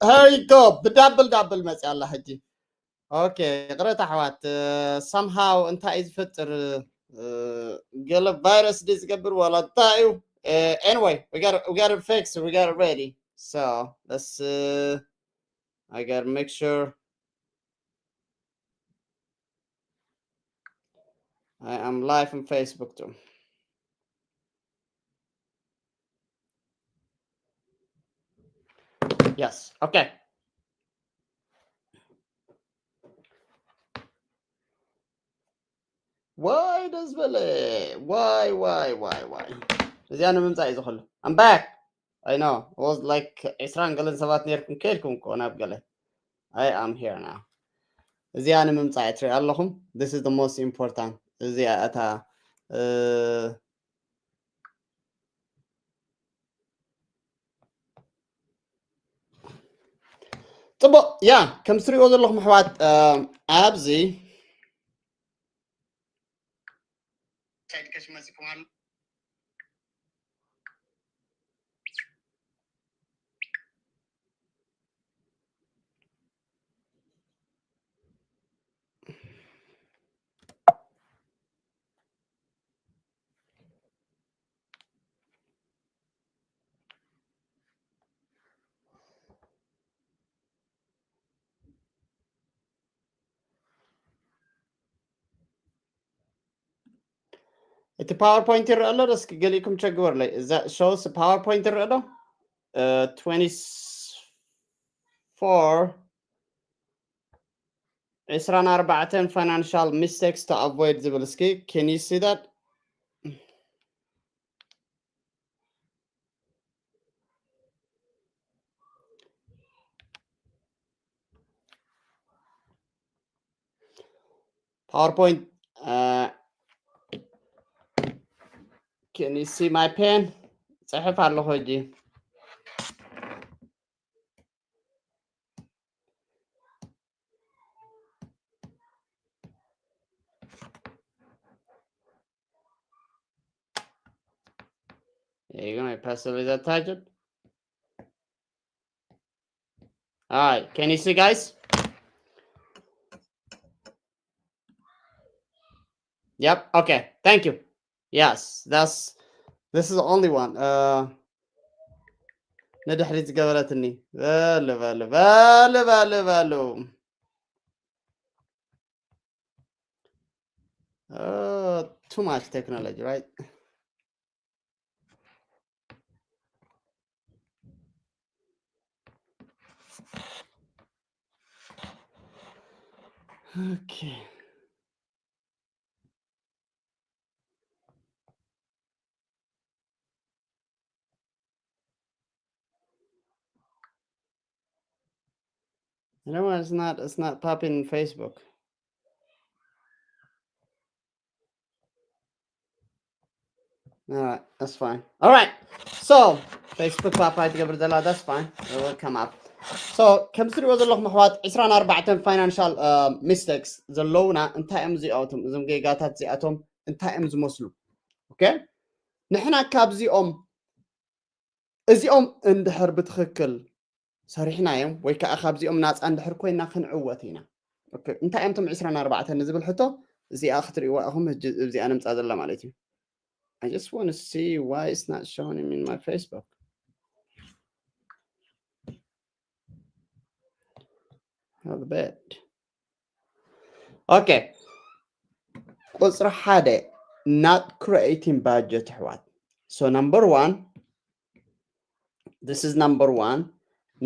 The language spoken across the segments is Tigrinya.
Here you go. ብዳብል ዳብል መጽያ ኣላ ሕጂ። ኦኬ፣ ይቕረታ ኣሕዋት፣ somehow እንታይ እዩ ዝፈጥር? ገለ ቫይረስ ድዩ ዝገብር ዋላ እንታይ እዩ? Anyway, we got we got it fixed, we got it ready. So let's uh, I gotta make sure I am live on Facebook too. Yes, okay. Why does Bele? Why, why, why, why? እዚኣ ንምምፃእ እዩ ዝኽሉ። I'm back. I know. It was like ዕስራን ገለን ሰባት ነርኩም ከይድኩም እኮ ናብ ገለ። I am here now. እዚኣ ንምምፃእ ትሪኢ ኣለኹም። This is the most important. እዚኣ እታ ፅቡቅ ያ፣ ከም ትሪእዎ ዘለኹም ኣሕዋት ኣብዚ ሳይድ ከሽ መፂኩም ኣሎ። እቲ ፓወርፖይንት ይረአ ኣሎ ዶ? እስኪ ገሊእኩም ቸግበርለይ። እዛ ሾውስ ፓወርፖይንት ይረአ ዶ? ትወንቲ ፎር ዕስራን ኣርባዕተን financial mistakes to avoid ዝብል እስኪ can you see that? PowerPoint. Uh, can you see my pen? ጽሕፍ ኣለኹ ሕጂ። There you go, my pencil is attached. All right, can you see, guys? Yep, okay, thank you. Yes, that's, this is the only one. Uh, ንድሕሪት ዝገበረትኒ። በሉ፣ በሉ፣ በሉ፣ በሉ፣ በሉ። Uh, too much technology, right? Okay. No, it's not, it's not popping in Facebook. All right, that's fine. All right, so Facebook pop ኣይትገብር ዘላ፣ that's fine. It will come up. So ከም ትሪእዎ ዘለኹም ኣሕዋት፣ ዕስራን ኣርባዕተን financial mistakes ዘለውና እንታይ እዮም እዚኣቶም? እዞም ጌጋታት እዚኣቶም እንታይ እዮም ዝመስሉ? Okay? ንሕና ካብዚኦም፣ እዚኦም እንድሕር ብትኽክል ሰሪሕናዮም ወይ ከዓ ካብዚኦም ናፃ እንድሕር ኮይና ክንዕወት ኢና። Okay፣ እንታይ እዮም እቶም ዕስራን ኣርባዕተን ንዝብል ሕቶ እዚኣ ክትሪእዋ ኢኹም። ሕጂ እዚኣ ንምፃ ዘላ ማለት እዩ። I just want to see why it's not showing in my Facebook. How bad. Okay. ቁፅሪ ሓደ፣ not creating budget ኣሕዋት። So number one, this is number one,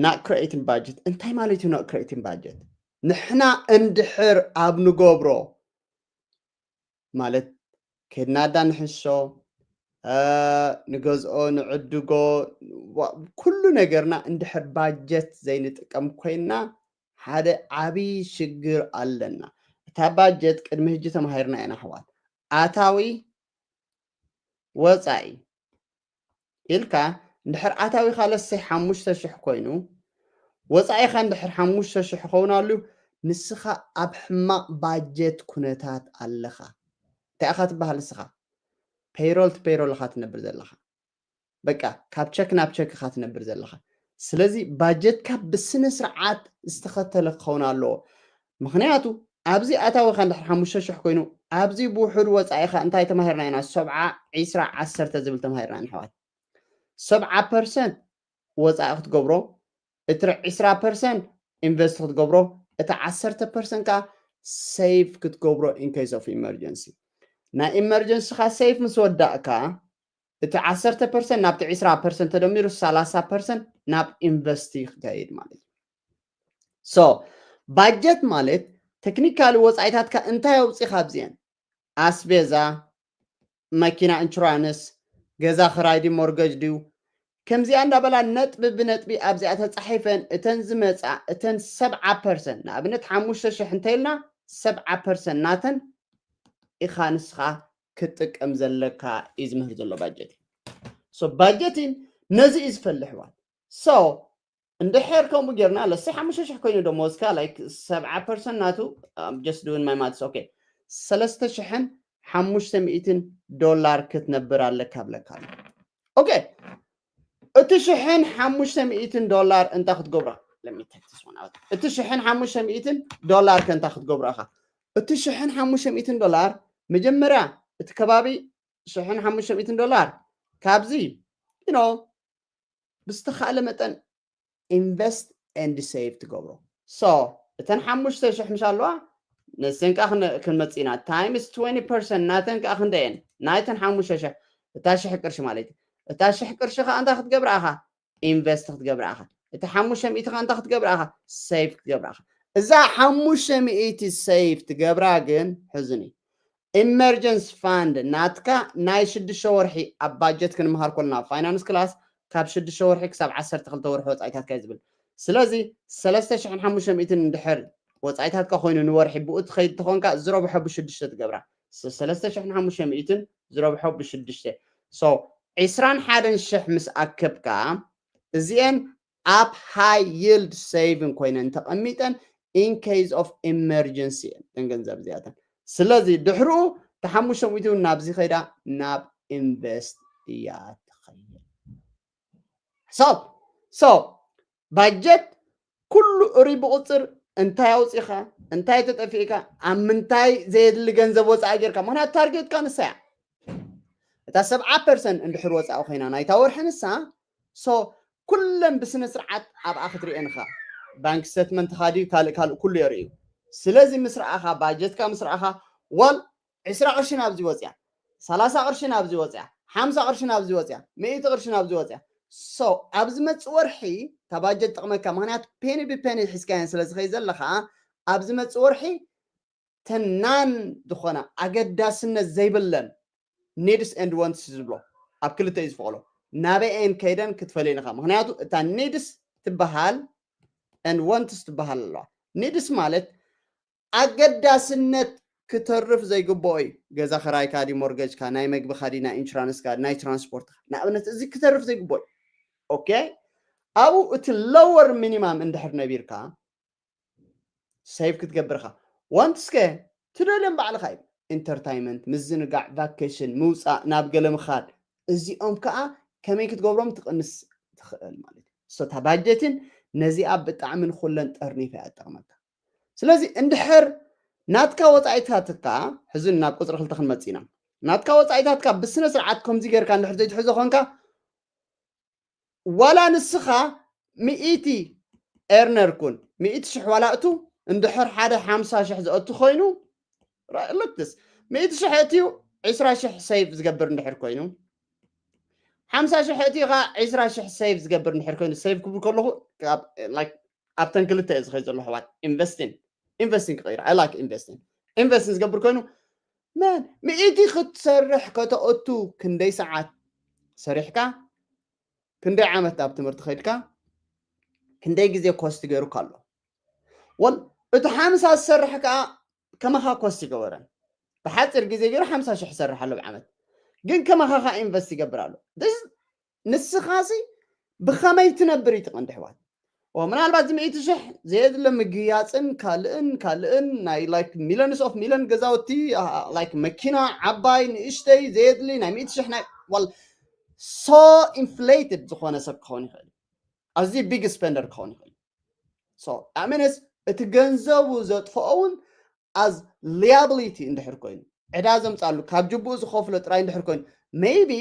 not creating budget። እንታይ ማለት እዩ not creating budget? ንሕና እንድሕር ኣብ ንገብሮ ማለት ከድና ዳ ንሕሾ፣ ንገዝኦ፣ ንዕድጎ፣ ኩሉ ነገርና እንድሕር ባጀት ዘይንጥቀም ኮይና ሓደ ዓብዪ ሽግር ኣለና። እታ ባጀት ቅድሚ ሕጂ ተማሂርና ኢና ኣሕዋት። ኣታዊ፣ ወፃኢ ኢልካ እንድሕር ኣታዊኻ ለሰይ ሓሙሽተ ሽሕ ኮይኑ ወፃኢኻ እንድሕር ሓሙሽተ ሽሕ ክኸውን ኣልዩ፣ ንስኻ ኣብ ሕማቕ ባጀት ኩነታት ኣለኻ። እንታይ ኢኻ ትበሃል ንስኻ? ፔይሮል ቱ ፔይሮል ኢኻ ትነብር ዘለኻ። በቃ ካብ ቸክ ናብ ቸክ ኢኻ ትነብር ዘለኻ። ስለዚ ባጀትካ ብስነ ስርዓት ዝተኸተለ ክኸውን ኣለዎ። ምክንያቱ ኣብዚ ኣታዊኻ እንድሕር ሓሙሽተ ሽሕ ኮይኑ ኣብዚ ብውሕዱ ወፃኢኻ እንታይ ተማሂርና ኢና? ሰብዓ ዒስራ ዓሰርተ ዝብል ተማሂርና ኢና ኣሕዋት። ሰብዓ ፐርሰንት ወፃኢ ክትገብሮ፣ እቲ ዒስራ ፐርሰንት ኢንቨስት ክትገብሮ፣ እቲ ዓሰርተ ፐርሰንት ከዓ ሴቭ ክትገብሮ in case of emergency። ናይ ኢመርጀንሲኻ ሴቭ ምስ ወዳእካ እቲ ዓሰርተ ፐርሰንት ናብቲ ዒስራ ፐርሰንት ተደሚሩ ሰላሳ ፐርሰንት ናብ ኢንቨስቲ ክከይድ ማለት እዩ። So ባጀት ማለት ቴክኒካሊ ወፃኢታትካ እንታይ ኣውፂኻ ኣብዚአን ኣስቤዛ፣ መኪና ኢንሹራንስ፣ ገዛ ክራይ ድዩ ሞርገጅ ድዩ ከምዚኣ እንዳበላ ነጥቢ ብነጥቢ ኣብዚኣ ተፃሒፈን እተን ዝመፃ እተን ሰብዓ ፐርሰንት ንኣብነት ሓሙሽተ ሽሕ እንተኢልና ሰብዓ ፐርሰንት ናተን ኢኻ ንስኻ ክትጥቀም ዘለካ እዩ ዝምህር ዘሎ ባጀት። So ባጀቲን ነዚ እዩ ዝፈልሕ ዋል። So እንድሕር ከምኡ ጌርና ለሲ ሓሙሽተ ሽሕ ኮይኑ ደሞዝካ like ሰብዓ ፐርሰንት ናቱ just doing my maths okay ሰለስተ ሽሕን ሓሙሽተ ሚእትን ዶላር ክትነብር ኣለካ ብለካ ኣሎ። Okay እቲ ሽሕን ሓሙሽተ ሚእትን ዶላር እንታይ ክትገብሮ? Let me take this one out። እቲ ሽሕን ሓሙሽተ ሚእትን ዶላር ከ እንታይ ክትገብሮ ኢኻ? እቲ ሽሕን ሓሙሽተ ሚእትን ዶላር መጀመርያ እቲ ከባቢ ሽሕን ሓሙሽተ ሚእትን ዶላር ካብዚ you know ብዝተኻእለ መጠን invest and save ትገብሮ። So እተን ሓሙሽተ ሽሕ ምሽ ኣለዋ ነሰን ከዓ ክንመፅእ ኢና times twenty percent ናተን ከዓ ክንደየን ናይተን ሓሙሽተ ሽሕ እታ ሽሕ ቅርሺ ማለት እዩ። እታ ሽሕ ቅርሺ ከዓ እንታይ ክትገብራ ኢኻ? ኢንቨስት ክትገብራ ኢኻ። እቲ ሓሙሽተ ሚእቲ ከዓ እንታይ ክትገብራ ኢኻ? ሴቭ ክትገብራ ኢኻ። እዛ ሓሙሽተ ሚእቲ ሴቭ ትገብራ ግን ሕዝኒ ኢመርጀንስ ፋንድ ናትካ ናይ ሽዱሽተ ወርሒ ኣብ ባጀት ክንምሃር ኮልና ፋይናንስ ክላስ ካብ ሽዱሽተ ወርሒ ክሳብ ዓሰርተ ክልተ ወርሒ ወፃኢታትካ እዩ ዝብል። ስለዚ ሰለስተ ሽሕን ሓሙሽተ ሚእትን እንድሕር ወፃኢታትካ ኮይኑ ንወርሒ ብኡ ትኸይድ ተኾንካ ዝረብሖ ብሽዱሽተ ትገብራ። ሰለስተ ሽሕን ሓሙሽተ ሚእትን ዝረብሖ ብሽዱሽተ so ዒስራን ሓደን ሽሕ ምስ ኣከብካ እዚአን ኣብ ሃይ ይልድ ሴቪንግ ኮይነን ተቐሚጠን in case of emergency እየን እተን ገንዘብ እዚኣተን። ስለዚ ድሕርኡ ተሓሙሽተ ሚእቲ እውን ናብዚ ከይዳ ናብ ኢንቨስት እያ ትኸይድ። So so ባጀት ኩሉ እሪ ብቁፅር እንታይ ኣውፂኻ እንታይ ተጠፊእካ ኣብ ምንታይ ዘየድሊ ገንዘብ ወፃኢ ጌርካ ምክንያቱ ታርጌትካ ንሳ እያ። እታ ሰብዓ ፐርሰንት እንድሕር ወፃኢ ኮይና ናይታ ወርሒ ንሳ so ኩለን ብስነ ስርዓት ኣብኣ ክትሪኤን ኢኻ። ባንክ ስተትመንትኻ ድዩ ካልእ ካልእ ኩሉ የርእዩ። ስለዚ ምስ ረኣኻ ባጀትካ ምስ ረኣኻ ዋል ዒስራ ቅርሺ ናብዚ ወፅያ፣ ሰላሳ ቅርሺ ናብዚ ወፅያ፣ ሓምሳ ቅርሺ ናብዚ ወፅያ፣ ሚእቲ ቅርሺ ናብዚ ወፅያ። So ኣብ ዝመፅእ ወርሒ እታ ባጀት ትጠቕመካ ምክንያቱ ፔኒ ብፔኒ ሒዝካየን ስለ ዝኸይ ዘለኻ ኣብ ዝመፅእ ወርሒ ተናን ዝኾና ኣገዳስነት ዘይብለን ኒድስ ኤንድ ወንትስ ዝብሎ ኣብ ክልተ እዩ ዝፈቕሎ ናበይኤን ከይደን ክትፈልየን ኢኻ። ምክንያቱ እታ ኒድስ ትበሃል ኤንድ ወንትስ ትበሃል ኣለዋ። ኒድስ ማለት ኣገዳስነት ክተርፍ ዘይግብኦ እዩ። ገዛ ክራይካ ዲ ሞርገጅካ ናይ መግብኻ ዲ ናይ ኢንሹራንስካ ናይ ትራንስፖርትካ ንኣብነት እዚ ክተርፍ ዘይግብኦ እዩ። ኦኬ ኣብኡ እቲ ሎወር ሚኒማም እንድሕር ነቢርካ ሴቭ ክትገብር ኢኻ። ዋንትስከ ትደልዮም ባዕልኻ እዩ። ኢንተርታይመንት፣ ምዝንጋዕ፣ ቫኬሽን፣ ምውፃእ፣ ናብ ገለ ምኻድ፣ እዚኦም ከዓ ከመይ ክትገብሮም ትቕንስ ትኽእል ማለት እዩ። So እታ ባጀትን ነዚኣ ብጣዕሚ ንኩለን ጠርኒፋ እያ ትጠቕመካ። ስለዚ እንድሕር ናትካ ወፃኢታትካ ሕዚ ናብ ቁፅሪ ክልተ ክንመፅእ ኢና። ናትካ ወፃኢታትካ ብስነ ስርዓት ከምዚ ጌርካ እንድሕር ዘይትሕዞ ኮንካ ዋላ ንስኻ ሚእቲ ኤርነር ኩን ሚእቲ ሽሕ ዋላ እቱ እንድሕር ሓደ ሓምሳ ሽሕ ዘእቱ ኮይኑ ልክትስ ሚእቲ ሽሕ እትዩ ዕስራ ሽሕ ሴቭ ዝገብር እንድሕር ኮይኑ ሓምሳ ሽሕ እትዩ ከዓ ዕስራ ሽሕ ሴቭ ዝገብር እንድሕር ኮይኑ ሴቭ ክብል ከለኹ ኣብተን ክልተ እየ ዝኸይ ዘሎ ኣሕዋት ኢንቨስቲን ኢንቨስቲን ክቕይር I like investing ኢንቨስቲን ዝገብር ኮይኑ መን ሚእቲ ክትሰርሕ ከተእቱ ክንደይ ሰዓት ሰሪሕካ ክንደይ ዓመት ኣብ ትምህርቲ ከድካ ክንደይ ግዜ ኮስት ገይሩካ ኣሎ ወል እቲ ሓምሳ ዝሰርሕ ከዓ ከማኻ ኮስት ይገበረን ብሓፂር ግዜ ገይሩ ሓምሳ ሽሕ ይሰርሕ ኣሎ ብዓመት ግን ከማኻ ከዓ ኢንቨስት ይገብር ኣሎ ንስኻሲ ብኸመይ ትነብር እዩ ትቐንዲ ኣሕዋት ምናልባት እዚ ሚእቲ ሽሕ ዘየድለ ምግያፅን ካልእን ካልእን ናይ like millions of million ገዛውቲ like መኪና ዓባይ ንእሽተይ ዘየድሊ ናይ ሚእቲ ሽሕ ናይ well so inflated ዝኾነ ሰብ ክኸውን ይኽእል ኣዝዩ big spender ክኸውን ይኽእል። So that means እቲ ገንዘቡ ዘጥፍኦ እውን as liability እንድሕር ኮይኑ፣ ዕዳ ዘምፃሉ ካብ ጅቡኡ ዝኸፍሎ ጥራይ እንድሕር ኮይኑ፣ maybe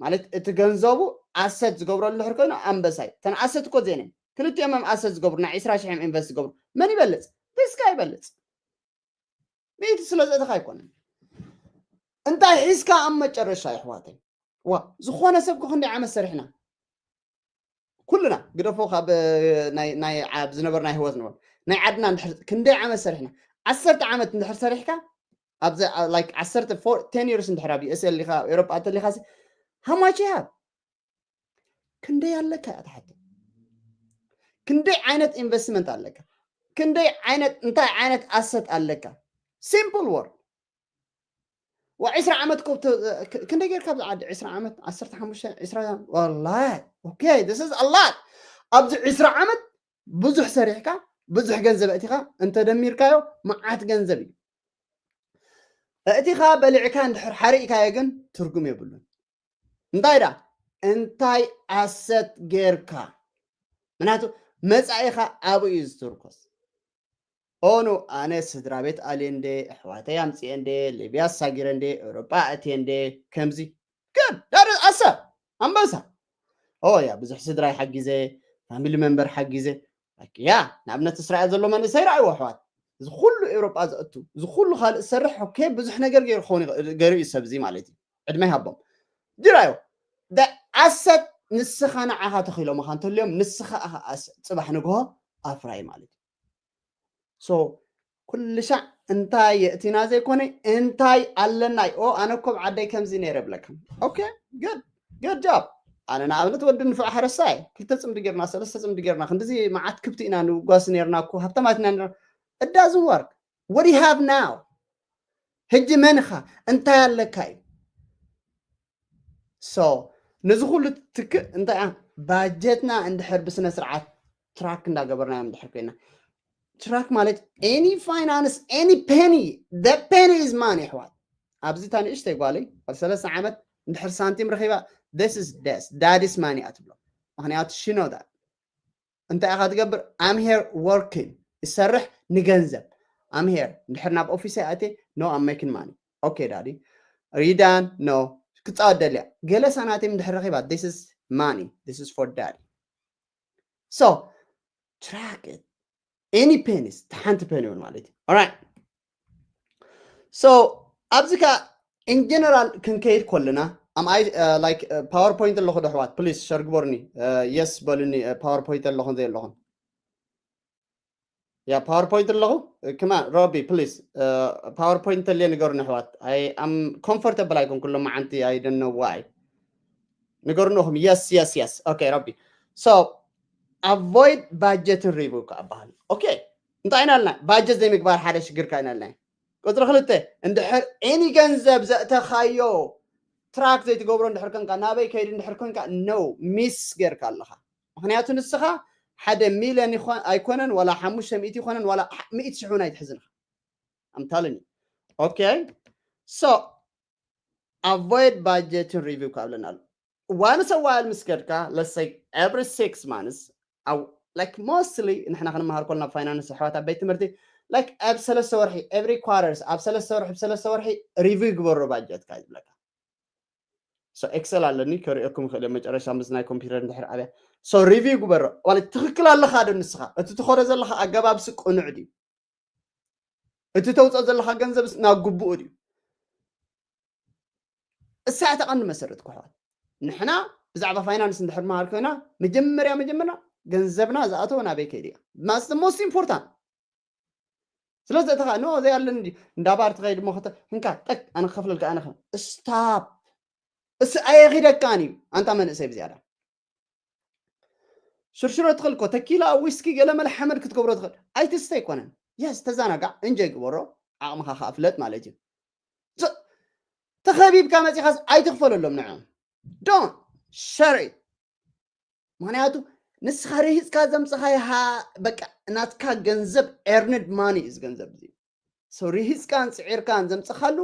ማለት እቲ ገንዘቡ asset ዝገብረሉ እንድሕር ኮይኑ ኣንበሳይ ተን asset እኮ ዜነ ክልቲኦም እዮም asset ዝገብሩ ናይ ዕስራ ሽሕ እዮም invest ዝገብሩ መን ይበልፅ? This guy ይበልፅ። ሚእቲ ስለ ዘእተኻ ኣይኮነን። እንታይ ሒዝካ ኣብ መጨረሻ ይሕዋተይ? ዋ ዝኾነ ሰብ ክንደይ ዓመት ሰሪሕና ኩልና ግደፎ ካብ ናይ ናይ ኣብ ዝነበርና ህይወት ንበል ናይ ዓድና እንድሕር ክንደይ ዓመት ሰሪሕና ዓሰርተ ዓመት እንድሕር ሰሪሕካ ኣብዚ like ዓሰርተ ten years እንድሕር ኣብ ዩኤስኤል ኢኻ ኤሮጳ እንተሊኻ how much you have ክንደይ ኣለካ እያ ትሓቶ ክንደይ ዓይነት investment ኣለካ ክንደይ ዓይነት እንታይ ዓይነት asset ኣለካ simple word ዋ ዕስራ ዓመት ኮ ክንደይ ጌርካ ኣብዚ ዓዲ ዕስራ ዓመት ዓሰርተ ሓሙሽተ ዕስራ ወላሂ okay this is a lot ኣብዚ ዕስራ ዓመት ብዙሕ ሰሪሕካ ብዙሕ ገንዘብ እቲኻ እንተደሚርካዮ መዓት ገንዘብ እዩ እእቲኻ በሊዕካ እንድሕር ሓሪእካዮ ግን ትርጉም የብሉን እንታይ ዳ እንታይ asset ጌርካ ምክንያቱ መፃኢኻ ኣብኡ እዩ ዝትርኮስ ኦኑ ኣነ ስድራ ቤት ኣልየ እንደ ኣሕዋተይ ኣምፅኤ እንደ ሊብያ ኣሳጊረ እንደ ኤውሮጳ ኣእትየ እንደ ከምዚ good that is ኣሰ ኣንበሳ ኦ ያ ብዙሕ ስድራይ ሓጊዘ family member ሓጊዘ ያ ንኣብነት እስራኤል ዘሎ መንእሰይ ረኣይዎ ኣሕዋት እዚ ኩሉ ኤውሮጳ ዘእቱ እዚ ኩሉ ካልእ ዝሰርሕ okay ብዙሕ ነገር ገይሩ ክኸውን ገይሩ እዩ ሰብ እዚ ማለት እዩ ዕድመ ይሃቦም ጅራዮ asset ንስኻ ንዓኻ ተኺሎምኻ እንተልዮም ንስኻ ኢኻ asset ፅባሕ ንግሆ ኣፍራይ ማለት እዩ so ኩልሻዕ እንታይ የእቲና ዘይኮነ እንታይ ኣለና ኦ ኣነ ኮብ ዓደይ ከምዚ ነይረ ብለካ okay good good job ኣነ ንኣብነት ወዲ ንፍዕ ሓረስታይ ክልተ ፅምዲ ጌርና ሰለስተ ፅምዲ ጌርና ክንድዚ መዓት ክብቲ ኢና ንጓስ ነርና እኮ ሃብታማት ኢና it doesn't work what do you have now ሕጂ መንኻ እንታይ ኣለካ እዩ so ነዚ ኩሉ ትክእ እንታይ ባጀትና እንድሕር ብስነ ስርዓት track እንዳገበርናዮም እንድሕር ኮይና track ማለት any finance any penny the penny is money ኣሕዋት ኣብዚ እታ ንእሽተይ ጓለይ ኣብ ሰለስተ ዓመት እንድሕር ሳንቲም ረኺባ this is this daddy's money እያ ትብሎ ምክንያቱ she know that እንታይ ኢኻ ትገብር I'm here working ይሰርሕ ንገንዘብ I'm here እንድሕር ናብ ኦፊስ ኣቴ no I'm making money okay daddy are you done no ክፃወት ደልያ ገለ ሳንቲም እንድሕር ረኺባ this is money this is for daddy so track it any pennies ሓንቲ ፔኒ እውን ማለት እዩ right so ኣብዚ ከ in general ክንከይድ ከለና am I like PowerPoint ኣለኹ ዶ ኣሕዋት please share ግበሩኒ yes በሉኒ PowerPoint ኣለኹን ዘይ ኣለኹን ያ PowerPoint ኣለኹ ክማ ሮቢ please PowerPoint ተልየ ንገሩኒ ኣሕዋት I am comfortable ኣይኮን ኩሎም መዓንቲ I don't know why ንገሩኒ ኹም yes yes yes okay ሮቢ so avoid budget review ከኣ በሃል okay እንታይ ኢና ኣለና budget ዘይምግባር ሓደ ሽግርካ ኢና ኣለና ቁፅሪ ክልተ እንድሕር any ገንዘብ ዘእተኻዮ track ዘይትገብሮ እንድሕር ኮንካ ናበይ ከይድ እንድሕር ኮንካ no miss ጌርካ ኣለኻ ምክንያቱ ንስኻ ሓደ ሚልዮን ኣይኮነን ዋላ ሓሙሽተ ሚእቲ ይኮነን ዋላ ሚእቲ ሽሕ እውን ኣይትሕዝን I'm telling you okay so avoid budgeting review ካብ ኣለና ኣሎ once a while ምስ ከድካ let's say every six months like mostly ንሕና ክንመሃር ኮልና finance ኣሕዋት ኣብ ቤት ትምህርቲ like ኣብ ሰለስተ ወርሒ every quarters ኣብ ሰለስተ ወርሒ ብሰለስተ ወርሒ review ግበሮ budget ካ ይብለካ so Excel ኣለኒ ከርእየኩም ይኽእል መጨረሻ ምስ ናይ ኮምፒውተር እንድሕር ኣብያ so review ግበሮ ማለት ትኽክል ኣለኻ ዶ ንስኻ እቲ ትኸዶ ዘለኻ ኣገባብሲ ቅኑዕ ድዩ እቲ ተውፅኦ ዘለኻ ገንዘብ ናብ ግቡኡ ድዩ እሳ እታ ቀንዲ መሰረት ክሕዋት ንሕና ብዛዕባ finance እንድሕር መሃር ኮይና መጀመርያ መጀመርያ ገንዘብና ዝኣተወ ናበይ ከይድ እያ that's the most important ስለዚ እተኻ ኖ ዘይ ኣለኒ እንዳ ባር ትኸይድ እሞ ክተ እንካ ጠቅ ኣነ ክኸፍለልካ ኣነ stop እስ ኣየኺደካን እዩ ኣንታ መንእሰይ ብዝያዳ ሽርሽሮ ትኽእል እኮ ተኪላ ዊስኪ ገለ መለ ሓመድ ክትገብሮ ትኽእል ኣይትስተ ኣይኮነን yes ተዛናጋዕ እንጆይ ግበሮ ዓቕምኻ ከዓ ፍለጥ ማለት እዩ ተኸቢብካ መፂኻስ ኣይትኽፈለሎም ንዕም don't share it ምክንያቱ ንስኻ ርሂፅካ ዘምፅኻዮ በቃ ናትካ ገንዘብ earned money is ገንዘብ እዚ so ርሂፅካን ፅዒርካን ዘምፅኻሉ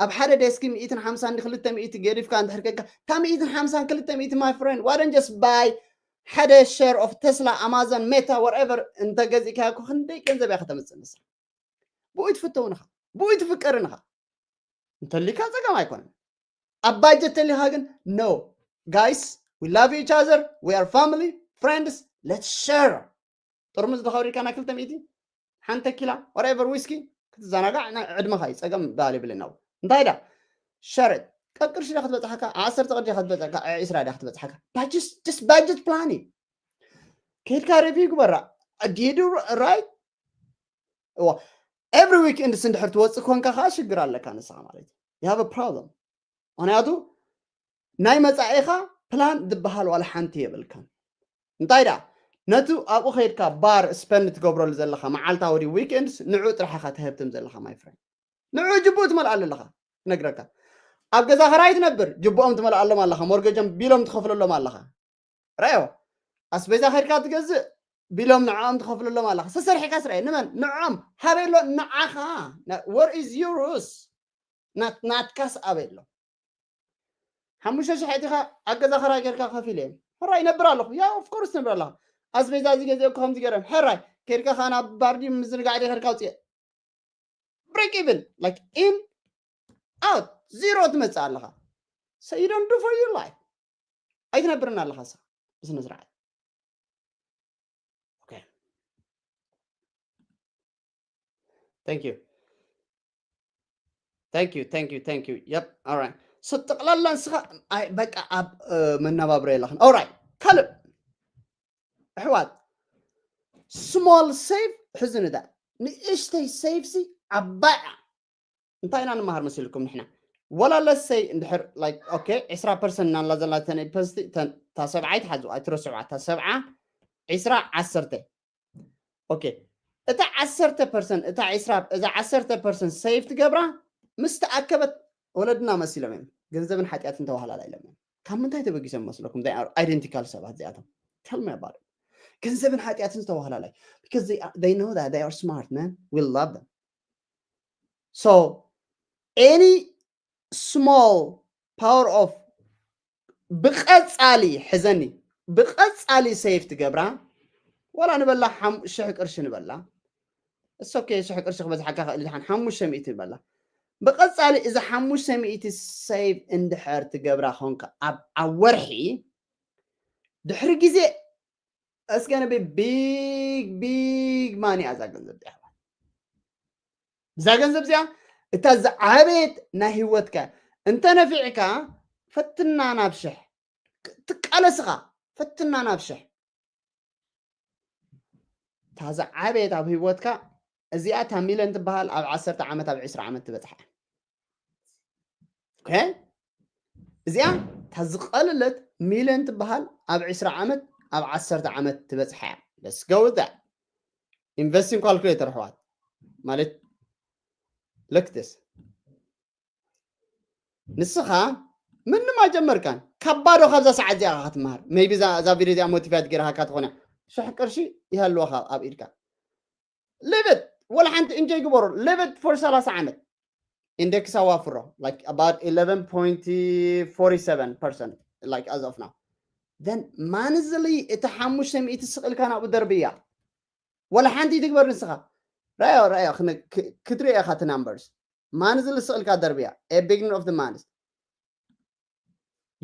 ኣብ ሓደ ዴስኪ ሚእትን ሓምሳን ንክልተ ሚእቲ ገዲፍካ እንድሕር ከካ እታ ሚእትን ሓምሳን ክልተ ሚእቲ my friend why don't just buy ሓደ share of Tesla, Amazon, Meta, whatever እንተገዚእካዮ እኮ ክንደይ ገንዘብ እያ ከተምፅእ ንሳ። ብኡ ትፍተውን ኢኻ፣ ብኡ ትፍቀርን ኢኻ። እንተሊካ ፀገም ኣይኮነን። ኣብ ባጀት ተሊካ ግን no, guys, we love each other, we are family, friends, let's share። ጥርሙዝ ዝኸብሪካ ናይ ክልተ ሚእቲ ሓንተ ኪላ whatever ዊስኪ ክትዘናጋዕ ናይ ዕድመኻ እዩ፣ ፀገም ባል የብልና። እንታይ ዳ ሸርት ቀብ ቅርሺ ዳ ክትበፅሓካ፣ ዓሰርተ ቅርሺ ዳ ክትበፅሓካ፣ ዒስራ ዳ ክትበፅሓካ። Budget, just budget plan እዩ። ከይድካ review ግበራ። Do you do right? Every weekend እንድሕር ትወፅእ ኮንካ ከዓ ሽግር ኣለካ ንስኻ ማለት እዩ። You have a problem። ምክንያቱ ናይ መፃኢኻ ፕላን ዝበሃል ዋላ ሓንቲ የብልካን። እንታይ ደኣ ነቲ ኣብኡ ከይድካ ባር ስፐንድ ትገብረሉ ዘለኻ መዓልታዊ ድዩ ዊክኤንድስ ንዑ ጥራሕ ኢኻ ተህብትም ዘለኻ my friend። ንዑ ጅቡእ ትመልኣሉ ኣለኻ ክነግረካ። ኣብ ገዛ ኸራይ ትነብር ጅቡኦም ትመልኣሎም ኣለኻ፣ ሞርገጆም ቢሎም ትኸፍለሎም ኣለኻ። ራዮ ኣስቤዛ ከድካ ትገዝእ ቢሎም ንዕኦም ትኸፍለሎም ኣለኻ። ሰሰርሒካ ስራይ ንመን ንዕኦም ሃበሎ ንዓኻ። Where is yours? ናትካስ ኣበይ ኣሎ? ሓሙሽተ ሽሕ እቲኻ ኣብ ገዛ ኸራይ ጌርካ ከፊለ ሕራይ ይነብር ኣለኹ። ያ of course ትነብር ኣለኻ። ኣስቤዛ እዚ ገዚኦ ከምዚ ገይረ ሕራይ ከድካ ኸዓ ናብ ባርዲ ምዝንጋዕ ዲኻ ከውፅእ break even like in out zero ትመፅእ ኣለኻ። So you don't do for your life። ኣይትነብርን ኣለኻ ሳ ብስነ ስርዓት። Okay. Thank you. Thank you, thank you, thank you. Yep, all right. So ጠቕላላ ንስኻ ኣይ በቃ ኣብ መናባብሮ የለኽን። All right. ካልእ ኣሕዋት small save ሕዚ ንዳ ንእሽተይ save ሲ ዓባይ እያ። እንታይ ኢና ንመሃር መሲልኩም ንሕና? ወላ ለሰይ እንድሕር like okay ዕስራ ፐርሰንት ናላ ዘላ ተን ፐስቲ እታ ሰብዓይ ትሓዙ ኣይትረስዕዋ። እታ ሰብዓ ዕስራ ዓሰርተ okay እታ ዓሰርተ ፐርሰንት እታ ዕስራ እዛ ዓሰርተ ፐርሰንት save ትገብራ ምስ ተኣከበት ወለድና መሲሎም እዮም። ገንዘብን ሓጢኣትን ተባህላላ ኢሎም እዮም። ካብ ምንታይ ተበጊሶም መስለኩም? They are identical ሰባት እዚኣቶም። Tell me about it. ገንዘብን ሓጢኣትን ዝተባህላላይ because they, are, they know that they are smart man. We love them. So any small power of ብቐጻሊ ሕዘኒ ብቐጻሊ save ትገብራ ወላ ንበላ ሽሕ ቅርሺ ንበላ እሶኬ ሽሕ ቅርሺ ክበዝሓካ ክእል ድሓን ሓሙሽተ ሚእቲ ንበላ ብቐጻሊ እዚ ሓሙሽተ ሚእቲ save እንድሕር ትገብራ ኮንካ ኣብ ኣብ ወርሒ ድሕሪ ግዜ እስገነ big big money እዛ ገንዘብ እዚኣ ብዛ ገንዘብ እዚኣ እታ ዝዓበየት ናይ ህይወትካ እንተ ነፊዕካ ፈትና ናብ ሽሕ ትቃለስኻ ፈትና ናብ ሽሕ እታ ዝዓበየት ኣብ ህይወትካ እዚኣ እታ ሚለን ትበሃል ኣብ ዓሰርተ ዓመት ኣብ ዕስራ ዓመት ትበፅሓ okay እዚኣ እታ ዝቐለለት ሚለን ትበሃል ኣብ ዕስራ ዓመት ኣብ ዓሰርተ ዓመት ትበፅሓ እያ። Let's go with that. Investing calculator ኣሕዋት ማለት look this ንስኻ ምንም ኣጀመርካን ካብ ባዶ ካብዛ ሰዓት እዚኣ ክትመሃር maybe እዛ ቪድዮ እዚኣ ሞቲቬት ገይርሃካ ትኾነ ሽሕ ቅርሺ ይሃልወኻ ኣብ ኢድካ live it ወላ ሓንቲ enjoy ግበሮ live it for ሰላሳ ዓመት index ኣዋፍሮ like about eleven point forty seven percent like as of now then monthly እቲ ሓሙሽተ ሚእቲ ስቕ ኢልካ ናብኡ ደርብያ ወላ ሓንቲ ትግበር ንስኻ ራዮ ራዮ ክትሪኦ ኢኻ እቲ numbers monthly ስቕ ኢልካ ደርብያ a beginning of the month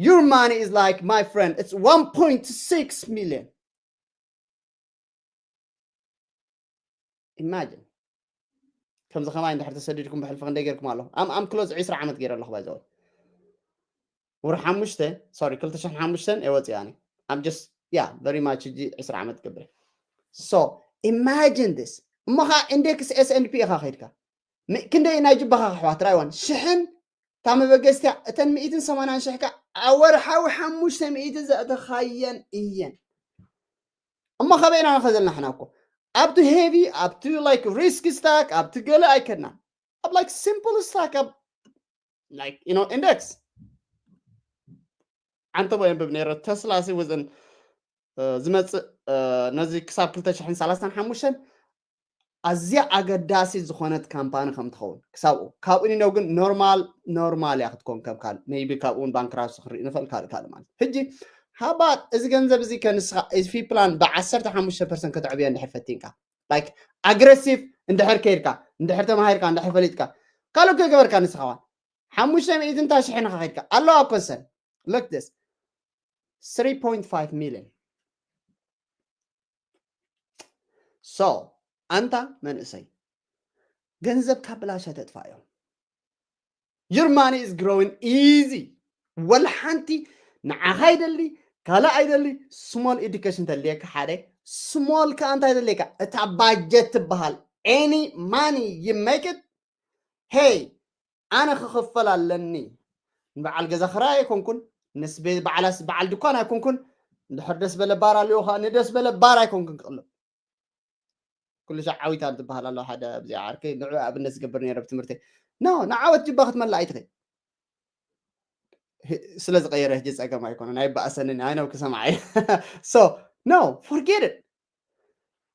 your money is like my friend it's one point six million imagine ከምዚ ከማይ እንድሕር ተሰዲድኩም ብሕልፊ ክንደይ ገይርኩም ኣለኹ ኣም ኣም ክሎዝ ዕስራ ዓመት ገይረ ኣለኹ ባይዘወ ወር ሓሙሽተ sorry ክልተ ሽሕን ሓሙሽተን እየ ወፂኣኒ I'm just yeah very much ሕጂ ዕስራ ዓመት ገብረ so imagine this እሞ ከዓ index S and P ኢኻ ከይድካ ክንደይ ናይ ጅባኻ ክሕዋት ራይዋን ሽሕን እታ መበገስቲያ እተን ሚእትን ሰማንያን ሽሕካ ኣብ ወርሓዊ ሓሙሽተ ሚእቲ ዘእተኻየን እየን እሞ ከበይና ንኸ ዘለና ሕና እኮ ኣብቲ heavy ኣብቲ like risk stock ኣብቲ ገለ ኣይከድናን ኣብ like simple stock ኣብ like you know index ዓንተቦ የንብብ ነይረ ተስላ ሲ ውዝን ዝመፅእ ነዚ ክሳብ ክልተ ሽሕን ሰላሳን ሓሙሽተን ኣዝያ ኣገዳሲት ዝኾነት ካምፓኒ ከም ትኸውን ክሳብኡ ካብኡ ንነው ግን ኖርማል ኖርማል እያ ክትኮን ከም ካልእ maybe ካብኡ እውን ባንክራፕሲ ክርኢ ንኽእል ካልእ ካልእ ማለት ሕጂ ሃባት እዚ ገንዘብ እዚ ከንስኻ እዚ ፊ ፕላን ብ15 ፐርሰንት ከተዕብዮ እንድሕር ፈቲንካ፣ like aggressive እንድሕር ከይድካ፣ እንድሕር ተማሂርካ፣ እንድሕር ፈሊጥካ፣ ካልእ ከይገበርካ ንስኻ ዋ ሓሙሽተ ሚእትን ታሽሕን ኢኻ ከይድካ ኣለዋ ኮንሰን። Look this, three point five million። So ኣንታ መንእሰይ፣ ገንዘብካ ብላሽ ኣይተጥፋእዮ። Your money is growing easy። ወላ ሓንቲ ንዓኻ ኣይደሊ፣ ካልእ ኣይደሊ። Small education ተድልየካ ሓደ፣ small ከኣ እንታይ ተድልየካ? እታ ባጀት ትበሃል። Any money you make it፣ hey፣ ኣነ ክኽፈል ኣለኒ። ንበዓል ገዛ ክራይ ኣይኮንኩን፣ ንስ ቤ-፣ በዓላስ በዓል ድኳን ኣይኮንኩን። እንድሕር ደስ በለ ባር ኣልዮ ከኣ ንደስ በለ ባር ኣይኮንኩን ክቕልብ። ኩሉ ሻዕ ዓዊታ እንትበሃል ኣሎ ሓደ ኣብዚኣ ዓርከይ፣ ንዑ ኣብነት ዝገብር ነይረ ብትምህርተይ። No፣ ንዓወት ጅባ ክትመልእ ኣይትኽእል። ህ-፣ ስለ ዝቐየረ ሕጂ ጸገም ኣይኮነን፣ ኣይበኣሰንን፣ ኣይ ነው ክሰምዓ እየ። So no, forget it።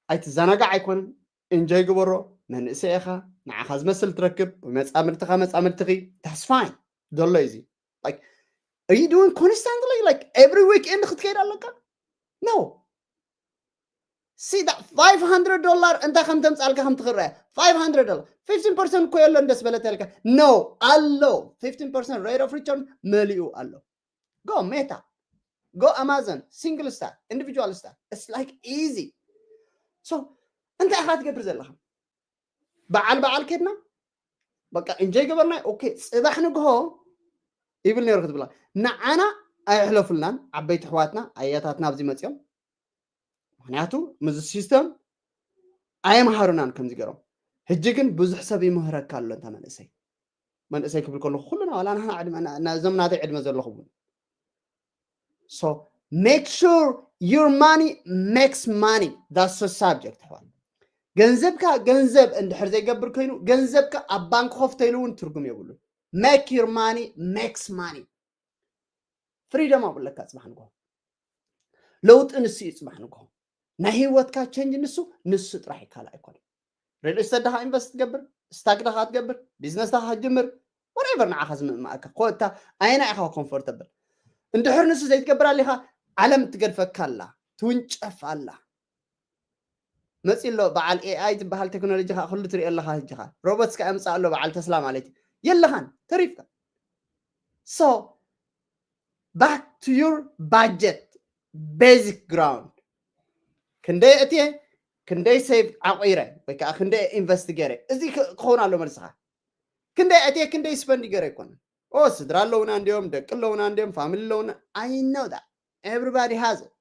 ኣይትዘናጋዕ ኣይኮነን፣ ኢንጆይ ግበሮ። መንእሰይ ኢኻ፣ ንዓኻ ዝመስል ትረክብ፣ ወይ መጻምድትኻ መጻምድትኺ፣ that's fine። ዘሎ እዩ እዚ። Like, are you doing constantly? Like, every weekend ክትከይድ ኣለካ? No። See that five hundred dollar እንታይ ከም ተምጻልካ ከም ትኽረያ። Five hundred dollar፣ fifteen percent እኮ የሎን ደስ በለተልካ። No፣ ኣሎ። Fifteen percent rate of return መሊኡ ኣሎ። Go Meta፣ go Amazon፣ single stock፣ individual stock። It's like easy። So እንታይ ኢኻ ትገብር ዘለኻ? በዓል በዓል ከድና በቃ ኢንጆይ ገበርና። ኦኬ፣ ጽባሕ ንግሆ ይብል ነይሩ ክትብላ፣ ንዓና ኣየሕለፉልናን። ዓበይቲ ኣሕዋትና ኣያታትና ኣብዚ መጽዮም፣ ምኽንያቱ ምስዚ ሲስተም ኣየምሃሩናን ከምዚ ገይሮም። ሕጂ ግን ብዙሕ ሰብ ይምህረካ ኣሎ። እንታ መንእሰይ መንእሰይ ክብል ከለኹ ኩልና ዋላ ንሕና ዕድመ፣ ና-፣ ና-፣ እዞም ናተይ ዕድመ ዘለኹ እውን። So make sure your money makes money። That's the subject ኣሕዋት። ገንዘብካ ገንዘብ እንድሕር ዘይገብር ኮይኑ፣ ገንዘብካ ኣብ ባንክ ኮፍ ተይሉ እውን ትርጉም የብሉን። Make your money makes money። ፍሪደም ኣብለካ ጽባሕ ንግሆ። ለውጢ ንሱ እዩ ጽባሕ ንግሆ። ናይ ህይወትካ ቸንጅ ንሱ፣ ንሱ ጥራሕ እዩ፣ ካልእ ኣይኮነን። ሪል እስቴት ዳኻ ኢንቨስት ትገብር፣ ስታክ ዳኻ ትገብር፣ ቢዝነስ ዳኻ ትጅምር፣ whatever ንዓኻ ዝምእማእካ። ኮታ ኣየና ኢኻ ኮምፎርተብል? እንድሕር ንሱ ዘይትገብር ኣሊኻ፣ ዓለም ትገድፈካ ኣላ፣ ትውንጨፍ ኣላ። መጺ ኣሎ በዓል ኤ ኣይ ዝበሃል ቴክኖሎጂ ኸኣ ኩሉ ትሪኦ ኣለኻ። ሕጂ ኸኣ ሮቦትስ ከኣ የምጽእ ኣሎ በዓል ተስላ ማለት እዩ። የለኻን፣ ተሪፍካ። So back to your budget, basic ground። ክንደይ እትየ፣ ክንደይ ሴቭ ዓቑረ ወይ ከኣ ክንደይ ኢንቨስት ገይረ፣ እዚ ክ-፣ ክኸውን ኣሎ መልስኻ። ክንደይ እትየ፣ ክንደይ ስፐንድ ገይረ ኣይኮነን። ኦ፣ ስድራ ኣለውና እንድዮም፣ ደቂ ኣለውና እንድዮም፣ ፋሚሊ ኣለውና። I know that። Everybody has it።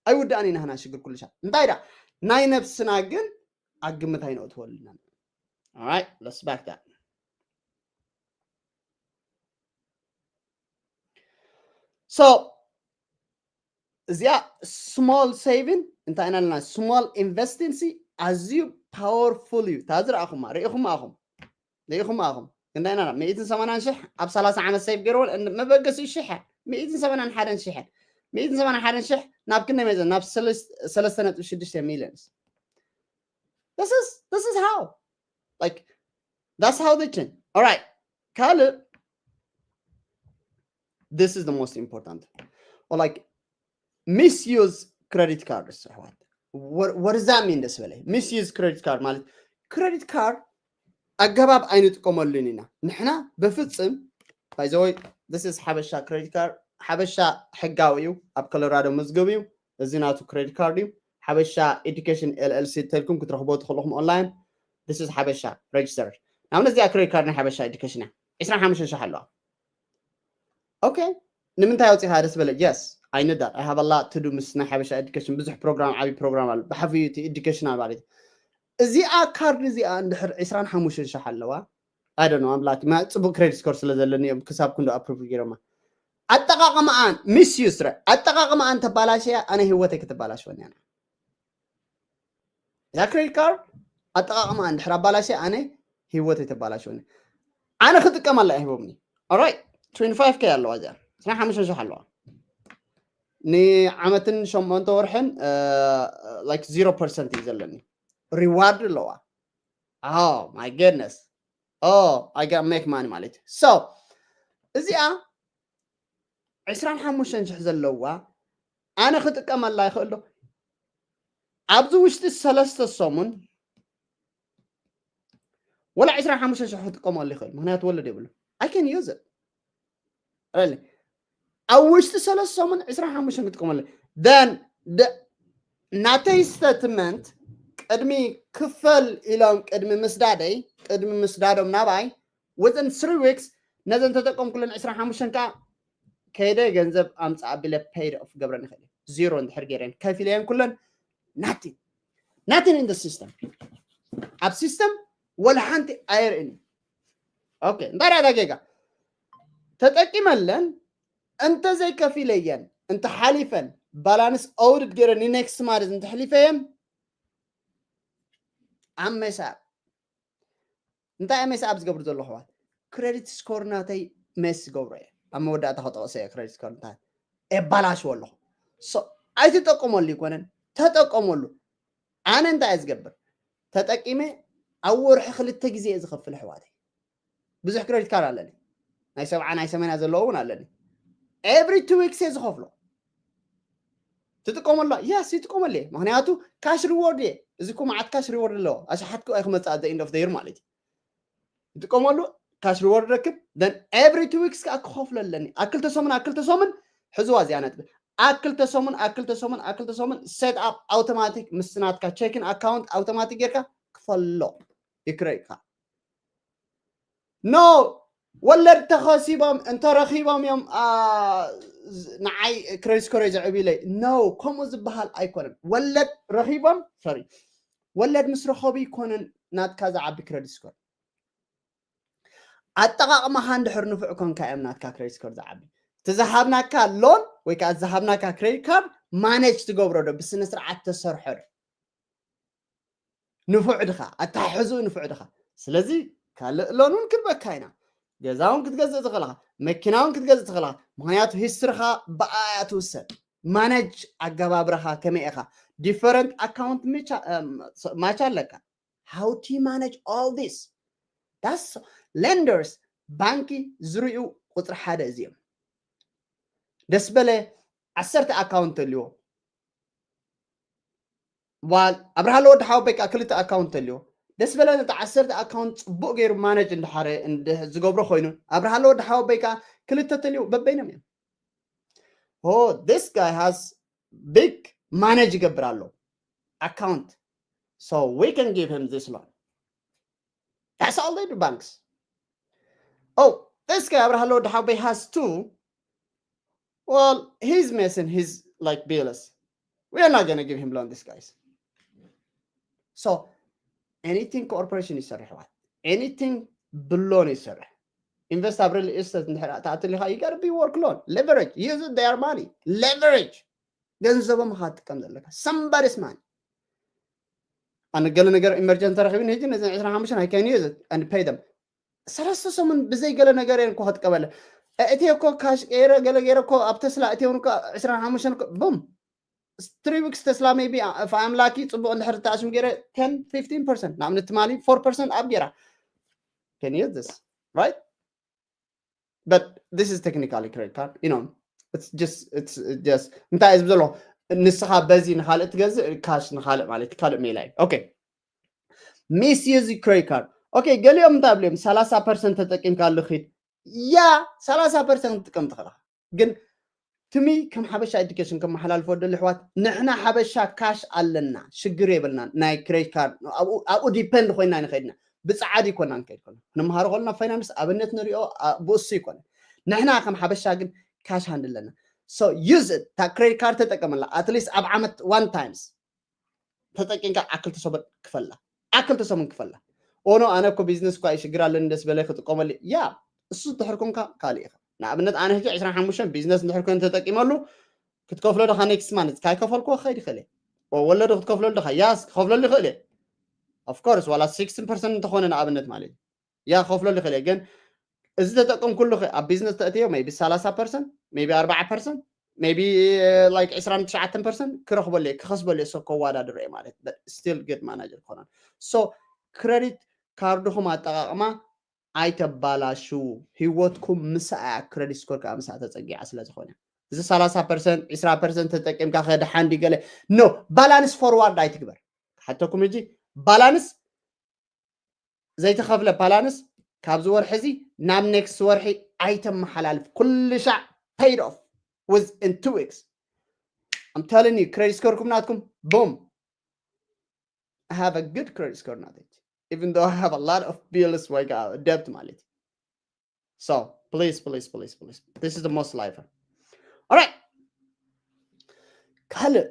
ኣይውዳእን ኢና ህና ሽግር ኩሉ ሻዕ። እንታይ ደኣ? ናይ ነብስና ግን ኣብ ግምት ኣይነእትወሉና። All right, let's back that። So እዚኣ ስሞል ሴቪን እንታይ ኢና ኣለና? ስሞል ኢንቨስቲንሲ ኣዝዩ ፓወርፉል እዩ። እታ ዝረኣኹማ፣ ርኢኹማ ኣኹም። ርኢኹማ ኣኹም። ክንደይ ኢና? ሚእትን ሰማንያን ሽሕ ኣብ ሰላሳ ዓመት ሴቭ ገይርዎ፣ ን-፣ መበገሲኡ ሽሕ፣ ሚእትን ሰማንያን ሓደን ሽሕ፣ ሚእትን ሰማንያን ሓደን ሽሕ ናብ ክንደይ መይዘን? ናብ ሰለስ-፣ ሰለስተ ነጥቢ ሽዱሽተ ሚልዮንስ። This is, this is how. Like, that's how they change. All right. ካልእ፣ this is the most important. Or like, misuse credit cards ኣሕዋት። What, what does that mean? ደስ በለይ። Misuse credit card ማለት፣ ክሬዲት ካርድ ኣገባብ ኣይንጥቀመሉን ኢና ንሕና ብፍጽም። By the way, this is ሓበሻ ክሬዲት ካርድ። ሓበሻ ሕጋዊ እዩ፣ ኣብ ኮሎራዶ መዝገብ እዩ። እዚ ናቱ ክሬዲት ካርድ እዩ። ሓበሻ ኤዱኬሽን ኤል ኤል ሲ ተልኩም ክትረኽቦ ትኽእልኹም ኦንላይን። This is ሓበሻ ሬጅስተር። ንኣብነት እዚኣ ክሬዲት ካርድ ናይ ሓበሻ ኤዱኬሽን እያ። ዕስራን ሓሙሽተን ሽሕ ኣለዋ። ኦኬ፣ ንምንታይ ኣውፂኻ ደስ በለ? Yes, I know that. I have a lot to do ምስ ናይ ሓበሻ ኤዱኬሽን። ብዙሕ ፕሮግራም፣ ዓብዪ ፕሮግራም ኣሎ። ብሓፊኡ እቲ ኤዱኬሽናል ማለት እዩ። እዚኣ ካርድ እዚኣ እንድሕር ዕስራን ሓሙሽተን ሽሕ ኣለዋ፣ I don't know ኣምላክ፣ ማ-፣ ፅቡቅ ክሬዲት ስኮር ስለ ዘለኒ እዮም ክሳብ ክንዶ ኣፕሩቭ ገይሮማ። ኣጠቃቅማኣን ሚስዩስ ረ-፣ ኣጠቃቅማኣን ተባላሸያ፣ ኣነ ህይወተይ ክትባላሸወኒ ኣነ። እዛ ክሬዲት ካርድ ኣጠቃቅማኣን እንድሕር ኣባላሸያ፣ ኣነ ህይወተይ ተባላሸወኒ። ኣነ ክጥቀም ኣላ ኣይህቦምኒ። Alright፣ twenty five K ኣለዋ እዚኣ። ዕስራን ሓሙሽተን ሽሕ ኣለዋ። ንዓመትን ሸሞንተ ወርሕን፣ እ፣ like zero percent እዩ ዘለኒ። ሪዋርድ ኣለዋ። Oh my goodness. Oh, I can make money ማለት እዩ። So እዚኣ ዕስራን ሓሙሽተን ሽሕ ዘለዋ ኣነ ክጥቀመላ ይኽእል ዶ? ኣብዚ ውሽጢ ሰለስተ ሰሙን ወላ ዕስራን ሓሙሽተን ሽሕ ክጥቀመሉ ይኽእል፣ ምክንያቱ ወለድ የብሉ። I can use it። Really? ኣብ ውሽጢ ሰለስተ ሰሙን ዕስራን ሓሙሽተን ክጥቀመሉ። Then ናተይ ስተትመንት ቅድሚ ክፈል ኢሎም ቅድሚ ምስዳደይ ቅድሚ ምስዳዶም ናባይ within three weeks ነዘን ተጠቀምኩለን ዕስራን ሓሙሽተን ከዓ ከይደ ገንዘብ ኣምፃ ኣቢለ paid off ገብረን ይኽእል። ዜሮ እንድሕር ገይረን ከፊለየን ኩለን ናቲን ናቲን in the system። ኣብ ሲስተም ወላ ሓንቲ ኣይርእን። ኦኬ እንታይ ዳ ጌጋ ተጠቂመለን እንተ ዘይከፊለየን እንተ ሓሊፈን ባላንስ ኦውድድ ገይረ ንኔክስት ማለት እንተ ሕሊፈየን ኣብ መሳብ እንታይ ኣብ መሳብ ዝገብሩ ዘለኹ ክሬዲት ስኮር ናተይ መስ ዝገብሮ እየ። ኣብ መወዳእታ ከጠቕሰ እየ ክሬዲት ስኮር እንታይ የባላሽዎ ኣለኹ። ኣይትጠቀመሉ ይኮነን ተጠቀመሉ። ኣነ እንታይ እየ ዝገብር ተጠቂመ ኣብ ወርሒ ክልተ ግዜ እየ ዝኸፍል ኣሕዋተይ። ብዙሕ ክሬዲት ካርድ ኣለኒ ናይ ሰብዓ ናይ ሰማንያ ዘለዎ እውን ኣለኒ። Every two weeks እየ ዝኸፍሎ። ትጥቀመሉ? Yes ይጥቀመሉ እየ። ምክንያቱ ካሽ ሪዎርድ እየ። እዚ እኮ መዓት ካሽ ሪዎርድ ኣለዎ። ኣሽሓት ክመፅእ at the end of the year ማለት እዩ። ይጥቀመሉ ካሽ ሪዎርድ ረክብ then every two weeks ከዓ ክኸፍሎ ኣለኒ። ኣብ ክልተ ሰሙን ኣብ ክልተ ሰሙን ሕዝዋ እዚኣ ነጥቢ ኣብ ክልተ ሰሙን ኣብ ክልተ ሰሙን ኣብ ክልተ ሰሙን set up automatic ምስ ናትካ checking account automatic ጌርካ ክፈሎ ይክረካ no ወለድ ተኸሲቦም እንተረኺቦም እዮም ንዓይ ክሬዲት ስኮረይ ዘዕብለይ no ከምኡ ዝበሃል ኣይኮነን። ወለድ ረኺቦም ሶሪ ወለድ ምስ ረኸቡ ይኮነን ናትካ ዝዓቢ ክሬዲት ስኮር። ኣጠቓቕማኻ እንድሕር ንፉዕ ኮንካ እዮም ናትካ ክሬዲት ስኮር ዝዓቢ። እቲ ዝሃብናካ ሎን ወይ ከዓ ዝሃብናካ ክሬዲት ካርድ ማነጅ ትገብሮ ዶ ብስነ ስርዓት ተሰርሖ ዶ ንፉዕ ድኻ ኣተሓሕዝኡ ንፉዕ ድኻ። ስለዚ ካልእ ሎን እውን ክንበካ ኢና። ገዛ እውን ክትገዝእ ትኽእልኻ መኪና እውን ክትገዝእ ትኽእልኻ። ምክንያቱ ሂስትርኻ ብኣያ ትውሰን ማነጅ ኣገባብረኻ ከመይ ኢኻ different account ማች ኣለካ how to manage all this that's lenders ባንኪ ዝርእዩ ቁፅሪ ሓደ እዚኦም ደስ በለ ዓሰርተ ኣካውንት ተልዎ ዋል ኣብርሃለ ወዲ ሓወበይ ከዓ ክልተ ኣካውንት ተልዎ ደስ በለ ነቲ ዓሰርተ ኣካውንት ፅቡቅ ገይሩ ማነጅ እንዳሓረ ዝገብሮ ኮይኑ ኣብርሃለ ወዲ ሓወበይ ከዓ ክልተ ተልዎ በበይኖም እዮም this guy has big manage ይገብር ኣሎ account so we can give him this loan that's all they do banks oh this guy ኣብርሃለ ወዲ ሓወበይ has two well he's missing his like bills we are not gonna give him loan this guys so anything corporation ይሰርሕ ዋል anything ብሎን ይሰርሕ invest ኣብ real estate እንድሕር ትኣትል ኢኻ you gotta be work loan leverage use their money leverage ገንዘቦም ኢኻ ትጥቀም ዘለካ somebody's money ኣነ ገለ ነገር ኢመርጀንሲ ተረኺቡ ንሕጂ ነዚ ዕስራን ሓሙሽተን I can use it and pay them ሰለስተ ሰሙን ብዘይ ገለ ነገር እየ እኮ ክጥቀመለ እእትየ እኮ ካሽ ገይረ ገለ ገይረ እኮ ኣብ ተስላ እትየውን እኮ ዕስራን ሓሙሽተን ቡም three weeks ተስላ maybe if I'm lucky ፅቡቅ እንድሕር ተኣሽም ገይረ ten fifteen percent ንኣብነት ትማሊ four percent up ገይራ can use this right but this is technically credit card you know it's just it's just እንታይ እዩ ዝብሎ ንስኻ በዚ ንኻልእ ትገዝእ ካሽ ንኻልእ ማለት ካልእ ሜላ እዩ okay misuse credit card okay ገሊኦም እንታይ ብልዮም ሰላሳ ፐርሰንት ተጠቂምካ ኣሎ ኪድ ያ ሰላሳ ፐርሰንት ትጥቀም ትኽእልኻ ግን ትሚ ከም ሓበሻ ኤዱኬሽን ከመሓላልፎ ደሊ ኣሕዋት ንሕና ሓበሻ ካሽ ኣለና ሽግር የብልና ናይ ክሬዲት ካርድ ኣብኡ ዲፐንድ ኮይና ንኸድና ብፃዓዲ ይኮና ንከይድ ኮና ክንመሃሮ ከለና ፋይናንስ ኣብነት ንሪኦ ብእሱ ይኮነ ንሕና ከም ሓበሻ ግን ካሽ ሃንድ ኣለና so use it እታ ክሬዲት ካርድ ተጠቀመላ at least ኣብ ዓመት one times ተጠቂምካ ዓክልተ ሰሙን ክፈላ ዓክልተ ሰሙን ክፈላ ኦኖ ኣነ እኮ ቢዝነስ እኳ ሽግር ኣለኒ ደስ በለ ክጥቀመሉ ያ እሱ ድሕር ኮንካ ካልእ ኢኻ ንኣብነት ኣነ ሕጂ ዕስራን ሓሙሽተን ቢዝነስ እንድሕር ኮይኑ ተጠቂመሉ ክትከፍሎ ዶኻ ኔክስት ማንት ካይከፈልኩ ክኸይድ ይኽእል እየ ወለዶ ክትከፍለሉ ዶኻ ያስ ክኸፍለሉ ይኽእል እየ of course ዋላ sixty percent እንተኾነ ንኣብነት ማለት እዩ ያ ክኸፍለሉ ይኽእል እየ ግን እዚ ተጠቀምኩሉ ኣብ ቢዝነስ ተእትዮ maybe ሰላሳ percent maybe ኣርባዓ percent maybe like ዕስራን ትሽዓተን percent ክረኽበሉ እየ ክኸስበሉ እየ ሰብ ከዋዳድሮ እየ ማለት still good manager ክኾነን so credit ካርድኹም ኣጠቃቅማ ኣይተባላሽዉ። ህይወትኩም ምሳኣ እያ፣ ክረዲት ስኮር ከዓ ምሳኣ ተፀጊዓ ስለ ዝኾነ። እዚ ሰላሳ ፐርሰንት፣ ዒስራ ፐርሰንት ተጠቂምካ ከድሓን ድዩ ገለ? No፣ ባላንስ ፎርዋርድ ኣይትግበር። ሓተኩም ሕጂ ባላንስ ዘይተኸፍለ ባላንስ ካብዚ ወርሒ እዚ ናብ ኔክስት ወርሒ ኣይተመሓላልፍ። ኩሉ ሻዕ paid off within two weeks. I'm telling you, ክሬዲት ስኮርኩም ናትኩም፣ boom. I have a good credit score ናተይ, even though I have a lot of bills ወይ ከዓ ደብት ማለት እዩ። So please, please, please, please, this is the most life. Alright. ካልእ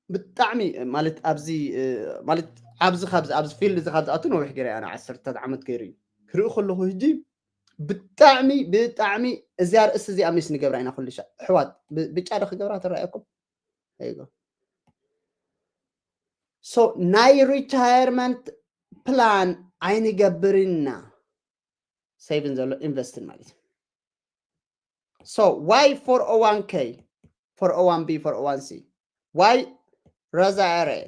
ብጣዕሚ ማለት ኣብዚ ማለት ኣብዚ ካብዚ ኣብዚ ፊልድ እዚ ካብዚ ኣቱ ነዊሕ ገይረ ኣነ ዓሰርታት ዓመት ገይሩ እዩ ክርኢ ከለኹ፣ ህጂ ብጣዕሚ ብጣዕሚ እዚኣ ርእሲ እዚኣ ሚስ ንገብራ ኢና ኩሉ ሻዕ። ኣሕዋት፣ ብ- ብጫ ዶ ክገብራ ትረኣየኩም? There you go. So ናይ ሪታየርመንት ፕላን ኣይንገብርና፣ ሴቭን ዘሎ ኢንቨስትን ማለት እዩ። So why four oh one k, four oh one b, four oh one c? Why Rosa Area?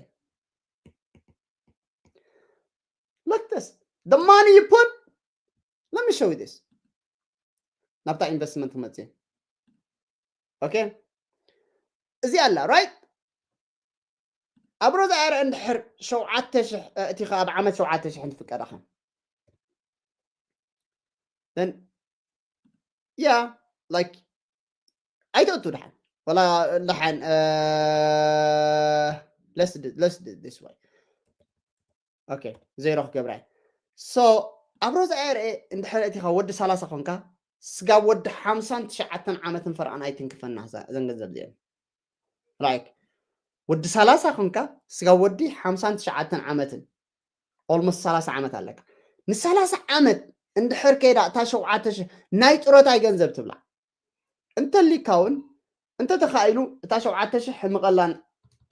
Look this. The money you put, let me show you this. ናብታ ኢንቨስትመንት ክመፅእ። ኦኬ፣ እዚ ኣላ፣ ራይት? ኣብ ሮዛ ኤር እንድሕር ሸውዓተ ሽሕ እቲኻ ኣብ ዓመት ሸውዓተ ሽሕ እንትፍቀደኻ፣ then yeah, like ኣይተእቱ ድሓን ወላ ድሓን let's do, let's do this way. ኦኬ፣ ዜሮ ክገብራ እየ። So ኣብ ሮዛ ኤር እንድሕር እቲኻ ወዲ ሰላሳ ኮንካ፣ ስጋብ ወዲ ሓምሳን ትሽዓተን ዓመትን ፈርዖን ኣይትንክፈና እዛ- እዘን ገንዘብ እዚአን። Like ወዲ ሰላሳ ኮንካ፣ ስጋብ ወዲ ሓምሳን ትሽዓተን ዓመትን፣ almost ሰላሳ ዓመት ኣለካ። ንሰላሳ ዓመት እንድሕር ከይዳ እታ ሸውዓተ ሽሕ ናይ ጡረታይ ገንዘብ ትብላ እንተሊካ እውን፣ እንተተኻኢሉ እታ ሸውዓተ ሽሕ ምቐላን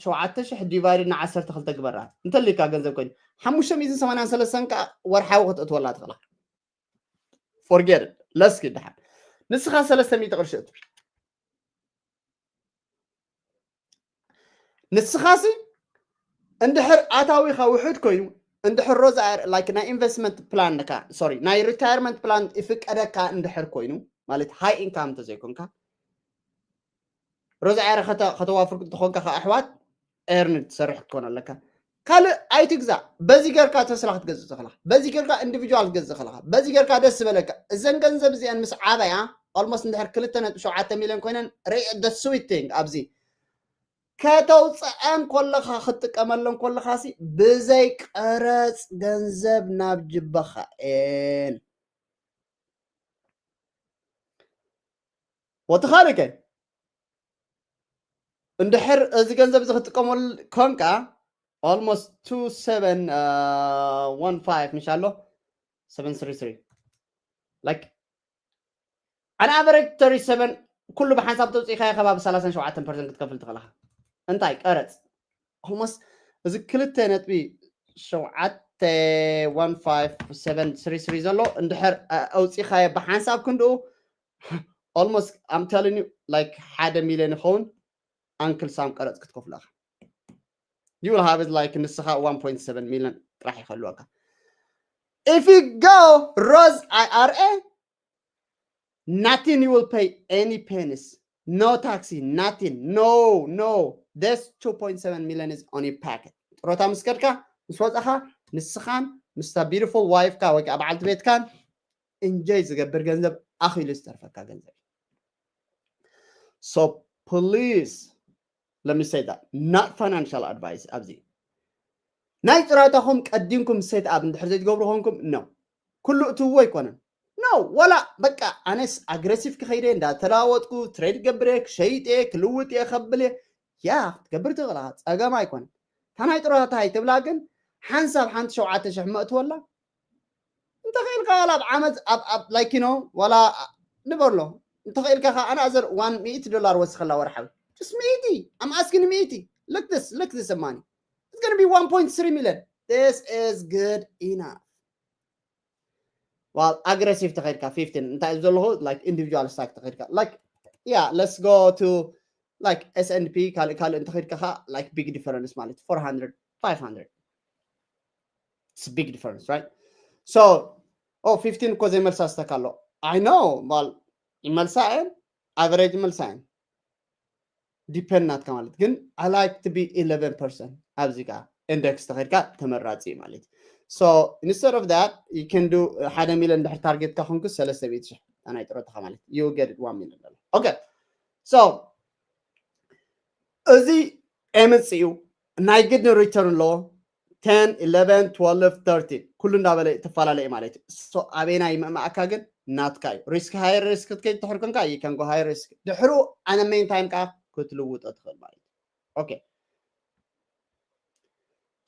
ሸውዓተ ሽሕ ዲቫይድ ንዓሰርተ ክልተ ግበራ። እንተሊካ ገንዘብ ኮይኑ ሓሙሽተ ሚእትን ሰማንያን ሰለስተን ከዓ ወርሓዊ ክትእትወላ ትኽእላ። Forget it. ለስኪ ድሓን ንስኻ ሰለስተ ሚእቲ ቅርሺ እቱ። ንስኻሲ እንድሕር ኣታዊኻ ውሑድ ኮይኑ፣ እንድሕር ሮዛ like ናይ ኢንቨስትመንት ፕላንካ፣ ሶሪ፣ ናይ ሪታየርመንት ፕላን ይፍቀደካ እንድሕር ኮይኑ፣ ማለት ሃይ ኢንካም እንተዘይኮንካ፣ ሮዛ ኤር ከተዋፍር እንተኾንካ ከዓ ኣሕዋት ኤርን ትሰርሕ ክትኮን ኣለካ። ካልእ ኣይትግዛእ። በዚ ጌርካ ተስላ ክትገዝእ ትኽእላ፣ በዚ ጌርካ ኢንዲቪጁዋል ክትገዝእ ትኽእላ፣ በዚ ጌርካ ደስ ዝበለካ። እዘን ገንዘብ እዚአን ምስ ዓበያ፣ ኦልሞስት እንድሕር ክልተ ነጥቢ ሸውዓተ ሚልዮን ኮይነን፣ ሪእ the sweet thing ኣብዚ ከተውፅአን ኮለኻ ክትጥቀመለን ኮለኻሲ ብዘይ ቀረፅ ገንዘብ ናብ ጅበኻ እየን። ወትኻልከ እንድሕር እዚ ገንዘብ እዚ ክትጥቀመሉ ኮንካ almost two seven one five ምሽ ኣሎ seven three three like an average thirty seven ኩሉ ብሓንሳብ ተውፅኢኻዮ ከባቢ ሰላሳን ሸውዓተን ፐርሰንት ክትከፍል ትኽእልኻ። እንታይ ቀረፅ almost እዚ ክልተ ነጥቢ ሸውዓተ one five seven three three ዘሎ እንድሕር ኣውፂኻዮ ብሓንሳብ ክንድኡ almost I'm telling you like ሓደ ሚልዮን ይኸውን ኣንክል ሳም ቀረፅ ክትከፍሉ ኢኻ። You will have it like ንስኻ one point seven ሚልዮን ጥራሕ ይኸልወካ። If you go Roth I R A, nothing, you will pay any pennies, no taxi, nothing, no, no. This two point seven million is on your pocket. ጡረታ ምስ ከድካ ምስ ወፃኻ ንስኻን ምስታ beautiful wife ካ ወይ ከዓ በዓልቲ ቤትካን ኢንጆይ ዝገብር ገንዘብ ኣኺሉ ዝተርፈካ ገንዘብ። So please let me say that, not financial advice ኣብዚ ናይ ጡረታኹም ቀዲምኩም ሴት ኣፕ እንድሕር ዘይትገብሩ ኮንኩም ነው ኩሉ እትዎ ኣይኮነን። No፣ ወላ በቃ ኣነስ ኣግረሲቭ ክኸይደ እንዳተለዋወጥኩ ትሬድ ገብረ ክሸይጥ እየ ክልውጥ እየ ከብል እየ። ያ ክትገብር ትኽእላ ጸገም ኣይኮነን። እታ ናይ ጡረታ ኣይትብላ ግን ሓንሳብ ሓንቲ ሸውዓተ ሽሕ መእትወላ እንተኽኢልካ ወላ ኣብ ዓመት ኣብ ኣብ like you know ወላ ንበሎ እንተኽኢልካ ከ ኣናዘር one ሚእቲ ዶላር ወስኸላ ወርሓዊ just ሚእቲ I'm asking ሚእቲ look this look this money it's gonna be one point three million. This is good enough. Well, aggressive ተኸድካ fifteen እንታይ ዘለኹ like individual stock ተኸድካ like yeah let's go to like S and P ካልእ ካልእ እንተኸድካ ከ like big difference ማለት four hundred five hundred it's big difference, right? So ኦ fifteen እኮ ዘይመልሳ ስቶክ ኣሎ። I know፣ well፣ ይመልሳ እየን፣ average ይመልሳ እየን። Depend ናትካ ማለት ግን፣ I like to be eleven percent ኣብዚ ከኣ ኢንደክስ ተኸድካ ተመራፂ እዩ ማለት እዩ። So instead of that you can do ሓደ ሚልዮን ድሕር ታርጌትካ ኮንኩ ሰለስተ ሚእቲ ሽሕ ናይ ጥሮታኻ ማለት you get it one million dollar። Okay, so እዚ ኤምፅ እዩ፣ ናይ ግድን ሪተርን ኣለዎ። Ten, eleven, twelve, thirteen ኩሉ እንዳበለ ተፈላለየ ማለት እዩ። So ኣበይና ይመእማእካ ግን ናትካ እዩ። ሪስክ ሃየር ሪስክ ክትከይድ ትሕር ኮንካ you can go higher risk፣ ድሕሩ ኣነ ሜን ታይም ከዓ ክትልውጦ ትኽእል ማለት እዩ። Okay,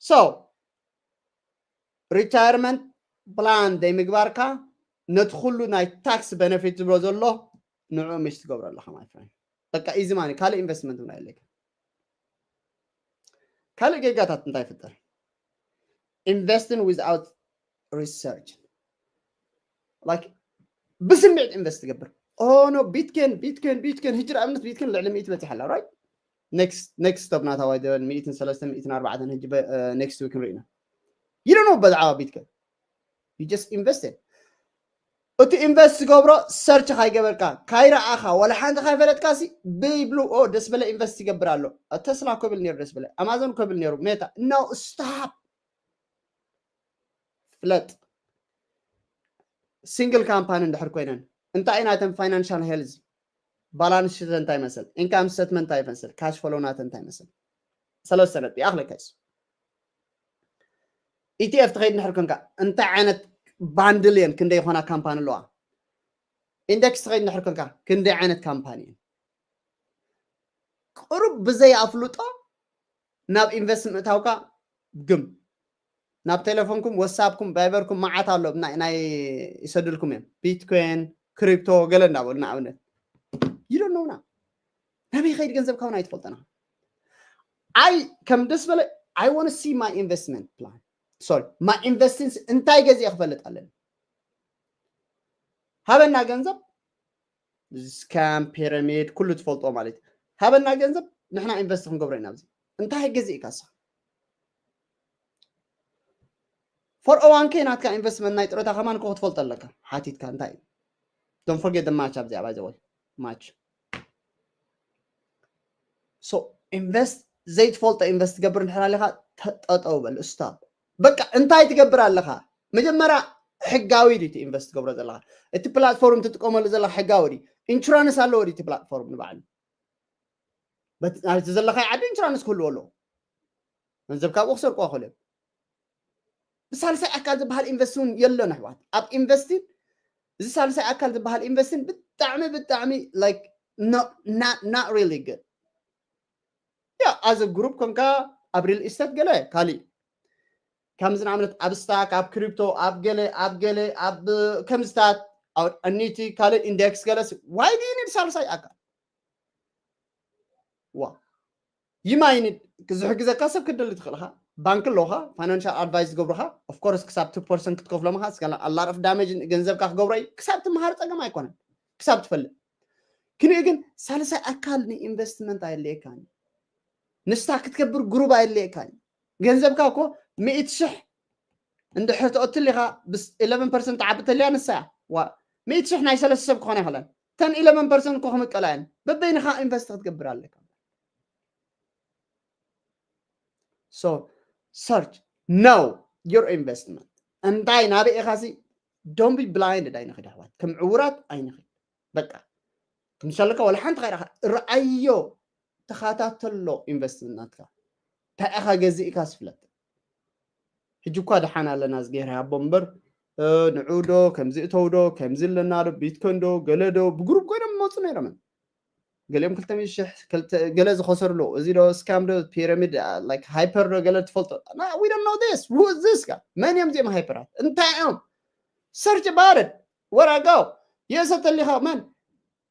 so retirement plan ዘይምግባርካ ነቲ ኩሉ ናይ ታክስ ቤነፊት ዝብሎ ዘሎ ንዑ ሚስ ትገብሮ ኣለኻ my friend። በቃ ኢዚ ማኒ፣ ካልእ ኢንቨስትመንት እውን ኣየለካ። ካልእ ጌጋታት እንታይ ይፍጠር? Investing without research፣ like ብስምዒት ኢንቨስት ትገብር። ኦ ኖ፣ ቢትኮይን ቢትኮይን ቢትኮይን፣ ሕጂ ንኣብነት ቢትኮይን ልዕሊ ሚእቲ በፂሓ ኣላ፣ right? Next next stop ናታ ዋይ ደበል ሚእትን ሰለስተን ሚእትን ኣርባዕተን፣ ሕጂ next week ንርኢ ኢና። You don't know ብዛዕባ ቢትኮይን፣ you just invested። እቲ ኢንቨስት ዝገብሮ ሰርች ካይገበርካ፣ ካይረኣኻ፣ ወላ ሓንቲ ካይፈለጥካ ሲ ብይብሉ ኦ ደስ በለ ኢንቨስት ይገብር ኣሎ። ተስላ ኮብል ነይሩ ደስ በለ፣ ኣማዞን ኮብል ነይሩ፣ ሜታ። No, stop። ፍለጥ። ሲንግል ካምፓኒ እንድሕር ኮይነን እንታይ ናተን ፋይናንሻል ሄልዝ፣ ባላንስ ሽት እንታይ ይመስል፣ ኢንካም ስተትመንት እንታይ ይመስል፣ ካሽ ፍሎ ናተን እንታይ ይመስል። ሰለስተ ነጥቢ ይኣኽለካ እዩ። ኢቲኤፍ ትኸይድ እንድሕር ኮንካ እንታይ ዓይነት ባንድል እየን፣ ክንደይ ይኾና ካምፓኒ ኣለዋ። ኢንደክስ ትኸይድ እንድሕር ኮንካ ክንደይ ዓይነት ካምፓኒ እየን። ቁሩብ ብዘይ ኣፍልጦ ናብ ኢንቨስት ምእታውካ ግም። ናብ ቴሌፎንኩም፣ ዋትሳፕኩም፣ ቫይበርኩም መዓት ኣሎ ናይ ናይ ይሰድልኩም እዮም። ቢትኮይን፣ ክሪፕቶ ገለ እንዳበሉ ንኣብነት። You don't know now። ናበይ ይኸይድ ገንዘብካ እውን ኣይትፈልጦን ኢኻ። ኣይ ከም ደስ በለ I want to see my investment plan። Sorry, my investing እንታይ ገዚኤ ክፈልጥ ኣለኒ። ሃበና ገንዘብ። ስካም፣ ፒራሚድ፣ ኩሉ ትፈልጦ ማለት እዩ። ሃበና ገንዘብ፣ ንሕና ኢንቨስት ክንገብሮ ኢና ኣብዚ። እንታይ ገዚእካ ንስኻ? ፎር ኦ ዋን ኬ ናትካ ኢንቨስትመንት ናይ ጥሮታ ከማን እኮ ክትፈልጦ ኣለካ። ሓቲትካ እንታይ እዩ? Don't forget the match ኣብዚኣ፣ by the way። ማች። So ኢንቨስት፣ ዘይትፈልጦ ኢንቨስት ትገብር እንድሕር ኣለኻ፣ ተ-፣ ጠጠው በል፣ ስታፕ። በቃ እንታይ ትገብር ኣለኻ? መጀመርያ ሕጋዊ ድዩ እቲ ኢንቨስት ትገብሮ ዘለኻ? እቲ ፕላትፎርም ትጥቀመሉ ዘለኻ ሕጋዊ ድዩ? ኢንሹራንስ ኣለዎ ድዩ እቲ ፕላትፎርም ንባዕሉ? በት-፣ ናብቲ ዘለኻዮ ዓዲ ኢንሹራንስ ክህልዎ ኣለዎ። ገንዘብካ ኣብኡ ክሰርቅዎ ይኽእሉ እዮም። ብሳልሳይ ኣካል ዝበሃል ኢንቨስት እውን የለን ኣሕዋት። ኣብ ኢንቨስቲን፣ እዚ ሳልሳይ ኣካል ዝበሃል ኢንቨስቲን ብጣዕሚ፣ ብጣዕሚ፣ like፣ no, not, not really good። ያ፣ as a group ኮንካ ኣብ ሪል ኢስቴት ገለ ካሊእ፣ ከምዚ ንኣብነት ኣብ ስታክ፣ ኣብ ክሪፕቶ፣ ኣብ ገለ፣ ኣብ ገለ፣ ኣብ ከምዝታት፣ ኣብ ኣኒቲ፣ ካልእ ኢንዴክስ ገለስ፣ why do you need ሳልሳይ ኣካል? ዋ፣ you might need ዝሕግዘካ ሰብ ክትደሊ ትኽእል ኢኻ። ባንክ ኣለውኻ፣ ፋይናንሻል ኣድቫይስ ዝገብሩኻ፣ of course ክሳብ two percent ክትከፍሎም ኢኻ። እስከ a lot of damage ገንዘብካ ክገብሮ እዩ። ክሳብ ትመሃር ጸገም ኣይኮነን፣ ክሳብ ትፈልጥ። ክንኡ ግን ሳልሳይ ኣካል ንኢንቨስትመንት ኣየድልየካን እዩ። ንስታክ ክትገብር ግሩፕ ኣየድልየካን እዩ። ገንዘብካ እኮ ሚእቲ ሽሕ እንድሕር ትቐትል ኢኻ፣ ብስ-፣ ኢለቨን ፐርሰንት ትዓቢ ተልያ ንሳ እያ። ዋ፣ ሚእቲ ሽሕ ናይ ሰለስተ ሰብ ክኾና ይኽእለን። እተን ኢለቨን ፐርሰንት እኮ ክምቀላ እየን። በበይንኻ ኢንቨስት ክትገብር ኣለካ። So search፣ know your investment። እንታይ ናበይ ኢኻ ሲ፣ don't be blinded ኣይንኽድ ኣሕዋት። ከም ዕውራት ኣይንኽድ። በቃ፣ ክንሻለካ ወላ ሓንቲ ካይራኻ፣ ረኣዮ፣ ተኸታተሎ ኢንቨስትመንት ናትካ። እንታይ ኢኻ ገዚእካ ስፍለጥ። ሕጂ እኳ ደሓን ኣለና፣ እዝግሄር ይሃቦ እምበር፣ እ፣ ንዑ ዶ፣ ከምዚ እተው ዶ፣ ከምዚ ኣለና ዶ፣ ቢትኮይን ዶ፣ ገለ ዶ፣ ብግሩፕ ኮይኖም ይመፁ ነይሮም። ገሊኦም ክልተ ሚእቲ ሽሕ፣ ክልተ፣ ገለ ዝኸሰሩ ኣለዉ። እዚ ዶ ስካም ዶ፣ ፒራሚድ፣ አ፣ like ሃይፐር ዶ፣ ገለ ትፈልጦ? ና፣ we don't know this። Who is this guy? መን እዮም እዚኦም ሃይፐራት? እንታይ እዮም? Search about it። Where I go? የእሰ ተሊኻ መን?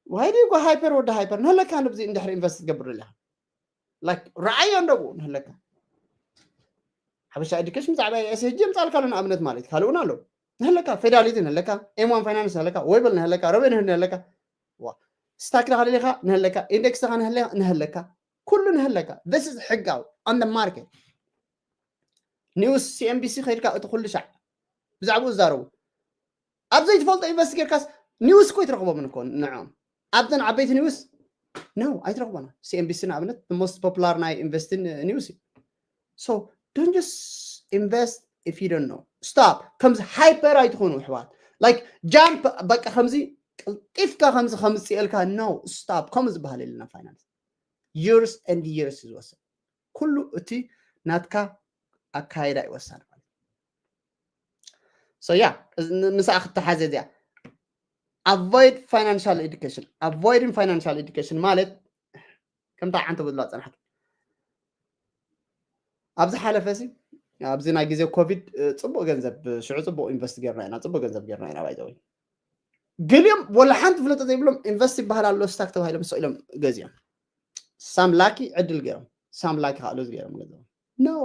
Why do you go ሃይፐር ወዲ ሃይፐር? ንህለካ ንብዚ እንድሕር ኢንቨስት ትገብር ኣለኻ። Like ረኣዮ እንደብኡ ንህለካ። ሓበሻ ኤዱኬሽን ብዛዕባ ኤስ ኤች ጂ የምጻልካ ኣሎ ንኣብነት ማለት እዩ። ካልእ እውን ኣሎ። ንህለካ ፌዳሊቲ ንህለካ፣ ኤም ዋን ፋይናንስ ንህለካ፣ ዌብል ንህለካ፣ ሮቢን ሁድ ንህለካ። ዋ። ስታክ ዳኻ ደሊኻ ንህለካ፣ ኢንዴክስ ዳኻ ንህለ-፣ ንህለካ። ኩሉ ንህለካ። This is ሕጋዊ on the market። ኒውስ ሲ ኤን ቢ ሲ ከይድካ እቲ ኩሉ ሻዕ ብዛዕባኡ ዝዛረቡ። ኣብ ዘይትፈልጦ ኢንቨስት ጌርካስ ኒውስ እኮ ኣይትረኽቦምን እኮ ንዕኦም ኣብተን ዓበይቲ ኒውስ ነው ኣይትረኽቦና። ሲኤንቢሲ ንኣብነት most popular ናይ ኢንቨስቲን ኒውስ እዩ። So don't just invest if you don't know. Stop። ከምዚ ሃይፐር ኣይትኾኑ ኣሕዋት። Like jump በቃ ከምዚ ቅልጢፍካ ከምዚ ከምፅእልካ no stop። ከምኡ ዝበሃል የለና ፋይናንስ years and years ዝወስድ ኩሉ እቲ ናትካ ኣካይዳ ይወሳድ ማለት so yeah ምስኣ ክትሓዘ እዚኣ avoid financial education። Avoiding financial education ማለት ከምታ ሓንቲ ብላ ፀናሕት ኣብዚ ሓለፈ ሲ ኣብዚ ናይ ግዜ ኮቪድ ፅቡቅ ገንዘብ ሽዑ ፅቡቅ ኢንቨስት ጌርና ኢና ፅቡቅ ገንዘብ ጌርና ኢና ባይዘወይ ገሊኦም ወላ ሓንቲ ፍለጠ ዘይብሎም ኢንቨስት ይበሃል ኣሎ ስታክ ተባሂሎም ስቕ ኢሎም ገዚኦም ሳም ላኪ ዕድል ገይሮም ሳም ላኪ ካልኦት ገይሮም ገዚኦም no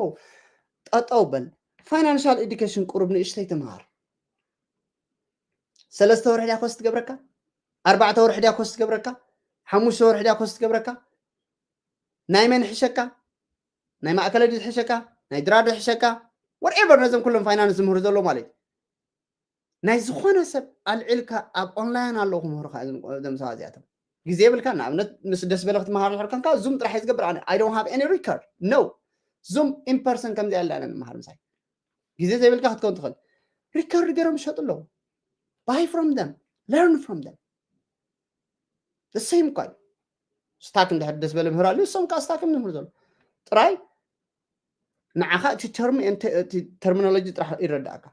ጠጠው በል financial education ቁሩብ ንእሽተይ ተምሃር ሰለስተ ወርሒ ድያ ኮስት ትገብረካ ኣርባዕተ ወርሒ ድያ ኮስት ትገብረካ ሓሙሽተ ወርሒ ድያ ኮስት ትገብረካ ናይ መን ይሕሸካ ናይ ማእከለ ድዩ ዝሕሸካ ናይ ድራር ይሕሸካ whatever ነዞም ኩሎም ፋይናንስ ዝምህሩ ዘሎ ማለት እዩ ናይ ዝኾነ ሰብ ኣልዒልካ ኣብ ኦንላይን ኣለዉ ክምህሩካ እዞም ሰባት እዚኣቶም ግዜ የብልካ ንኣብነት ምስ ደስ በለ ክትመሃር ድሕር ከንካ ዙም ጥራሕ ዝገብር ኣነ I don't have any record no ዙም in person ከምዚ ኣለና ንምሃር ምሳይ ግዜ ዘይብልካ ክትከውን ትኽእል ሪከርድ ገይሮም ይሸጡ ኣለዉ buy from them learn from them the same እኳ እዩ ስታክ እንድሕር ደስ በለ ምህር ኣሉ እሶም ከዓ ስታክ ምህር ዘሎ ጥራይ ንዓኻ እቲ ተርም ተርሚኖሎጂ ጥራሕ ይረዳእካ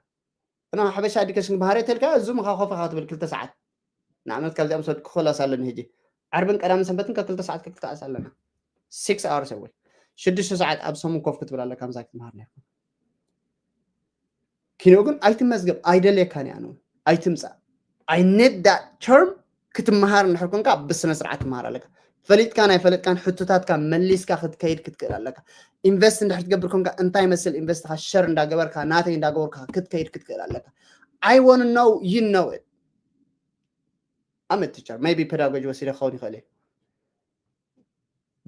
እና ሓበሻ ኤዱኬሽን ባህርየት ተልካ ዙም ካ ኮፍ ካ ትብል ክልተ ሰዓት ንኣብነት ካብዚኣ ምሰድ ክኸላስ ኣለኒ ሕጂ ዓርብን ቀዳምን ሰንበትን ከክልተ ሰዓት ከክልተ ሰዓት ኣለና six hours a week ሽዱሽተ ሰዓት ኣብ ሰሙን ኮፍ ክትብል ኣለካ ምሳ ክትምሃር ነርካ ኪኖ ግን ኣይትመዝገብ ኣይደልየካን እያ ኣይትምፃእ I need that term ክትመሃር እንድሕር ኮንካ ብስነ ስርዓት ትመሃር ኣለካ ፈሊጥካ ናይ ፈለጥካን ሕቶታትካ መሊስካ ክትከይድ ክትክእል ኣለካ ኢንቨስት እንድሕር ትገብር ኮንካ እንታይ መስል ኢንቨስትካ ሸር እንዳገበርካ ናተይ እንዳገበርካ ክትከይድ ክትክእል ኣለካ I want know you know it I'm a teacher maybe pedagogy ወሲደ ክኸውን ይኽእል እዩ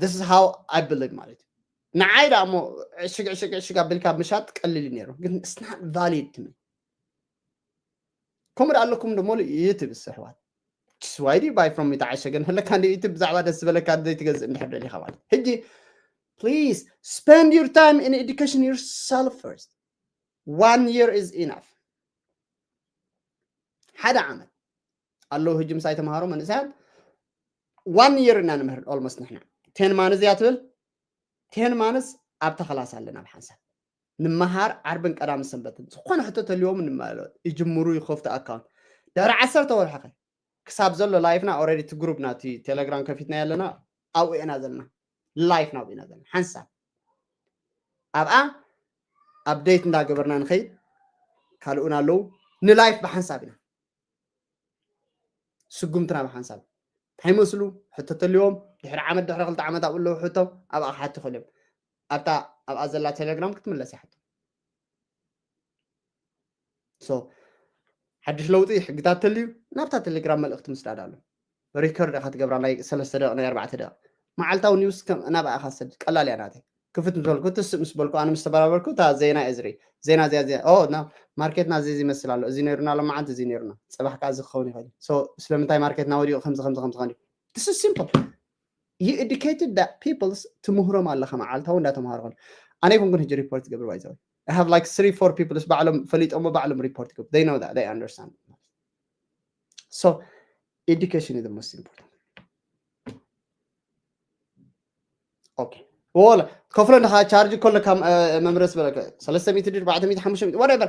this is how I believe ማለት እዩ ንዓይ ዳ እሞ ሽግዕ ሽግዕ ሽግ ኣቢልካ ምሻጥ ቀሊል እዩ ነይሩ ግን it's not valid to me ከምኡ ዳ ኣለኩም ደሞ ዩቱብ ዝስሕዋት why do you buy from me ተዓሸገ ንህለካ እንደ ዩቱብ ብዛዕባ ደስ ዝበለካ ዘይትገዝእ እንድሕር ደሊኻ ማለት ሕጂ please spend your time in education yourself first one year is enough ሓደ ዓመት ኣለዉ ሕጂ ምሳይ ተምሃሮ መንእሰያት one year ኢና ንምህር almost ንሕና ten months እያ ትብል ten months ኣብታ ክላስ ኣለና ብሓንሳብ ንምሃር ዓርብን ቀዳምን ሰንበትን ዝኾነ ሕቶ ተልዎም ንመሎ ይጅምሩ ይኸፍቱ ኣካውንት ድሕሪ ዓሰርተ ወርሒ ክሳብ ዘሎ ላይፍና already እቲ ግሩፕ ናቲ ቴሌግራም ከፊትና ኣለና ኣብኡ ኢና ዘለና ላይፍ ናብኡ ኢና ዘለና ሓንሳብ ኣብኣ ኣፕዴት እንዳገበርና ንኸይድ ካልኡን ኣለዉ ንላይፍ ብሓንሳብ ኢና ስጉምትና ብሓንሳብ እንታይ መስሉ ሕቶ ተልዎም ድሕሪ ዓመት ድሕሪ ክልተ ዓመት ኣብኡ ኣለዉ ሕቶ ኣብኣ ክሓቱ ይኽእሉ እዮም ኣብታ ኣብኣ ዘላ ቴሌግራም ክትምለስ ይሓቶ so ሓድሽ ለውጢ ሕግታት ተልዩ ናብታ ቴሌግራም መልእኽቲ ምስዳድ ኣሎ ሪከርድ ኢኻ ትገብራ ናይ ሰለስተ ደቂ ናይ ኣርባዕተ ደቂ መዓልታዊ ኒውስ ናብኣ ኢኻ ሰድ ቀላል እያ ናተይ ክፍት ምስ በልኩ ትስእ ምስ በልኩ ኣነ ምስ ተበራበርኩ እታ ዜና እየ ዝርኢ ዜና እዚኣ እዚኣ ኦ ና ማርኬትና እዚ እዚ ይመስል ኣሎ እዚ ነይሩና ሎማዓንቲ እዚ ነይሩና ፅባሕ ከዓ እዚ ክኸውን ይኽእል እዩ ስለምንታይ ማርኬትና ወዲቑ ከምዚ ከምዚ ከምዚ ኾን this is simple you educated that peoples ትምህሮም ኣለኻ መዓልታዊ እንዳተምሃሩ ኾን ኣነ ይኮንኩን ሕጂ ሪፖርት ዝገብር ባይዘው I have like three four peoples ባዕሎም ፈሊጦሞ ባዕሎም ሪፖርት ይገብሩ they know that they understand so education is the most important okay ወላ ከፍሎ እንድኻ ቻርጅ ከለካ መምረስ በለከ ሰለስተ ሚእቲ ድር ባዕተ ሚእቲ ሓሙሽተ ሚእቲ whatever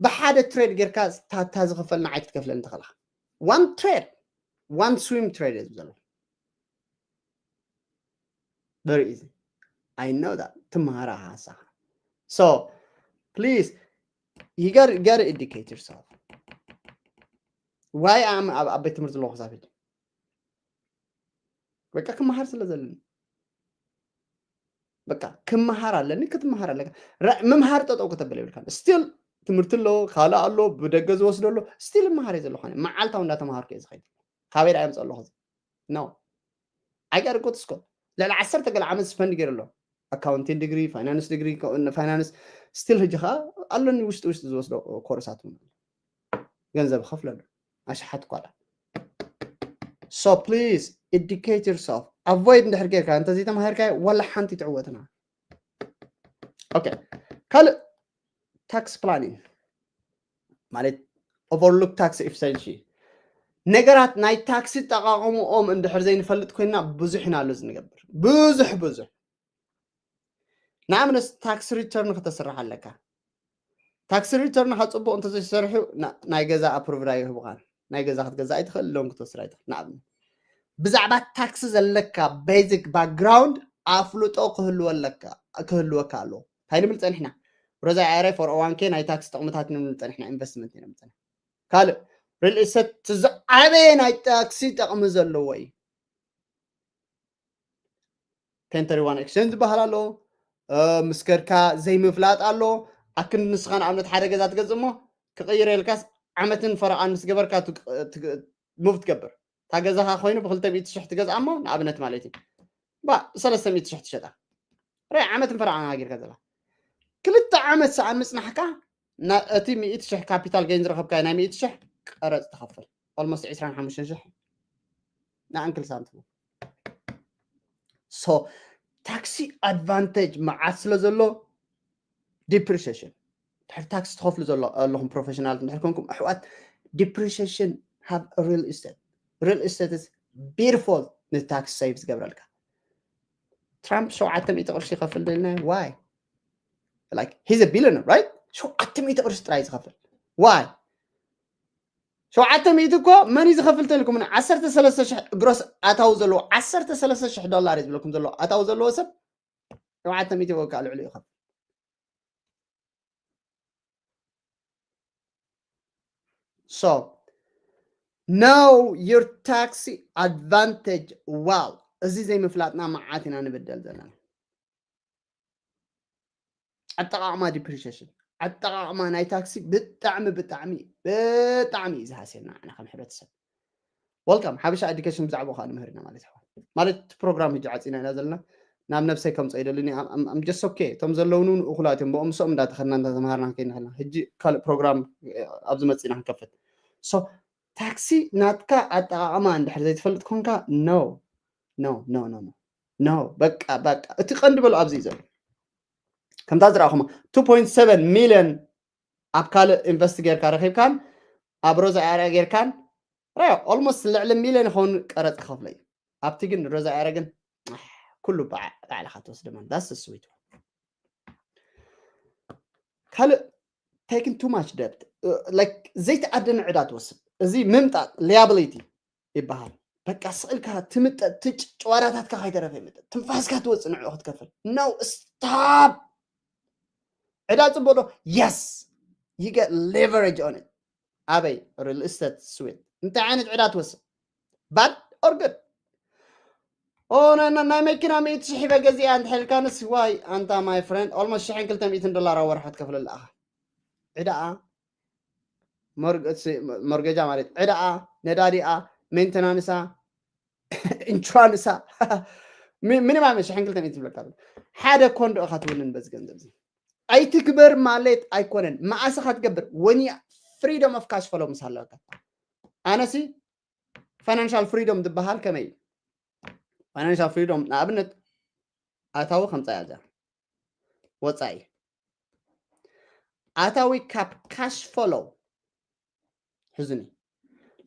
ብሓደ ትሬድ ጌርካ ታታ ዝኸፈልና ዓይነት ክትከፍለኒ ተኸልካ one trade one swim trade እዩ ዘሎ very easy I know that ትምሃራ ሃሳኻ so please you got got educate yourself why am ኣብ ቤት ትምህርቲ ዘለኹ ሳፊት በቃ ክመሃር ስለ ዘለኒ በቃ ክመሃር ኣለኒ ክትመሃር ኣለካ ምምሃር ጠጠው ከተበለ ይብልካ ስቲል ትምህርቲ ኣሎ ካልእ ኣሎ ብደገ ዝወስዶ ኣሎ ስቲል መሃር ዘለኾነ መዓልታዊ እንዳተምሃርኩ እየ ዝኸይድ ካበይ ዳ የምፅ ኣለኹ no I got to go to school ልዕሊ ዓሰርተ ገለ ዓመት ስፐንድ ገይሩ ኣሎ accounting degree finance degree finance still ሕጂ ከዓ ኣለኒ ውሽጢ ውሽጢ ዝወስዶ ኮርሳት ገንዘብ ከፍለሉ ኣሽሓት ኳላ። So please educate yourself, avoid እንድሕር ጌርካ እንተዘይተማሂርካ ዋላ ሓንቲ ትዕወትና። Okay, ካልእ tax planning ማለት overlook tax efficiency። ነገራት ናይ ታክሲ ጠቃቅምኦም እንድሕር ዘይንፈልጥ ኮይና ብዙሕ ኢና ኣሎ ዝንገብር፣ ብዙሕ ብዙሕ። ንኣብነት tax return ከተስርሕ ኣለካ። Tax return ካ ጽቡቅ እንተዘይሰርሑ ናይ ገዛ approval ኣይህቡካን። ናይ ገዛ ክትገዛ ኣይትኽእል፣ loan ክትወስድ ኣይትኽእል። ንኣብነት ብዛዕባ ታክሲ ዘለካ basic background ኣፍልጦ ክህልወካ ኣለዎ። እንታይ ንብል ጸኒሕና? ሮዛ IRA፣ four oh one K፣ ናይ ታክሲ ጥቕምታት ንብል ጸኒሕና፣ investment ንብል ጸኒሕና። ካልእ real estate ዝዓበየ ናይ ታክሲ ጥቕሚ ዘለዎ እዩ። Ten thirty-one exchange ዝበሃል ኣሎ። ምስ ከድካ ዘይምፍላጥ ኣሎ። ኣክንዲ ንስኻ ንኣብነት ሓደ ገዛ ትገዝእ እሞ ክቕይረልካስ ዓመትን ፈረቓን ምስ ገበርካ move ትገብር። እታ ገዛኻ ኮይኑ ብ ክልተ ሚእቲ ሽሕ ትገዝኣ እሞ ንኣብነት ማለት እዩ። ባ ሰለስተ ሚእቲ ሽሕ ትሸጣ። ራይ ዓመትን ፈረቓን ሃጊርካ ዘላ። ክልተ ዓመት ሰኣን ምጽናሕካ እቲ ሚእቲ ሽሕ capital gain ዝረኸብካዮ ናይ ሚእቲ ሽሕ ቀረጽ ትኸፍል። Almost ዕስራን ሓሙሽተን ሽሕ ንኣንክል ሳንቲሙ። So ታክሲ advantage መዓት ስለ ዘሎ depreciation ድሕር ታክሲ ትኸፍሉ ዘሎ ኣለኹም professional እንድሕር ኮንኩም ኣሕዋት፣ depreciation have real estate. Real estate is beautiful ንታክሲ save ዝገብረልካ። ትራምፕ ሸውዓተ ሚእቲ ቅርሺ ይኸፍል ደልና why? Like he's a billionaire, right? ሸውዓተ ሚእቲ ቅርሺ ጥራይ ዝኸፍል why? ሸውዓተ ሚእቲ እኮ መን እዩ ዝኸፍል ተልኩም? ዓሰርተ ሰለስተ ሽሕ gross ኣታዊ ዘለዎ፣ ዓሰርተ ሰለስተ ሽሕ ዶላር እዩ ዝብለኩም ዘለዎ ኣታዊ ዘለዎ ሰብ ሸውዓተ ሚእቲ ወካ ልዕሊ ይኸፍል። So know your tax advantage well። እዚ ዘይምፍላጥና መዓት ኢና ንብደል ዘለና። ኣጠቃቅማ depreciation፣ ኣጠቃቅማ ናይ ታክሲ ብጣዕሚ ብጣዕሚ ብጣዕሚ እዩ ዝሃስየና ንሕና ከም ሕብረተሰብ። Welcome ሓበሻ education፣ ብዛዕባኡ ከዓ ንምህርና ማለት እዩ። ማለት እቲ ፕሮግራም ሕጂ ዓፂና ኢና ዘለና። ናብ ነብሰይ ከምፀ ይደልኒ። I'm just okay። እቶም ዘለውኒ እውን እኩላት እዮም። ብኦም ምስኦም እንዳተኸድና እንዳተምሃርና ከይንኸልና ሕጂ ካልእ ፕሮግራም ኣብዚ መፂና ክንከፍት። So ታክሲ ናትካ ኣጠቃቅማ እንድሕር ዘይትፈልጥ ኮንካ no no no no no no በቃ በቃ እቲ ቀንዲ በሉ ኣብዚ እዩ ዘሎ። ከምታ ዝረኣኹሞ two point seven million ኣብ ካልእ invest ጌርካ ረኺብካን ኣብ ሮዛ IRA ጌርካን ራዮ almost ልዕሊ ሚልዮን ይኸውን ቀረጽ ክኸፍሎ እዩ። ኣብቲ ግን ሮዛ IRA ግን ኣሕ፣ ኩሉ ባዕ- ባዕልኻ ትወስድ ማለት that's the sweet one። ካልእ taking too much debt like ዘይተኣደነ ዕዳ ትወስድ። እዚ ምምጣጥ liability ይበሃል። በቃ ስቕ ኢልካ ትምጠጥ፣ ትጭ- ጨዋዳታትካ ከይተረፈ ይምጠጥ፣ ትንፋስካ ትወፅእ ንዕኡ ክትከፍል። No, stop። ዕዳ ፅቡቅ ዶ? Yes, you get leverage on it። ኣበይ? Real estate sweet። እንታይ ዓይነት ዕዳ ትወስድ? Bad or good? ኦ ናይ ናይ- ናይ መኪና ሚእቲ ሽሕ ሂበ ገዚኣ እንተሕልካንስ ዋይ ኣንታ my friend almost ሽሕን ክልተ ሚእትን ዶላር ኣብ ወርሒ ክትከፍለላ ኢኻ። ዕዳኣ ሞርገ- እሲ- ሞርገጃ ማለት ዕዳኣ፣ ነዳዲኣ፣ ሜንተናንሳ፣ ኢንሹራንሳ፣ ሚ- ሚኒማም ሽሕን ክልተ ሚእትን ትብለካ ዘሎ። ሓደ ኮንዶ ኢኻ ትውንን በዚ ገንዘብ እዚ። ኣይትግበር ማለት ኣይኮነን። መኣስ ኢኻ ትገብር? When you freedom of cash flow ምስ ኣለካ። ኣነሲ financial freedom ዝበሃል ከመይ እዩ? Financial freedom ንኣብነት ኣታዊ ከምፃ እያ እዛ ወፃኢ ኣታዊ ካብ cash flow ሕዝኒ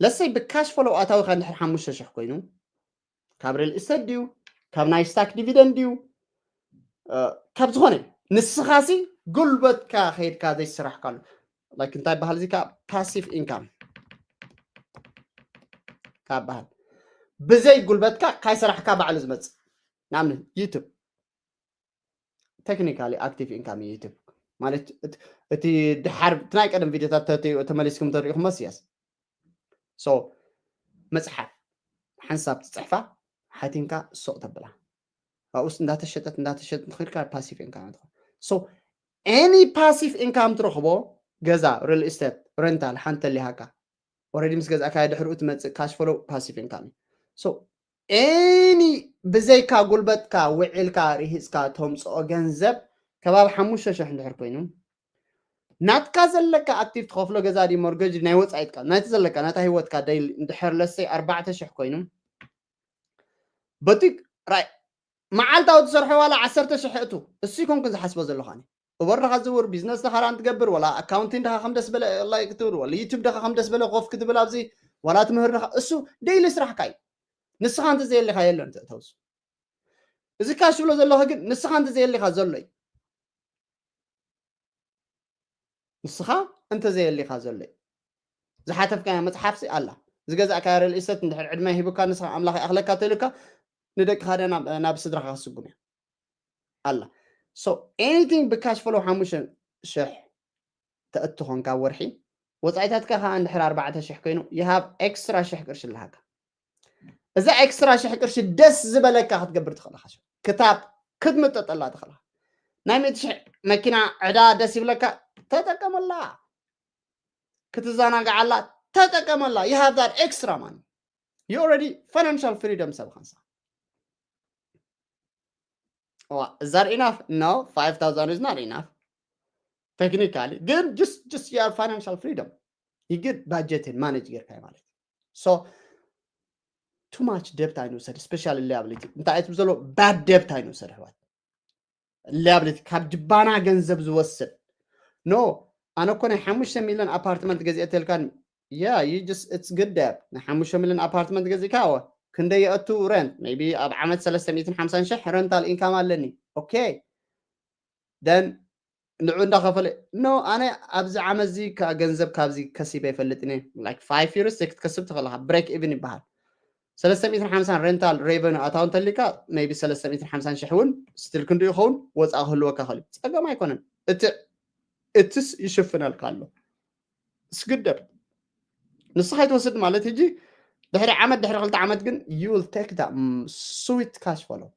ለሰይ ብ cash flow ኣታዊ ካ እንድሕር ሓሙሽተ ሽሕ ኮይኑ ካብ real estate ድዩ ካብ ናይ stock dividend ድዩ ካብ ዝኾነ ንስኻሲ ጉልበትካ ከይድካ ዘይስራሕካሉ like እንታይ በሃል እዚ ከዓ passive income ካብ በሃል ብዘይ ጉልበትካ ካይ ስራሕካ ባዕሉ ዝመፅእ ንኣብነት YouTube technically active income እዩ YouTube ማለት እቲ ድሓር እቲ ናይ ቀደም ቪዲዮታት ተመሊስኩም ተሪኢኹም መስ yes so መፅሓፍ ሓንሳብ ትፅሕፋ ሓቲምካ ሱቕ ተብላ ኣብኡስ እንዳተሸጠት እንዳተሸጠት ንክድካ passive income ትኾን so any passive income ትረኽቦ ገዛ real estate rental ሓንቲ ተሊሃካ already ምስ ገዛእካ ድሕሪኡ ትመፅእ cash flow passive income so any ብዘይካ ጉልበትካ ውዒልካ ርሂፅካ ተምፅኦ ገንዘብ ከባቢ ሓሙሽተ ሽሕ እንድሕር ኮይኑ ናትካ ዘለካ ኣክቲቭ ትኸፍሎ ገዛ ድዩ ሞርገጅ ናይ ወፃኢትካ ናይቲ ዘለካ ናታ ህይወትካ ደይሊ እንድሕር ለሰይ ኣርባዕተ ሽሕ ኮይኑ በቲ ራይ መዓልታዊ ትሰርሖ ዋላ ዓሰርተ ሽሕ እቱ እሱ ይኮንኩን ዝሓስቦ ዘለኳኒ እበር ደኻ ዝውር ቢዝነስ ደኻ ራን ትገብር ወላ ኣካውንቲን ደኻ ከም ደስ በለ ላይክ ትብል ወላ ዩቱብ ደኻ ከም ደስ በለ ኮፍ ክትብል ኣብዚ ወላ ትምህር ደኻ እሱ ደይሊ ስራሕካ እዩ ንስኻ እንተዘየሊኻ የለን ተውሱ እዚ ካሽ ብሎ ዘለኹ ግን ንስኻ እንተዘየሊኻ ዘሎ እዩ ንስኻ እንተዘየሊኻ ዘሎ እዩ ዝሓተፍካያ መፅሓፍሲ ኣላ ዝገዛእካያ ሪል ኢስተት እንድሕር ዕድመ ሂቡካ ንስኻ ኣምላኽ ይኣኽለካ ተልካ ንደቅኻ ደ ናብ ስድራኻ ክስጉም እያ ኣላ so anything ብካሽ ፈሎ ሓሙሽተ ሽሕ ተእትኾንካ ወርሒ ወፃኢታትካ ከዓ እንድሕር ኣርባዕተ ሽሕ ኮይኑ ይሃብ ኤክስትራ ሽሕ ቅርሺ ኣለሃካ እዛ ኤክስትራ ሽሕ ቅርሺ ደስ ዝበለካ ክትገብር ትኽእልካ ክታብ ክትምጠጠላ ትኽእልካ ናይ ሚእቲ ሽሕ መኪና ዕዳ ደስ ይብለካ ተጠቀመላ ክትዘናግዓላ ተጠቀመላ you have that extra money you already financial freedom ሰብ ኻንሳ is that enough no five thousand is not enough technically ግን just just your financial freedom you get budgeting manage ጌርካ ማለት so too much debt ኣይንውሰድ special liability እንታይ እትብ ዘሎ bad debt ኣይንውሰድ ኣሕዋት liability ካብ ጅባና ገንዘብ ዝወስድ no ኣነ እኮ ናይ ሓሙሽተ ሚሊዮን ኣፓርትመንት ገዚአተልካን yeah you just it's good debt ናይ ሓሙሽተ ሚሊዮን ኣፓርትመንት ገዚእካ ወ ክንደይ የእቱ rent maybe ኣብ ዓመት ሰለስተ ሚእትን ሓምሳን ሽሕ rental income ኣለኒ okay then ንዑ እንዳኸፈለ no ኣነ ኣብዚ ዓመት እዚ ገንዘብ ካብዚ ከሲበ ይፈልጥኒ like five years ክትከስብ ትኽእልካ break even ይበሃል ሰለስተ ሚእትን ሓምሳን rental revenue ኣታው እንተሊካ maybe ሰለስተ ሚእትን ሓምሳን ሽሕ እውን still ክንዲ ይኸውን ወፃእ ክህልወካ ክእል ፀገም ኣይኮነን እቲ እትስ ይሽፍነልካ ኣሎ ስግደብ ንስኻ ይትወስድ ማለት ሕጂ ድሕሪ ዓመት ድሕሪ ክልተ ዓመት ግን you will take that sweet cash flow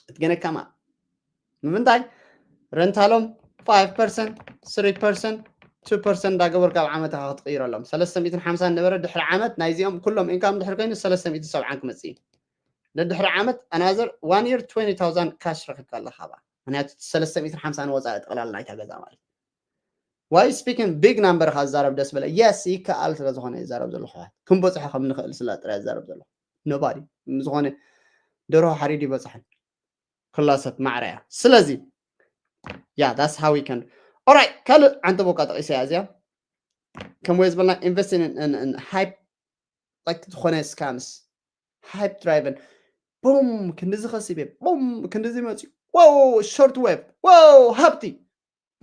it's gonna come up ንምንታይ rental ኦም five percent three percent two percent እንዳገበርካ ኣብ ዓመት ኢኻ ክትቕይረሎም ሰለስተ ሚእትን ሓምሳን ነበረ ድሕሪ ዓመት ናይዚኦም ኩሎም income ድሕሪ ኮይኑ ሰለስተ ሚእትን ሰብዓን ክመፅእ እዩ ድሕሪ ዓመት another one year twenty thousand cash ረኺብካ ኣለኻ ባ ምክንያቱ ሰለስተ ሚእትን ሓምሳን ወፃኢ ጠቕላላ ናይታ ገዛ ማለት why speaking big number ካ ዝዛረብ ደስ በለ yes ይከኣል ስለ ዝኾነ ይዛረብ ዘለኹ ክንበፅሖ ከም ንኽእል ስለ ጥራይ ዝዛረብ ዘለኹ nobody ዝኾነ ደርሆ ሓሪድ ይበፅሐን ክላሰት ማዕረ እያ ስለዚ yeah that's how we can alright ካልእ ዓንተ ቦካ ጠቂሰ እያ እዚኣ ከም ወይ ዝበልና investing in, in, in hype like ዝኾነ scams hype driven boom ክንድዚ ከሲበ boom ክንድዚ መፅዩ wow short wave wow ሃብቲ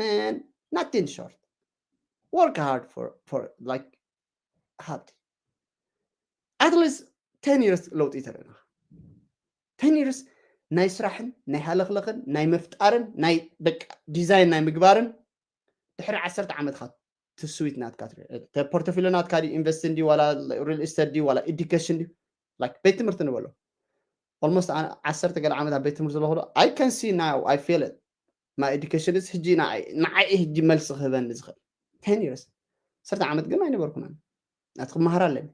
man nothing short work hard for for like ሃብቲ at least ten years ለውጢ ተለና ten years ናይ ስራሕን ናይ ሃለኽለኽን ናይ ምፍጣርን ናይ በቃ ዲዛይን ናይ ምግባርን ድሕሪ ዓሰርተ ዓመት ካ ትስዊት ናትካ ትርኢ ፖርቶፊሎ ናትካ ድዩ ኢንቨስት እንዲ ዋላ ሪል ኢስተት ድዩ ዋላ ኤዱኬሽን ድዩ like ቤት ትምህርቲ ንበሎ almost ዓሰርተ ገለ ዓመት ኣብ ቤት ትምህርቲ ዘለኹ I can see now I feel it my education is ሕጂ ንዓይ ሕጂ መልሲ ክህበኒ ዝኽእል ten years ዓሰርተ ዓመት ግን ኣይነበርኩን ኣነ ናቲ ክመሃር ኣለኒ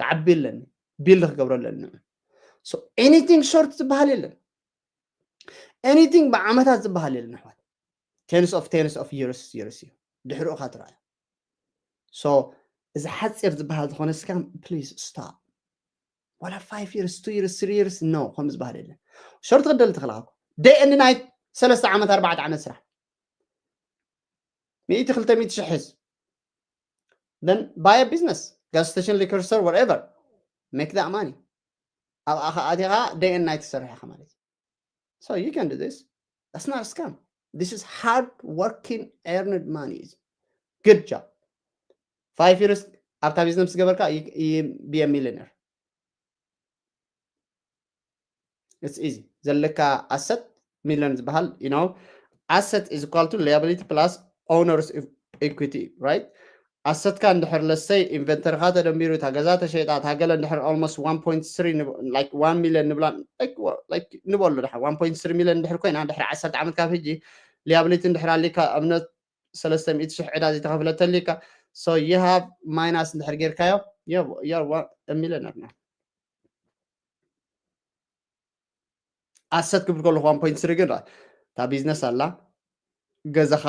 ክዓቢ ኣለኒ ቢልድ ክገብሮ ኣለኒ so anything short ዝበሃል የለን anything ብዓመታት ዝበሃል የለን ኣሕዋት tens of tens of years years እዩ ድሕሪኡ ካ ትረኣዮ so እዚ ሓፂር ዝበሃል ዝኾነ ስካም please stop ዋላ five years two years three years no ከም ዝበሃል የለን short ክደሊ ትኽእልካ day and night ሰለስተ ዓመት ኣርባዕተ ዓመት ስራሕ ሚእቲ ክልተ ሚእቲ ሽሕ ሕዝ then buy a business gas station liquor store whatever make that money ኣብኣ ከዓ ኣቲኻ day and night ትሰርሕ ኢኻ ማለት እዩ so you can do this that's not a scam this is hard working earned money good job five years ኣብታ ቢዝነስ ገበርካ be a millionaire it's easy ዘለካ asset ሚሊዮን ዝበሃል you know asset is equal to liability plus owners equity right ኣሰትካ እንድሕር ለሰይ ኢንቨንተርኻ ተደንቢሩ እታ ገዛ ተሸይጣ እታ ገለ እንድሕር almost one point three like one million ንብላ ንበሉ ድሓ one point three million እንድሕር ኮይና ድሕሪ ዓሰርተ ዓመት ካብ ሕጂ ሊያብሊቲ እንድሕር ኣሊካ እምነት ሰለስተ ሚእቲ ሽሕ ዕዳ ዘይተኸፍለተሊካ so you have minus እንድሕር ጌርካዮ you're one millionaire now ኣሰት ክብል ከለኹ one point three ግን እታ ቢዝነስ ኣላ ገዛኻ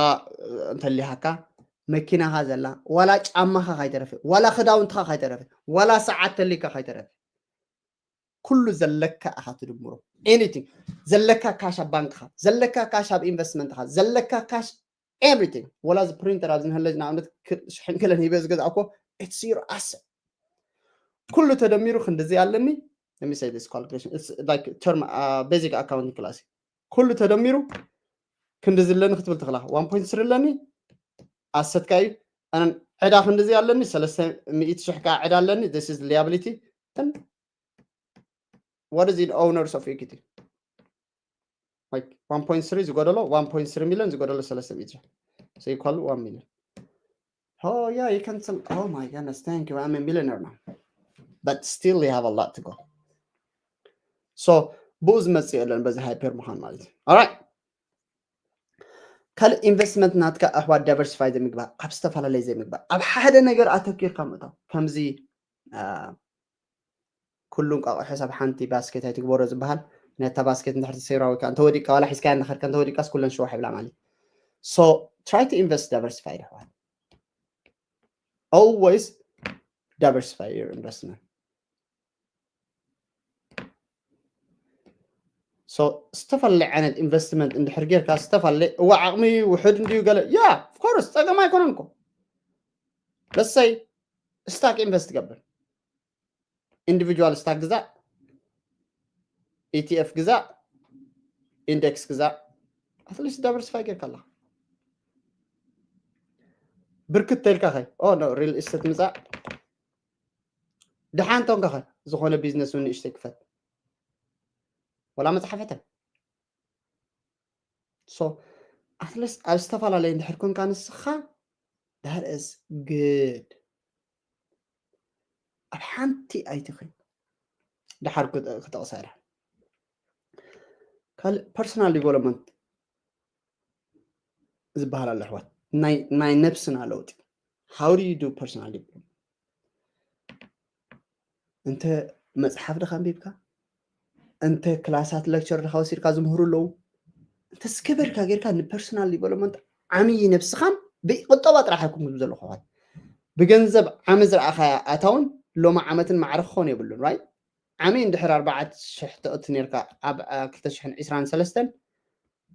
እንተሊሃካ፣ መኪናኻ ዘላ፣ ዋላ ጫማኻ ካይተረፈ፣ ዋላ ክዳውንትኻ ካይተረፈ፣ ዋላ ሰዓት ተሊካ ካይተረፈ፣ ኩሉ ዘለካ ኢኻ ትድምሮ። Anything ዘለካ ካሽ ኣብ ባንክኻ፣ ዘለካ ካሽ ኣብ ኢንቨስትመንትኻ፣ ዘለካ ካሽ everything፣ ወላ እዚ ፕሪንተር ኣብዚ ንህለጅ ንኣብነት ሽሕን ገለን ሂበ ዝገዛእኮ፣ it's your asset። ኩሉ ተደሚሩ ክንድዚ ኣለኒ። Let me say this calculation, it's like term, uh, basic accounting class። ኩሉ ተደሚሩ ክንድዚ ኣለኒ ክትብል ትኽላ። One point three ኣለኒ፣ ኣሰትካ እዩ። ኣነን ዕዳ ክንድዚ ኣለኒ፣ ሰለስተ ሚእቲ ሽሕ ከዓ ዕዳ ኣለኒ። This is liability። Then what is the owners of equity? Like one point three ዝጎደሎ፣ one point three ሚሊዮን ዝጎደሎ ሰለስተ ሚእቲ ሽሕ። So equal one million. Oh yeah, you can sell. Oh my goodness, thank you. I'm a millionaire now. But still, you have a lot to go. So ብኡ ዝመፅእ የለን በዚ ሃይፐር ምዃን ማለት እዩ። Alright። ካልእ ኢንቨስትመንት ናትካ ኣሕዋት ዳይቨርሲፋይ ዘይምግባር፣ ኣብ ዝተፈላለየ ዘይምግባር፣ ኣብ ሓደ ነገር ኣተኪርካ ምእታው። ከምዚ ኩሉ እንቋቑሖ ኣብ ሓንቲ ባስኬት ኣይትግበሮ ዝበሃል። ነታ ባስኬት እንድሕር ተሰይራ ወይ ከዓ እንተወዲቅካ ዋላ ሒዝካያ እንዳኸድካ እንተወዲቅካስ ኩለን ሽዋሕ ይብላ ማለት እዩ። So try to invest diversified ኣሕዋት። Always diversify your investment. So ዝተፈላለየ ዓይነት ኢንቨስትመንት እንድሕር ጌርካ ዝተፈላለየ እዋ ዓቕሚ ውሕድ እንድዩ ገለ ያ of course ጸገም ኣይኮነን እኮ። Let's say ስታክ ኢንቨስት ገብር፣ ኢንዲቪጁዋል ስታክ ግዛእ፣ ኢቲኤፍ ግዛእ፣ ኢንዴክስ ግዛእ። At least ዳይቨርሲፋይ ጌርካ ኣለኻ። ብርክት ተልካ ኸ ኦ ኖ ሪል ኢስቴት ምፃእ። ድሓን ቶንካ ኸ ዝኾነ ቢዝነስ እውን ንእሽተይ ክፈት፣ ወላ መፅሓፈተን። So at least ኣብ ዝተፈላለየ እንድሕር ኮንካ ንስኻ that is good። ኣብ ሓንቲ ኣይትኽን። ድሓር ክጠቕሳ ኢለ ካልእ ፐርሰናል ዲቨሎፕመንት ዝበሃል ኣሎ ኣሕዋት፣ ናይ ነብስና ለውጢ። How do you do personal development? እንተ መፅሓፍ ድካ ኣንቢብካ፣ እንተ ክላሳት ሌክቸር ድካ ወሲድካ ዝምህሩ ኣለዉ፣ እንተ ስከበርካ ጌርካ ንፐርሰናል ዲቨሎፕመንት ዓምዪ ነብስኻን ብቁጠባ ጥራሕ ኣይኮንኩም ዘለኹ ኣሕዋት። ብገንዘብ ዓሚ ዝረኣኻያ ኣታውን ሎሚ ዓመትን ማዕረ ክኾን የብሉን። ራይት ዓሚ እንድሕር ኣርባዕተ ሽሕ ተእቱ ነርካ ኣብ ክልተ ሽሕን ዕስራን ሰለስተን፣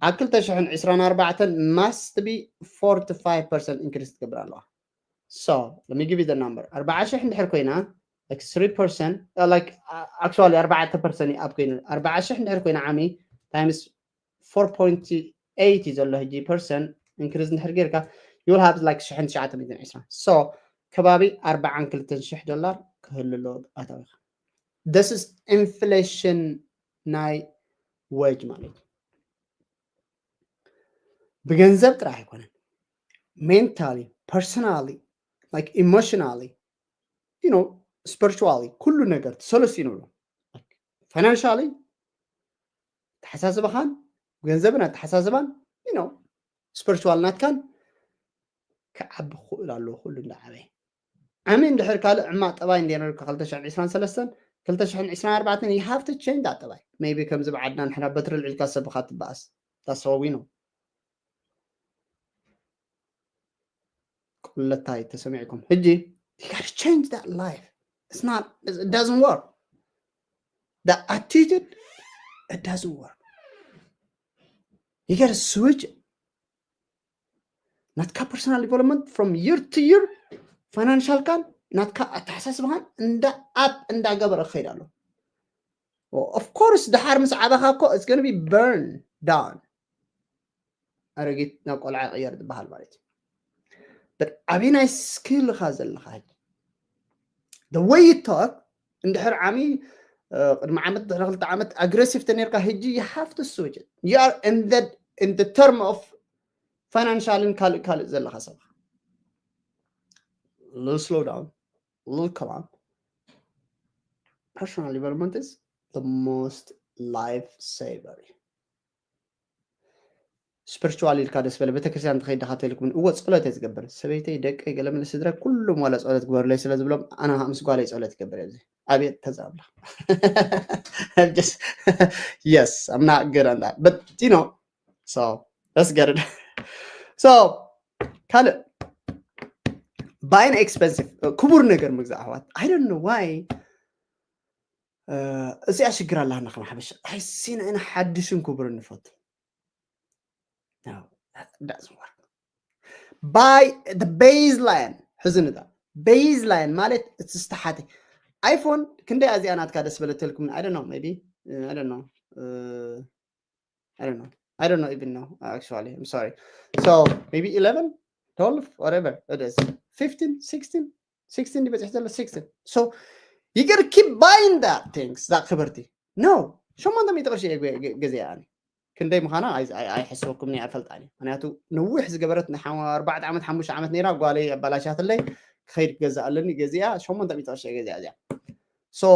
ኣብ ክልተ ሽሕን ዕስራን ኣርባዕተን must be forty five percent increase ትገብር ኣለዋ። So let me give you the number. ኣርባዓ ሽሕ እንድሕር ኮይና like three percent, like actually ኣርባዕተ ፐርሰንት እዩ ኣብ ኮይኑ። ኣርባዓ ሽሕ እንድሕር ኮይና ዓሚ times four point eight እዩ ዘሎ ሕጂ ፐርሰንት increase እንድሕር ጌርካ you will have like ሽሕን ትሽዓተ ሚእትን ዕስራን። So ከባቢ ኣርባዓን ክልተን ሽሕ ዶላር ክህሉ ኣለዎ ኣታዊኻ። This is inflation ናይ wage ማለት እዩ። ብገንዘብ ጥራሕ ኣይኮነን፣ mentally, personally, like emotionally, you know, spiritually ኩሉ ነገር ተሰለስዩ ንብሎ። Financially ተሓሳስባኻን ገንዘብን ኣተሓሳስባን you know spiritual ናትካን ክዓቢ ክኽእል ኣለዎ። ኩሉ እንዳዓበየ ዓሚ እንድሕር ካልእ ዕማቕ ጠባይ እንደ ነርካ ክልተ ሽሕን ዕስራን ሰለስተን ክልተ ሽሕን ዕስራን ኣርባዕተን you have to change that ጠባይ። Maybe ከምዚ ብዓድና ንሕና በትሪ ልዒልካ ሰብኻ ትበኣስ። That's all we know። ቁለታይ ተሰሚዕኩም ሕጂ you gotta change that life. It's not, it doesn't work. That attitude, it doesn't work. You gotta switch ናትካ personal development from year to year፣ financial ካን ናትካ ኣተሓሳስባኻን እንዳ up እንዳገበረ ክኸይድ ኣሎ። Of course ድሓር ምስ ዓበኻ እኮ it's gonna be burn down። ኣረጊት ናብ ቆልዓ ይቕየር ዝበሃል ማለት እዩ። But ዓብዪ ናይ ስኪልኻ ዘለኻ ሕጂ the way you talk እንድሕር ዓሚ ቅድሚ ዓመት ድሕሪ ክልተ ዓመት ኣግሬሲቭ ተነርካ ሕጂ you have to switch it. You are in the in the term of financial ን ካልእ ካልእ ዘለኻ ሰብ little slow down, little calm. Personal development is the most life saver. Spiritual ኢልካ ደስ በለ ቤተክርስትያን ትኸይድ ዳኻ ተልኩም እወ ጸሎት እየ ዝገብር ሰበይተይ ደቀይ ገለመለ ስድራ ኩሉም ዋላ ጸሎት ግበሩለይ ስለ ዝብሎም ኣነ ምስ ጓለይ ጸሎት ይገብር ኣብዚ ኣብየት ተዛብላ yes I'm not good on that but you know so that's good. So ካልእ buying expensive ክቡር ነገር ምግዛእ ኣሕዋት I don't know why እዚኣ ሽግር ኣላና ከም ሓበሻ ኣይሲና ኢና ሓድሽን ክቡርን ንፈቱ by the baseline ሕዚ ንዳ baseline ማለት እቲ ዝተሓተ ኣይፎን ክንደይ ኣዚኣ ናትካ ደስ በለተልኩም I don't know maybe I don't know I don't know I don't know even know actually I'm sorry so maybe eleven twelve whatever it is fifteen sixteen sixteen ይበፅሕ ዘሎ sixteen so you gotta keep buying that things that ክብርቲ no ሸሞንተ ሚእቲ ቅርሺ እየ ገዚኣ ኣነ ክንደይ ምዃና ኣይሕስበኩም እየ ኣይፈልጣን እየ ምክንያቱ ነዊሕ ዝገበረት ኣርባዕተ ዓመት ሓሙሽተ ዓመት ነይራ ጓለይ ኣባላሻትለይ ክኸይድ ክገዝእ ኣለኒ ገዚኣ ሸሞንተ ሚእቲ ቅርሺ እየ ገዚኣ እዚኣ so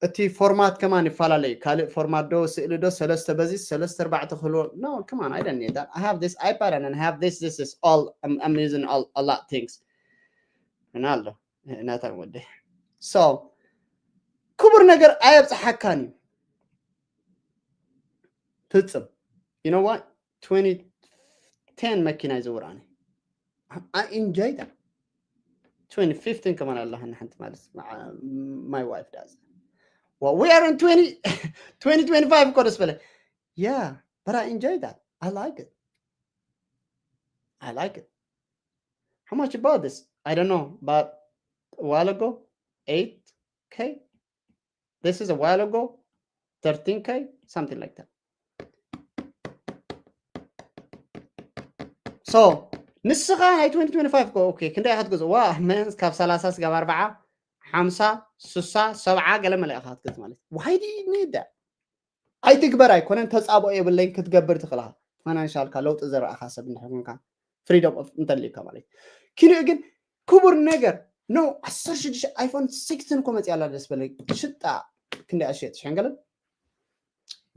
እቲ format ከማን ይፈላለ እዩ ካልእ format ዶ ስእሊ ዶ ሰለስተ በዚ ሰለስተ ኣርባዕተ ክህልዎ no come on I don't need that I have this iPad and I have this this is all I'm, I'm using all a lot things እና ኣሎ ናታ ወደ so ክቡር ነገር ኣየብፅሓካን እዩ ፍፅም you know what twenty ten መኪና ይዝውር ኣነ I enjoy that twenty fifteen ከማን ኣለሃኒ ሓንቲ ማለት my wife does well we are in twenty twenty twenty-five እኮ ደስ በለ yeah but I enjoy that I like it I like it how much about this I don't know but a while ago eight k this is a while ago thirteen k something like that so ንስኻ ናይ twenty twenty-five okay ክንደይ ክትገዝእዋ መን ካብ ሰላሳ ስጋብ ኣርባዓ ሓምሳ ስሳ ሰብዓ ገለ መለ ኢኻ ክትገዝ ማለት why do you need that ኣይትግበር ኣይኮነን ተፃብኦ የብለይን ክትገብር ትኽእልኻ ፋይናንሻልካ ለውጢ ዝረኣኻ ሰብ እንድሕር ኮንካ freedom of እንተልዩካ ማለት ኪንኡ ግን ክቡር ነገር no ዓሰርተ ሽዱሽተ iPhone sixteen እኮ መፅያ ኣላ ደስ በለ ሽጣ ክንደይ ኣሸየጥ ሽሕን ገለን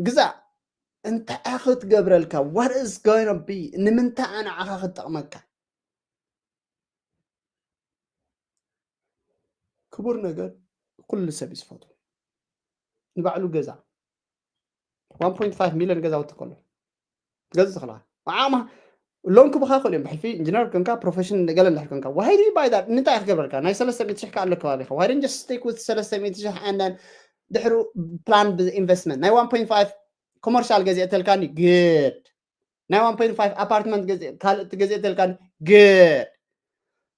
ግዛእ እንታይ ክትገብረልካ what is going to be ንምንታይ ንዓኻ ክትጠቕመካ ክቡር ነገር ኩሉ ሰብ ይስፈቱ ንባዕሉ ገዛ one point five million ገዛውቲ ከሎ ገዚ ትኽላ ዓማ ሎም ክብኻ ይኽእሉ እዮም ብሕልፊ ኢንጂነር ኮንካ ፕሮፌሽን ገለ እንድሕር ኮንካ why do you buy that እንታይ ክትገብረልካ ናይ ሰለስተ ሚእቲ ሽሕ ከኣሎ ከባቢኻ why don't just stick with ሰለስተ ሚእቲ ሽሕ and then ድሕሩ plan ብኢንቨስትመንት ናይ one point five ኮመርሻል ገዚእተልካኒ good ናይ one point five ኣፓርትመንት ካልእ ትገዚእተልካኒ good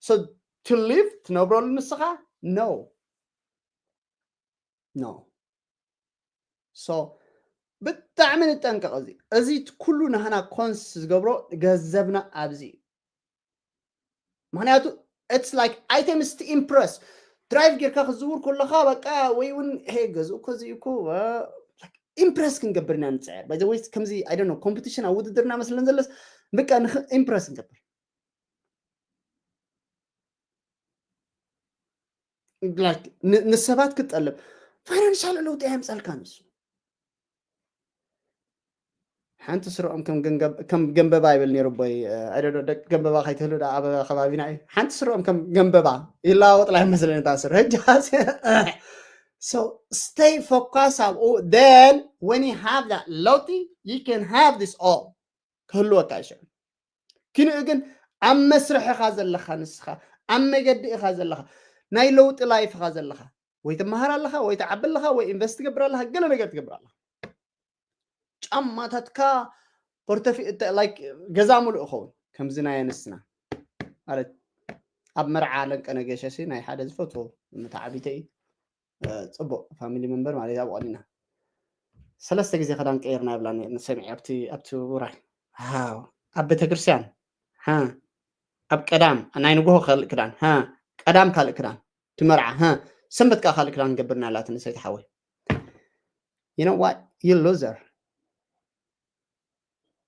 so to live ትነብረሉ ንስኻ no no so ብጣዕሚ ንጠንቀቕ እዚ እዚ ኩሉ ናህና ኮንስ ዝገብሮ ገንዘብና ኣብዚ እዩ ምክንያቱ it's like items to impress drive ጌርካ ክዝውር ከለካ በቃ ወይ እውን ሄ ገዝኡ እኮ እዚ እኮ ኢምፕረስ ክንገብር ኢና ንፅዕር by the way ከምዚ I don't know ኮምፒቲሽን ኣብ ውድድርና መስለን ዘለስ በቃ ኢምፕረስ ንገብር ንሰባት ክትጠልብ ፋይናንሻል ለውጢ ኣየምፀልካ ንሱ ሓንቲ ስርኦም ከም ገንበባ ይብል ነይሩ ቦይ ደቂ ገንበባ ከይትህሉ ኣብ ከባቢና እዩ ሓንቲ ስርኦም ከም ገንበባ ይለዋወጥ ላይ መስለኒ እታ ስር ህጂ so stay focus ኣብኡ then when you have that ለውጢ you can have this all ክህልወካ ይሽዑ ኪንኡ ግን ኣብ መስርሕ ኢኻ ዘለኻ ንስኻ ኣብ መገዲ ኢኻ ዘለኻ ናይ ለውጢ ላይፍ ኢኻ ዘለኻ ወይ ትመሃር ኣለኻ ወይ ትዓቢ ኣለኻ ወይ ኢንቨስት ትገብር ኣለኻ ገለ ነገር ትገብር ኣለኻ ጫማታትካ ፖርተፊ like ገዛ ሙሉእ ይኸውን ከምዚ ናይ ኣንስትና ማለት ኣብ መርዓ ለንቀ ነገሸሲ ናይ ሓደ ዝፈትዎ ምተዓቢተ እዩ ፅቡቅ ፋሚሊ መንበር ማለት ኣብኡ ቀኒና ሰለስተ ግዜ ክዳን ቀይርና ይብላ ንሰሚዐ ኣብቲ ኣብቲ ውራይ ሃው ኣብ ቤተክርስትያን ሃ ኣብ ቀዳም ናይ ንግሆ ካልእ ክዳን ሃ ቀዳም ካልእ ክዳን ትመርዓ ሃ ሰንበት ከዓ ካልእ ክዳን ገብርና ኣላት ንሰይቲ ሓወይ you know what you loser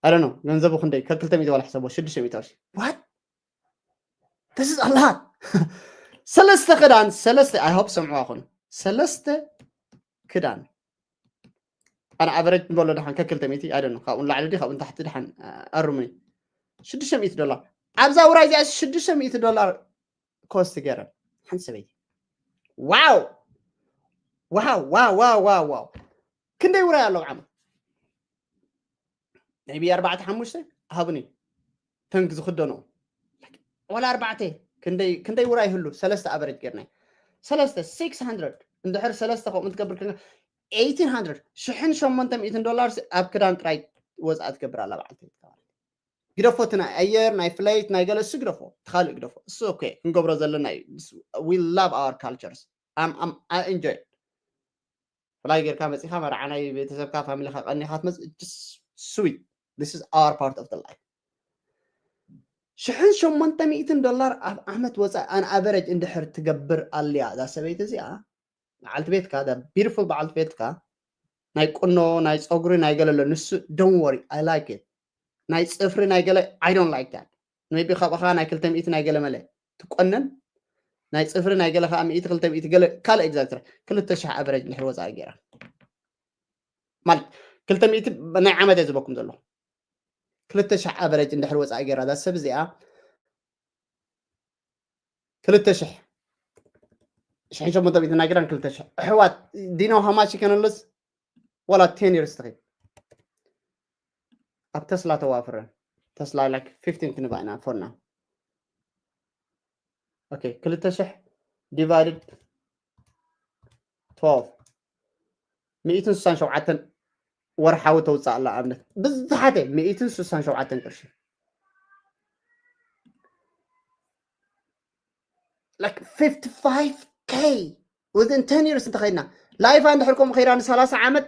I don't know ገንዘቡ ክንደይ ከክልተ ሚእቲ ዋላ ሕሰቦ ሽዱሽተ ሚእቲ ቅርሺ what this is a lot ሰለስተ ክዳን ሰለስተ I hope ሰምዕዋ ኮኑ ሰለስተ ክዳን ኣነ ኣቨረጅ ንበሎ ድሓን ከክልተ ሚእቲ I don't know ካብኡ ንላዕሊ ድዩ ካብኡ ንታሕቲ ድሓን ኣርሙኒ ሽዱሽተ ሚእቲ ዶላር ኣብዛ ውራይ እዚኣ ሽዱሽተ ሚእቲ ዶላር ኮስት ገይረን ሓንቲ ሰበይቲ ዋው ዋው ዋው ዋው ዋው ዋው ክንደይ ውራይ ኣለዉ ዓመት maybe ኣርባዕተ ሓሙሽተ ሃብኒ ተንክ ዝክደኖ ዋላ ኣርባዕተ ክንደይ ክንደይ ውራ ይህሉ ሰለስተ ኣቨሬጅ ጌርና ሰለስተ six hundred እንድሕር ሰለስተ ከምኡ ትገብር ከ eighteen hundred ሽሕን ሸሞንተ ሚእትን ዶላር ኣብ ክዳን ጥራይ ወፃእ ትገብር ኣላ በዓልቲ ግደፎ እቲ ናይ ኣየር ናይ ፍላይት ናይ ገለ እሱ ግደፎ እቲ ካልእ ግደፎ እሱ ኦኬ ክንገብሮ ዘለና እዩ we love our cultures I'm I'm I enjoy ፍላይ ጌርካ መፂኻ መርዓ ናይ ቤተሰብካ ፋሚሊካ ቀኒኻ ትመፅእ sweet this is our part of the life ሽሕን ሸሞንተ ሚእትን ዶላር ኣብ ዓመት ወፃኢ ኣን ኣቨሬጅ እንድሕር ትገብር ኣልያ እዛ ሰበይቲ እዚኣ በዓልቲ ቤትካ beautiful በዓልቲ ቤትካ ናይ ቁኖ ናይ ፀጉሪ ናይ ገለሎ ንሱ don't worry I like it ናይ ፅፍሪ ናይ ገለ I don't like that maybe ካብኻ ናይ ክልተ ሚእቲ ናይ ገለ መለ ትቆነን ናይ ፅፍሪ ናይ ገለ ከዓ ሚእቲ ክልተ ሚእቲ ገለ ካልእ exactly ክልተ ሽሕ ኣቨሬጅ እንድሕር ወፃኢ ገይራ ማለት ክልተ ሚእቲ ናይ ዓመት እየ ዝበኩም ዘሎ ክልተ ሽሕ ኣቨሬጅ እንድሕር ወፃኢ ገይራ እዛ ሰብ እዚኣ ክልተ ሽሕ ሽሕን ሸሞንተ ሚእትን ናይ ግዳን ክልተ ሽሕ ኣሕዋት do you know how much you can lose ዋላ ten years ትኺድ ኣብ ተስላ ተዋፍረ ተስላ like fifteen ክንባ ኢና for now okay ክልተ ሽሕ divided twelve ሚእትን ስሳን ሸውዓተን ወርሓዊ ተውፅእ ኣላ ኣብነት ብዝተሓተ ሚእትን ስሳን ሸውዓተን ቅርሺ like fifty-five K within ten years እንተኸይድና ላይፋ እንድሕር ከምኡ ከይዳ ንሰላሳ ዓመት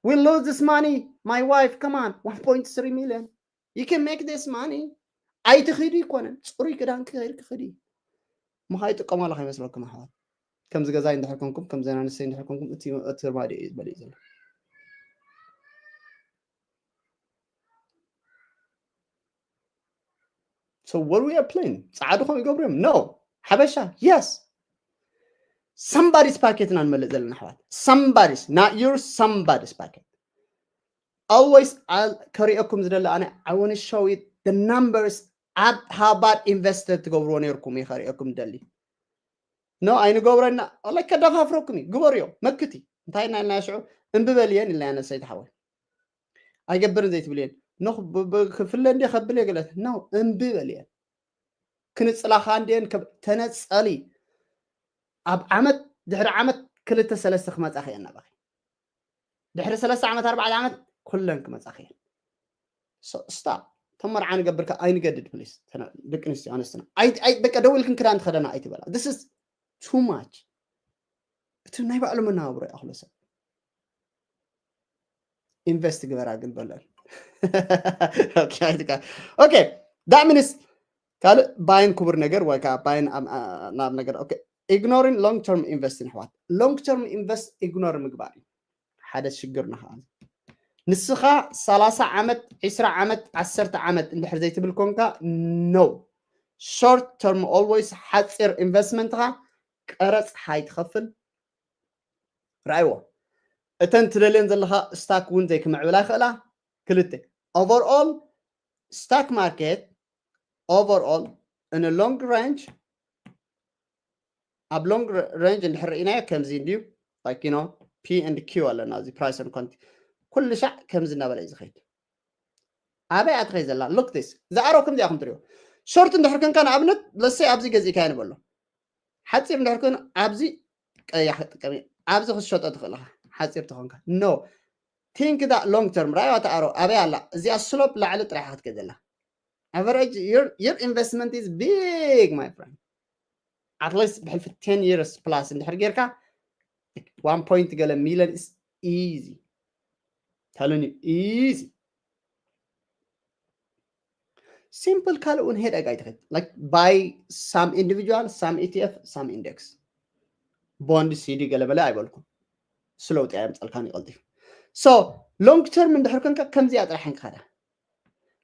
we lose this money my wife come on one point three million you can make this money ኣይትኽዱ ይኮነን ፅሩይ ክዳን ክኸይድ ክኽዱ ምኻ ይጥቀማሉ ከይመስለኩም ኣሕዋት ከምዚ ገዛይ እንድሕር ኮንኩም ከምዚ ኣንስተይ እንድሕር ኮንኩም እቲ እቲ ርማዲ እዩ ዝበል እዩ ዘሎ so what we are playing ፃዕዱ ከም ይገብሩ እዮም no ሓበሻ yes somebody's pocket ኢና ንመልእ ዘለና ኣሕዋት somebody's not your somebody's pocket always ከሪኦኩም ዝደሊ ኣነ I want to show you the numbers ኣብ ሃባድ ኢንቨስተር ትገብርዎ ነርኩም እዩ ከሪኦኩም ደሊ no ኣይንገብረና like ከደፋፍረኩም እዩ ግበርዮ መክቲ እንታይ ናይ ናይ ሽዑ እንብበልየን ኢልና ነሰይ ተሓወይ ኣይገብርን ዘይትብልየን ኖ ክፍለ እንዲ ከብል የገለት no እንብበልየን ክንፅላኻ እንዲየን ተነፀሊ ኣብ ዓመት ድሕሪ ዓመት ክልተ ሰለስተ ክመፃ ክእየና ባኺ ድሕሪ ሰለስተ ዓመት ኣርባዕተ ዓመት ኩለን ክመፃ ክእየን stop እቶም መርዓ ንገብር ከ ኣይንገድድ ፕሊስ ደቂ ኣንስትዮ ኣነስትና በቃ ደው ኢልክን ክዳን ትኸደና ኣይትበላ this is too much እቲ ናይ ባዕሉ መነባብሮ ይኣኽሎ ሰብ ኢንቨስት ግበራ ግን በለን okay that means ካልእ ባይን ክቡር ነገር ወይ ከዓ ባይን ናብ ነገር okay ignoring long term investing ኣሕዋት long term invest ignore ምግባር እዩ ሓደ ሽግር ንኸዓ ንስኻ ሰላሳ ዓመት ዕስራ ዓመት ዓሰርተ ዓመት እንድሕር ዘይትብል ኮንካ no short term always ሓፂር ኢንቨስትመንትኻ ቀረፅ ሓይ ትኸፍል ርኣይዎ እተን ትደልየን ዘለኻ ስታክ እውን ዘይክምዕብላ ይኽእላ ክልተ overall stock market overall in a long range ኣብ long range እንድሕር ርኢናዮ ከምዚ እንድዩ like you know P and Q ኣለና እዚ price and quantity ኩሉ ሻዕ ከምዚ እናበለ እዩ ዝኸይድ ኣበይ ኣትኸይ ዘላ look this ዝኣሮ ከምዚ ኣኹም ትሪኦ short እንድሕር ከንካ ንኣብነት ለሰይ ኣብዚ ገዚእካዮ ንበሎ ሓፂር እንድሕር ኮይኑ ኣብዚ ቀያሕ ጥቀሚ ኣብዚ ክትሸጦ ትኽእል ኢኻ ሓፂር ተኾንካ no think that long term ራእዮ ኣተኣሮ ኣበይ ኣላ እዚኣ ስሎፕ ላዕሊ ጥራሕ ክትከ ዘላ average your, your investment is big my friend at least ብሕልፊ ten years plus እንድሕር ጌርካ one point ገለ million is easy telling you easy simple ካልእ እውን ሄደግ ኣይትኸድ like buy some individual some E T F some index bond C D ገለ በለ ኣይበልኩም ስለውጢ ኣየምፀልካን ይቐልጢፍ so long term እንድሕር ኮንካ ከምዚኣ ጥራሕ ንክኸዳ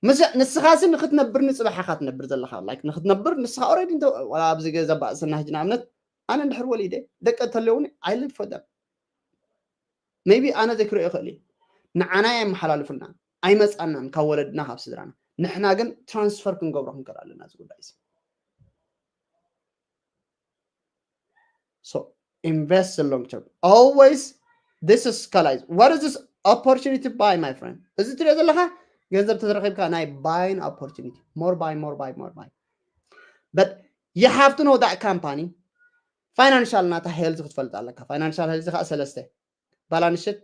ምስ ንስኻሲ ንክትነብር ንፅባሕ ኢኻ ትነብር ዘለኻ like ንክትነብር ንስኻ already እንተ ወላ ኣብዚ ገዛ ባእሰና ሕጂ ንኣብነት ኣነ እንድሕር ወሊደ ደቂ እንተለውኒ I live for them maybe ኣነ ዘይክሪኦ ይኽእል እዩ ንዓና የመሓላልፉልና ኣይመፃናን ካብ ወለድና ካብ ስድራና ንሕና ግን transfer ክንገብሮ ክንክእል ኣለና እዚ ጉዳይ እዚ so invest long term always this is ካልኣይ what is this opportunity buy my friend እዚ ትሪኦ ዘለካ ገንዘብ ተዝረኺብካ ናይ buying opportunity more buy more buy more buy but you have to know that company financial ናታ health ክትፈልጥ ኣለካ። Financial health ከዓ ሰለስተ balance sheet፣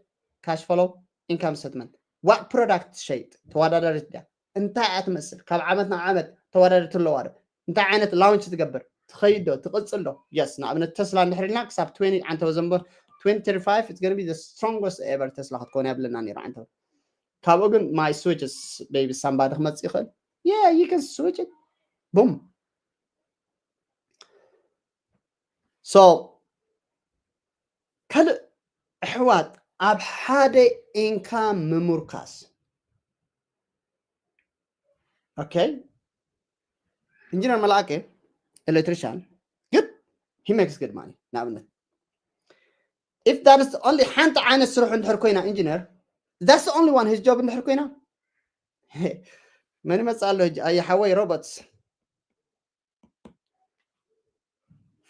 cash flow፣ income statement። What product ትሸይጥ፣ ተወዳዳሪት ድያ፣ እንታይ እያ ትመስል፣ ካብ ዓመት ናብ ዓመት ተወዳደርቲ ኣለዋ ዶ፣ እንታይ ዓይነት launch ትገብር፣ ትኸይድ ዶ፣ ትቕፅል ዶ? Yes፣ ንኣብነት ተስላ እንድሕር ኢልና ክሳብ twenty ዓንተወ ዘንበር twenty thirty-five it's gonna be the strongest ever ተስላ ክትኮን የብልና ነይሩ ዓንተወ። ካብኡ ግን my switches baby somebody ክመፅእ ይኽእል። Yeah, you can switch it. Boom. So ካልእ ኣሕዋት ኣብ ሓደ income ምሙርካስ። Okay, ኢንጂነር መላእከ electrician good, he makes good money። ንኣብነት if that is only ሓንቲ ዓይነት ስርሑ እንድሕር ኮይና ኢንጂነር that's the only one his job እንድሕር ኮይና መን ይመፅእ ኣሎ ሕጂ? ኣየ ሓወይ robots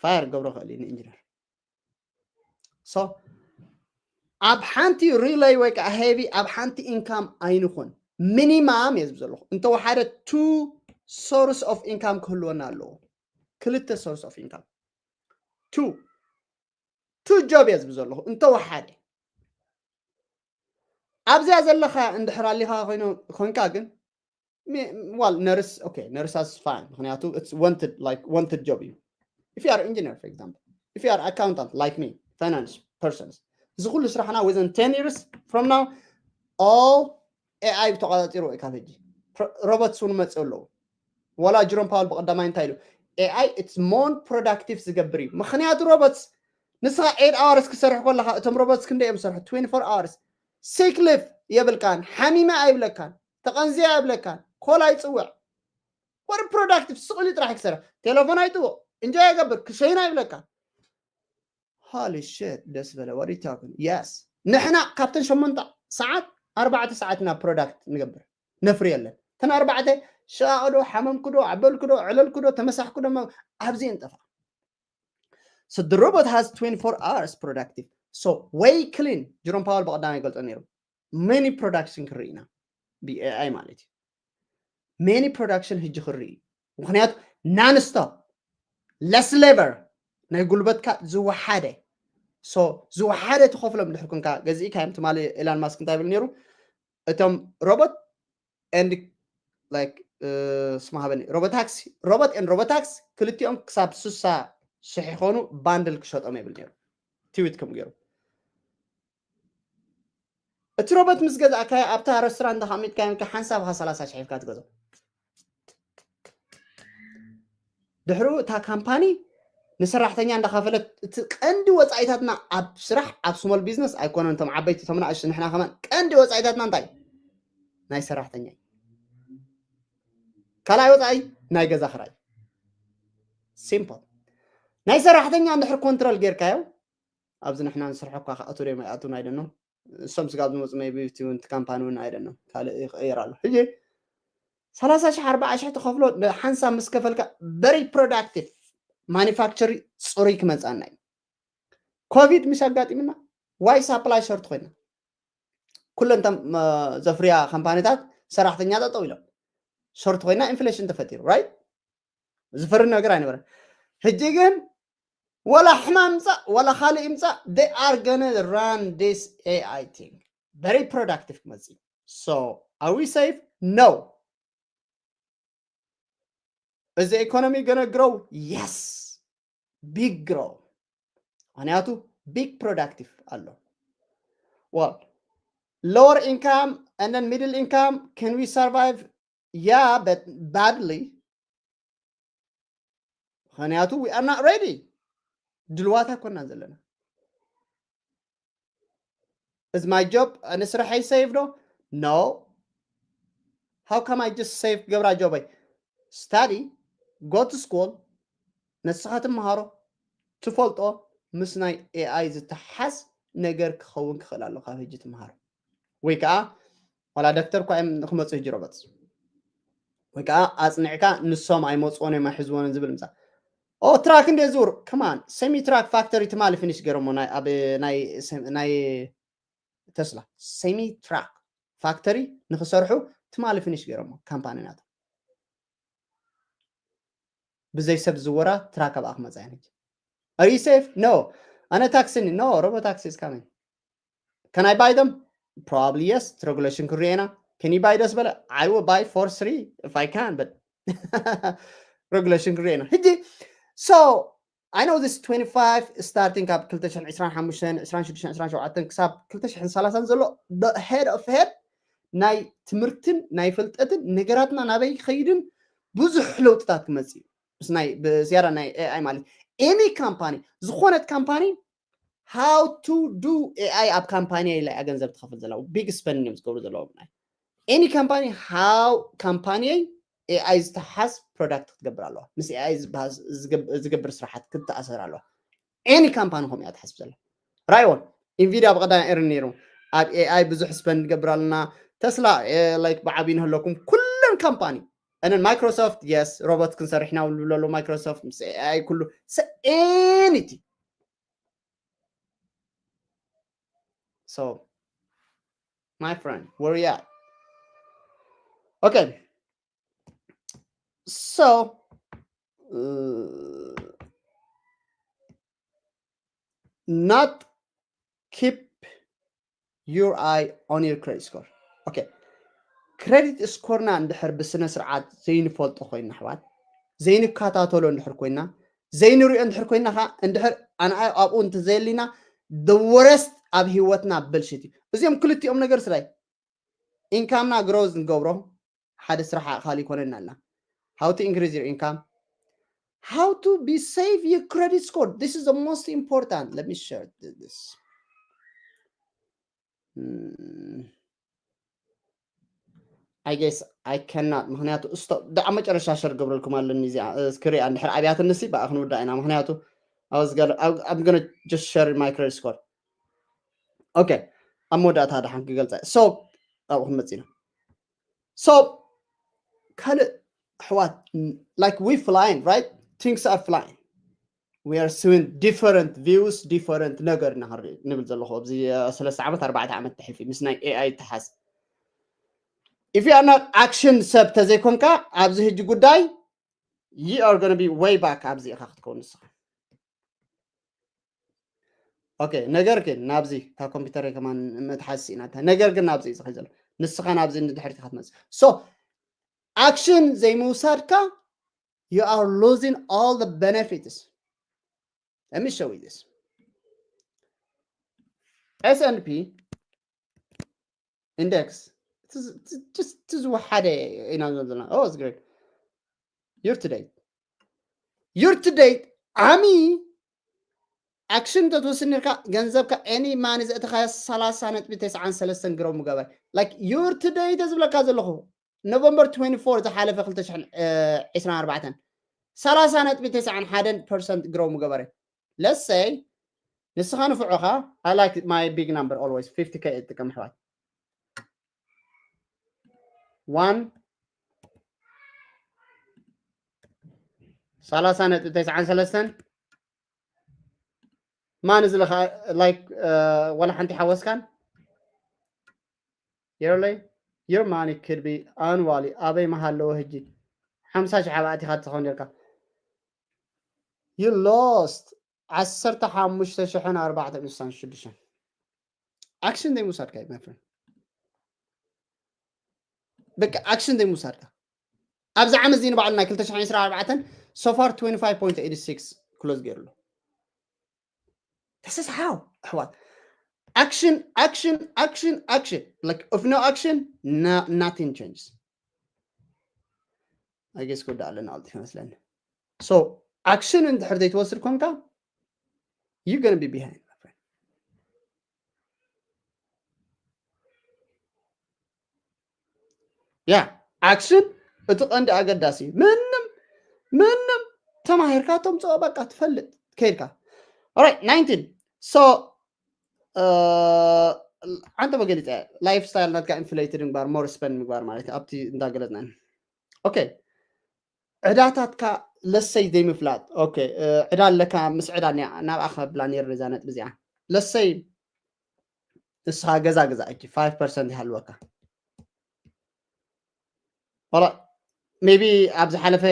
fire ገብሮ ክእል እዩ ንኢንጂነር። So ኣብ ሓንቲ relay ወይ ከዓ heavy ኣብ ሓንቲ income ኣይንኹን። Minimum እየ ዝብ ዘለኹ እንተወሓደ two source of income ክህልወና ኣለዎ። ክልተ source of income two two job እየ ዝብ ዘለኹ እንተወሓደ ኣብዚኣ ዘለኻ እንድሕር ኣሊኻ ኮይንካ ግን well nurse okay nurse is fine ምክንያቱ it's wanted like wanted job እዩ። If you are engineer for example, if you are accountant like me, finance persons እዚ ኩሉ ስራሕና within ten years from now all AI ተቆፃፂሩ እዩ ካብ ሕጂ። Robots እውን መፅኡ ኣለዉ። ወላ ጅሮም ፓወል ብቀዳማይ እንታይ ኢሉ? AI it's more productive ዝገብር እዩ። ምክንያቱ robots ንስኻ eight hours ክሰርሕ ከለካ እቶም robots ክንደይ እዮም ዝሰርሑ? Twenty-four hours። Sick leave የብልካን፣ ሓሚመ ኣይብለካን፣ ተቐንዝየ ኣይብለካን፣ ኮል ኣይፅውዕ። What productive ስቕ ኢሉ ጥራሕ ክሰርሕ። ቴሌፎን ኣይጥውቕ፣ እንጆ ኣይገብር፣ ክሸይን ኣይብለካን። Holy shit ደስ በለ። What are you talking? Yes ንሕና ካብተን ሸሞንተ ሰዓት ኣርባዕተ ሰዓት ኢና product ንገብር ነፍሪ የለን። ተን ኣርባዕተ ሸቃቕዶ ሓመምክዶ ዓበልክዶ ዕለልክዶ ተመሳሕክዶ ኣብዚ እንጠፋ። So the robot has twenty-four hours productive. So way clean ጅሮም ፓወል ብቐዳማይ ይገልጾ ነይሩ። Many production ክርኢ ኢና ብ AI ማለት እዩ። Many production ሕጂ ክርኢ ምክንያቱ non stop less labor ናይ ጉልበትካ ዝወሓደ so ዝወሓደ ትኸፍሎም ድሕር ኩንካ ገዚእካ እዮም ትማሊ ኤላን ማስክ እንታይ ብል ነይሩ እቶም robot and like ስማ ሃበኒ robotaxi robot and robotaxi ክልቲኦም ክሳብ ስሳ ሽሕ ይኾኑ ባንድል ክሸጦም የብል ነይሩ ትዊት ከም ገይሩ እቲ robot ምስ ገዛእካዮ ኣብታ restaurant እንዳካሚጥካዮ ሓንሳብ ካ ሰላሳ ሽሕ ኢልካ ትገዞ ድሕሩ እታ ካምፓኒ ንሰራሕተኛ እንዳኸፈለት እቲ ቀንዲ ወፃኢታትና ኣብ ስራሕ ኣብ small business ኣይኮነን እቶም ዓበይቲ እቶም ንኣሽቱ ንሕና ከማን ቀንዲ ወፃኢታትና እንታይ ናይ ሰራሕተኛ ካልኣይ ወፃኢ ናይ ገዛ ክራይ simple ናይ ሰራሕተኛ እንድሕር control ጌርካዮ ኣብዚ ንሕና ንስርሖ እኳ ክኣቱ ዶ ኣይኣቱን ኣይደኖ እሶም ስጋብ ዝመፁ maybe እቲ እውን ካምፓኒ እውን ኣይደኖ ካልእ ይቕየር ኣሎ ሕጂ ሰላሳ ሽሕ ኣርባዓ ሽሕ ትኸፍሎ ሓንሳብ ምስ ከፈልካ very productive manufacture ፅሩይ ክመፅኣና እዩ ኮቪድ ምስ ኣጋጢምና ዋይ supply short ኮይና ኩለን ዘፍርያ ካምፓኒታት ሰራሕተኛ ጠጠው ኢሎም short ኮይና inflation ተፈጢሩ right ዝፈሪ ነገር ኣይነበረን ሕጂ ግን ወላ ሕማም ምፃእ ወላ ካልእ ይምፃእ they are gonna run this AI thing very productive ክመፅእ so are we safe no is the economy gonna grow yes big grow ምክንያቱ big productive ኣሎ well lower income and then middle income can we survive yeah but badly ምክንያቱ we are not ready ድልዋት ኣይኮናን ዘለና is my job ንስራሐይ save ዶ no how come I just save ገብራ job ይ study go to school ንስኻ ትመሃሮ ትፈልጦ ምስ ናይ AI ዝተሓዝ ነገር ክኸውን ክኽእል ኣሎ ካብ ሕጂ ትመሃሮ ወይ ከዓ ዋላ ደፍተር እኳ እዮም ክመፁ ሕጂ robots ወይ ከዓ ኣፅኒዕካ ንሶም ኣይመፅዎን እዮም ኣይሕዝዎን ዝብል ምፃ ኦ track እንደ ዙር come on semi truck factory ትማሊ finish ገይሮሞ ናይ ኣብ ናይ ናይ ተስላ semi truck factory ንክሰርሑ ትማሊ ፊኒሽ ገይሮሞ ካምፓኒ ናቶም። ብዘይ ሰብ ዝወራ ትራክ ኣብኣ ክመፃ እያ ነች። Are you safe? No. ኣነ ታክሲ ኒ no, robotaxi is coming. Can I buy them? Probably yes. Regulation ክሪኤና። Can you buy this በለ? I will buy for three if I can, but regulation ክሪኤና። ሕጂ so I know this twenty-five starting ካብ ክልተ ሽሕን ዕስራን ሓሙሽተን፣ ዕስራን ሽዱሽተን፣ ዕስራን ሸውዓተን ክሳብ ክልተ ሽሕን ሰላሳን ዘሎ the head of head ናይ ትምህርትን ናይ ፍልጠትን ነገራትና ናበይ ክኸይድን ብዙሕ ለውጥታት ክመጽእ እዩ። ምስ ናይ ብዝያዳ ናይ ኤኣይ ማለት any company ዝኾነት ካምፓኒ how to do ኤኣይ ኣብ ካምፓኒ ኢላ እያ ገንዘብ ትኸፍል ዘለዋ big spend እዮም ዝገብሩ ዘለዎም ናይ any company how ካምፓኒ ኤኣይ ዝተሓዝ product ክትገብር ኣለዋ ምስ ኤኣይ ዝገብር ስራሓት ክትተኣሰር ኣለዋ any company ከምኡ እያ ትሓስብ ዘላ ራይዎን ኢንቪድያ ብቐዳም ኤርን ነይሩ ኣብ ኤኣይ ብዙሕ spend ንገብር ኣለና ተስላ like ብዓብዩ ንህለኩም ኩለን ካምፓኒ and Microsoft yes robot ክንሰርሕ ኢና ዝብሉ ኣለዉ Microsoft ምስ ኤኣይ ኩሉ anything so my friend where you at okay so uh, not keep your eye on your credit score okay credit score ና እንድሕር ብስነ ስርዓት ዘይንፈልጦ ኮይና ኣሕዋት ዘይንከታተሎ እንድሕር ኮይና ዘይንሪኦ እንድሕር ኮይና ከዓ እንድሕር ኣንኣ ኣብኡ እንተዘየሊና the worst ኣብ ህይወትና ብልሽት እዩ እዚኦም ክልቲኦም ነገር ስላይ income ና growth ንገብሮ ሓደ ስራሕ ኣእኻል ይኮነና እና how to increase your income how to be save your credit score this is the most important let me share this hmm. I guess I cannot ምክንያቱ ስቶ ዳዓ መጨረሻ ሸር ገብረልኩም ኣለኒ እዚኣ ክሪኣ እንድሕር ኣብያትንሲ ብኣ ክንውዳ ኢና ምክንያቱ I'm gonna just share my credit score okay ኣብ መወዳእታ ደሓን ክገልፀ so ኣብኡ ክንመፅእ ኢና so ካልእ ኣሕዋት like we flying right things are flying we are seeing different views different ነገር ኢና ክንርኢ ንብል ዘለኹ ኣብዚ ሰለስተ ዓመት ኣርባዕተ ዓመት ተሕልፊ ምስ ናይ ኤኣይ ይተሓዝ if you are not action ሰብ ተዘይኮንካ ኣብዚ ህጂ ጉዳይ you are gonna be way back ኣብዚ ኢኻ ክትከውን ንስኻ okay ነገር ግን ናብዚ እታ ኮምፒውተር ከማን መትሓዝ ስኢናታ ነገር ግን ናብዚ እዩ ዝኸይ ዘሎ ንስኻ ናብዚ ንድሕሪት ኢኻ ትመፅእ so action ዘይምውሳድካ you are losing all the benefits let me show you this S and P index ዝወሓደ ኢና ዘለና oh it's great year to date year to date ዓሚ action እንተትወስድ ነርካ ገንዘብካ any money ዘእተኻዮ ሰላሳ ነጥቢ ተስዓን ሰለስተን grow ምገበር like year to date ዝብለካ ዘለኹ November twenty-four ዝሓለፈ ክልተ ሽሕን ዕስራን ኣርባዕተን ሰላሳ ነጥቢ ተስዓን ሓደን percent grow ምገበረ let's say ንስኻ ንፍዑኻ I like my big number always fifty K እጥቀም ኣሕዋት one ሰላሳ ነጥቢ ተስዓን ሰለስተን ማን እዚ ለኻ like ወላ ሓንቲ ሓወስካን yearly your money could be annually ኣበይ መሃለዎ ህጂ ሓምሳ ሽሕ ኣባእቲኻ ትኸውን ነርካ you lost ዓሰርተ ሓሙሽተ ሽሕን ኣርባዕተ ሚእትን ሽዱሽተን action ዘይምውሳድካ እዩ my friend በቃ action ዘይምውሳድካ ኣብዚ ዓመት እዚ ንባዕሉ ናይ ክልተ ሽሕን ዕስራን ኣርባዕተን so far twenty-five point eighty-six close ገይሩ ኣሎ this is how ኣሕዋት action action action action like if no action no, nothing changes I guess ክወዳእ ኣለና ቀልጢፍ ይመስለኒ so action እንድሕር ዘይትወስድ ኮንካ you gonna be behind my friend yeah action እቲ ቀንዲ ኣገዳሲ ምንም ምንም ተማሂርካ ተምፅኦ በቃ ትፈልጥ ከይድካ right nineteen so ዓንተ መገሊፀ lifestyle ናትካ inflated ምግባር more spend ምግባር ማለት ኣብቲ እንዳገለፅና okay ዕዳታትካ ለሰይ ዘይምፍላጥ okay ዕዳ ኣለካ ምስ ዕዳ ናብኣ ከብላ ነይሩ ነዛ ነጥቢ እዚኣ ለሰይ ንስኻ ገዛ ገዛ እጂ five percent ይሃልወካ ላ ቢ ኣብ ዝሓለፈ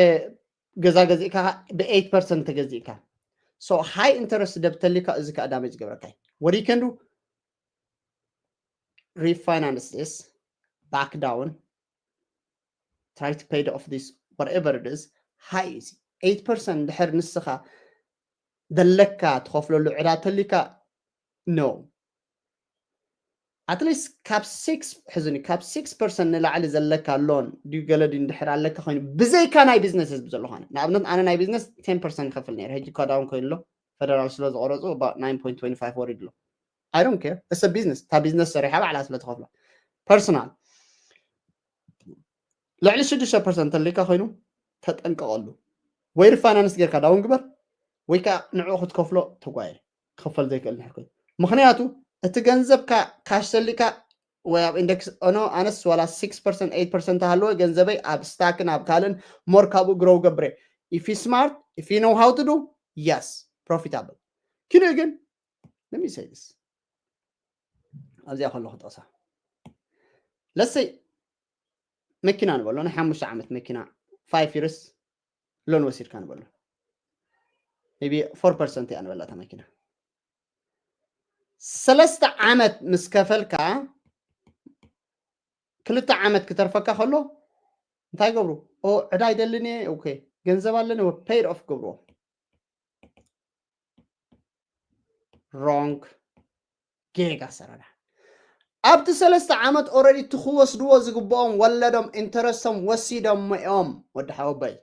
ገዛ ገዚእካ ብ8 ፐርሰንት ተገዚእካ so high interest debt ተሊካ እዚ ከዓ damage ገብረካ እዩ what you can do refinance this back down try to pay off this whatever it is high is eight percent ድሕር ንስኻ ዘለካ ትኸፍለሉ ዕዳ ተሊካ no at least ካብ six ሕዝኒ ካብ six percent ንላዕሊ ዘለካ loan ድዩ ገለ ድዩ እንድሕር ኣለካ ኮይኑ ብዘይካ ናይ ቢዝነስ ህዝቢ ዘሎ ኾነ ንኣብነት ኣነ ናይ ቢዝነስ ten percent ይኸፍል ነይረ ሕጂ እኳ down ኮይኑ ኣሎ federal ስለ ዝቆረፁ about nine point twenty five ወሪዱ ኣሎ I don't care it's a business እታ ቢዝነስ ሰሪሓ ባዕላ ስለ ትኸፍሎ personal ልዕሊ ሽዱሽተ ፐርሰንት ተሊካ ኮይኑ ተጠንቀቐሉ ወይ refinance ጌርካ down ግበር ወይ ከዓ ንዕኡ ክትከፍሎ ተጓየ ክኽፈል ዘይክእል ንሕር ኮይኑ ምክንያቱ እቲ ገንዘብካ ካሽ ተሊካ ወይ ኣብ index ኦኖ ኣነስ ዋላ six percent eight percent ሃለወ ገንዘበይ ኣብ ስታክን ኣብ ካልእን more ካብኡ grow ገብረ if you smart if you know how to do yes profitable ኪንኡ ግን let me say this ኣብዚኣ ከለኹ ጠቕሳ let's say መኪና ንበሎ ናይ ሓሙሽተ ዓመት መኪና five years loan ወሲድካ ንበሎ ቢ four percent እያ ንበላ እታ መኪና ሰለስተ ዓመት ምስ ከፈልካ ክልተ ዓመት ክተርፈካ ከሎ እንታይ ገብሩ ዕዳ ኣይደልን እየ ገንዘብ ኣለኒ paid off ገብርዎ wrong ጌጋ ኣሰራርሓ ኣብቲ ሰለስተ ዓመት already እቲ ክወስድዎ ዝግብኦም ወለዶም interest ኦም ወሲዶም እዮም ወዲ ሓወቦይ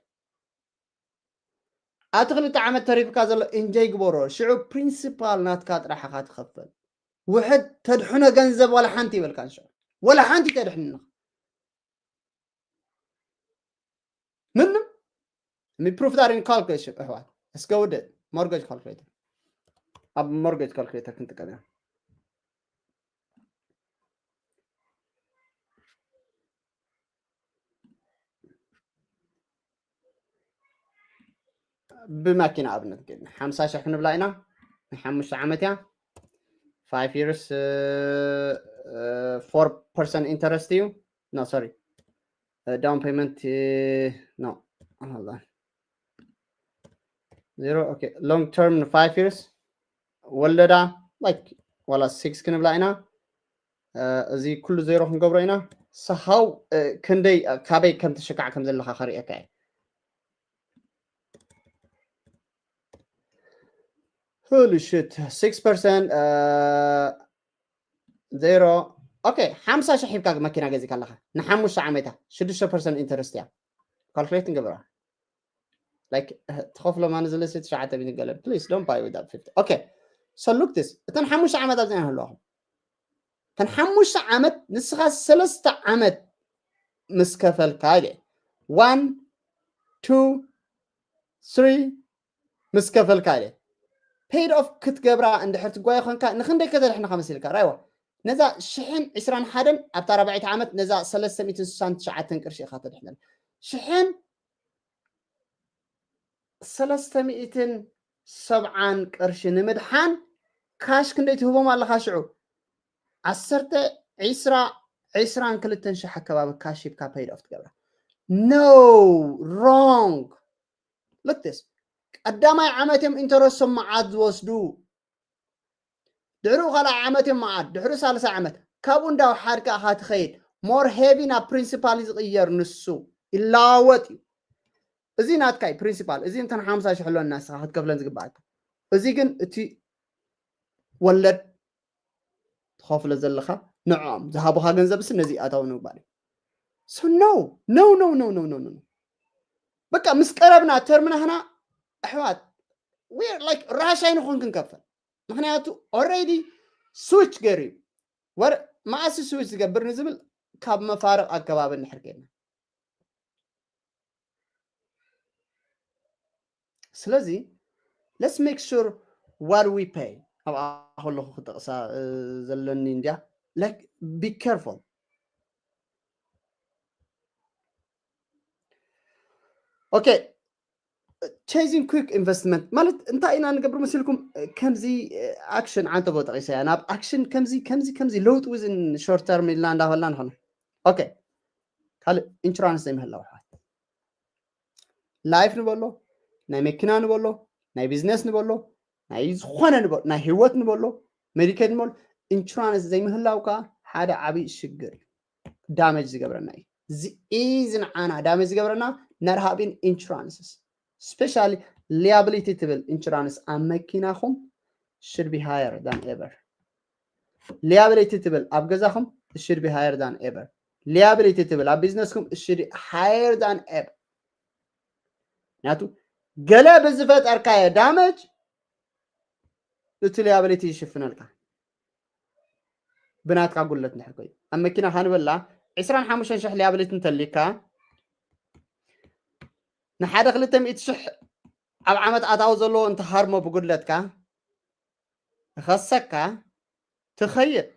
ኣብቲ ክልተ ዓመት ተሪፍካ ዘሎ enjoy ግበሮ ሽዑ principal ናትካ ጥራሕ ኢኻ ትኸፍል ውሕድ ተድሕኖ ገንዘብ ዋላ ሓንቲ ይበልካን ሽዑ ዋላ ሓንቲ ተድሕንኻ ምንም let me prove that in calculation ኣሕዋት እስከ ውደድ mortgage calculator ኣብ mortgage calculator ክንጥቀም ኢና ብማኪና ኣብነት ግን ሓምሳ ሽሕ ክንብላ ኢና ናይ ሓሙሽተ ዓመት እያ five years four percent interest እዩ no sorry down payment no hold on zero okay long term five years ወለዳ like ዋላ six ክንብላ ኢና እዚ ኩሉ ዜሮ ክንገብሮ ኢና ሰሃው ክንደይ ካበይ ከም ትሽካዕ ከም ዘለካ ከርእየካ እየ holy shit six percent ዜሮ okay ሓምሳ ሽሕ ሂብካ መኪና ገዚካ ኣለካ ንሓሙሽተ ዓመታ ሽዱሽተ percent interest እያ calculate ንገብራ like ትኸፍሎ ማን ዝለሲ ትሽዓተ ሚእቲ ገለ please don't buy with that fifty okay so look this እተን ሓሙሽተ ዓመት ኣብዚኣ ኣለኹ እተን ሓሙሽተ ዓመት ንስኻ ሰለስተ ዓመት ምስ ከፈልካ ኢለ one two three ምስ ከፈልካ ኢለ paid off ክትገብራ እንድሕር ትጓየ ኮንካ ንክንደይ ከተድሕንካ መሲልካ ራይዋ ነዛ ሽሕን ዕስራን ሓደን ኣብታ ኣርባዒተ ዓመት ነዛ ሰለስተ ሚእትን ስሳን ትሽዓተን ቅርሺ ኢኻ ተድሕነል ሽሕን ሰለስተ ሚእትን ሰብዓን ቅርሺ ንምድሓን ካሽ ክንደይ ትህቦም ኣለኻ ሽዑ ዓሰርተ ዕስራ ዕስራን ክልተን ሽሕ ኣከባቢ ካሽ ሂብካ paid off ትገብራ no wrong look this ቀዳማይ ዓመት እዮም interest ኦም መዓት ዝወስዱ ድሕሪኡ ካልኣይ ዓመት እዮም መዓት ድሕሪኡ ሳልሳይ ዓመት ካብኡ እንዳወሓድካ ኢኻ ትኸይድ more heavy ናብ principal እዩ ዝቕየር ንሱ ይለዋወጥ እዩ እዚ ናትካ እዩ principal እዚ እንተን ሓምሳ ሽሕ ኣለና ንስኻ ክትከፍለን ዝግባኣካ እዚ ግን እቲ ወለድ ትኸፍሎ ዘለኻ ንዕኦም ዝሃቡኻ ገንዘብ ስ ነዚ ኣታዊ ንምግባር እዩ so no no no no no no no በቃ ምስ ቀረብና term ናህና ኣሕዋት we're like ራሻይ ንኹን ክንከፍል ምክንያቱ already switch ገይሩ እዩ ወር መዓሲ switch ዝገብር ንዝብል ካብ መፋርቕ ኣከባቢ እንድሕር ከይድና ስለዚ let's make sure what we pay ኣብኣ ከለኹ ክጠቕሳ ዘለኒ እንድያ like be careful okay chasing quick investment ማለት እንታይ ኢና ንገብር መሲልኩም ከምዚ action ዓንተቦ ጠቂሰያ ናብ action ከምዚ ከምዚ ከምዚ ለውጢ within short term ኢልና እንዳበልና ንኾነ okay ካልእ ኢንሹራንስ ዘይምህላው ኣሕዋት፣ ላይፍ ንበሎ፣ ናይ መኪና ንበሎ፣ ናይ ቢዝነስ ንበሎ፣ ናይ ዝኾነ ንበሎ፣ ናይ ህይወት ንበሎ፣ ሜዲኬድ ንበሎ፣ ኢንሹራንስ ዘይምህላው ከዓ ሓደ ዓብዪ ሽግር እዩ። ዳመጅ ዝገብረና እዩ። እዚ እዚ ንዓና ዳመጅ ዝገብረና፣ not having insurances, especially liability ትብል ኢንሹራንስ ኣብ መኪናኹም should be higher than ever። Liability ትብል ኣብ ገዛኹም should be higher than ever። Liability ትብል ኣብ ቢዝነስኩም should be higher than ever። ምክንያቱ ገለ ብዝፈጠርካዮ ዳመጅ እቲ ሊያብሊቲ ይሽፍነልካ። ብናትካ ጉለት እንድሕር ኮይኑ ኣብ መኪና ካንበላ ዕስራን ሓሙሽተን ሽሕ ሊያብሊቲ እንተሊካ፣ ንሓደ ክልተ ሚእቲ ሽሕ ኣብ ዓመት ኣታዊ ዘለዎ እንተሃርሞ ብጉድለትካ፣ እኸሰካ ትኸይድ።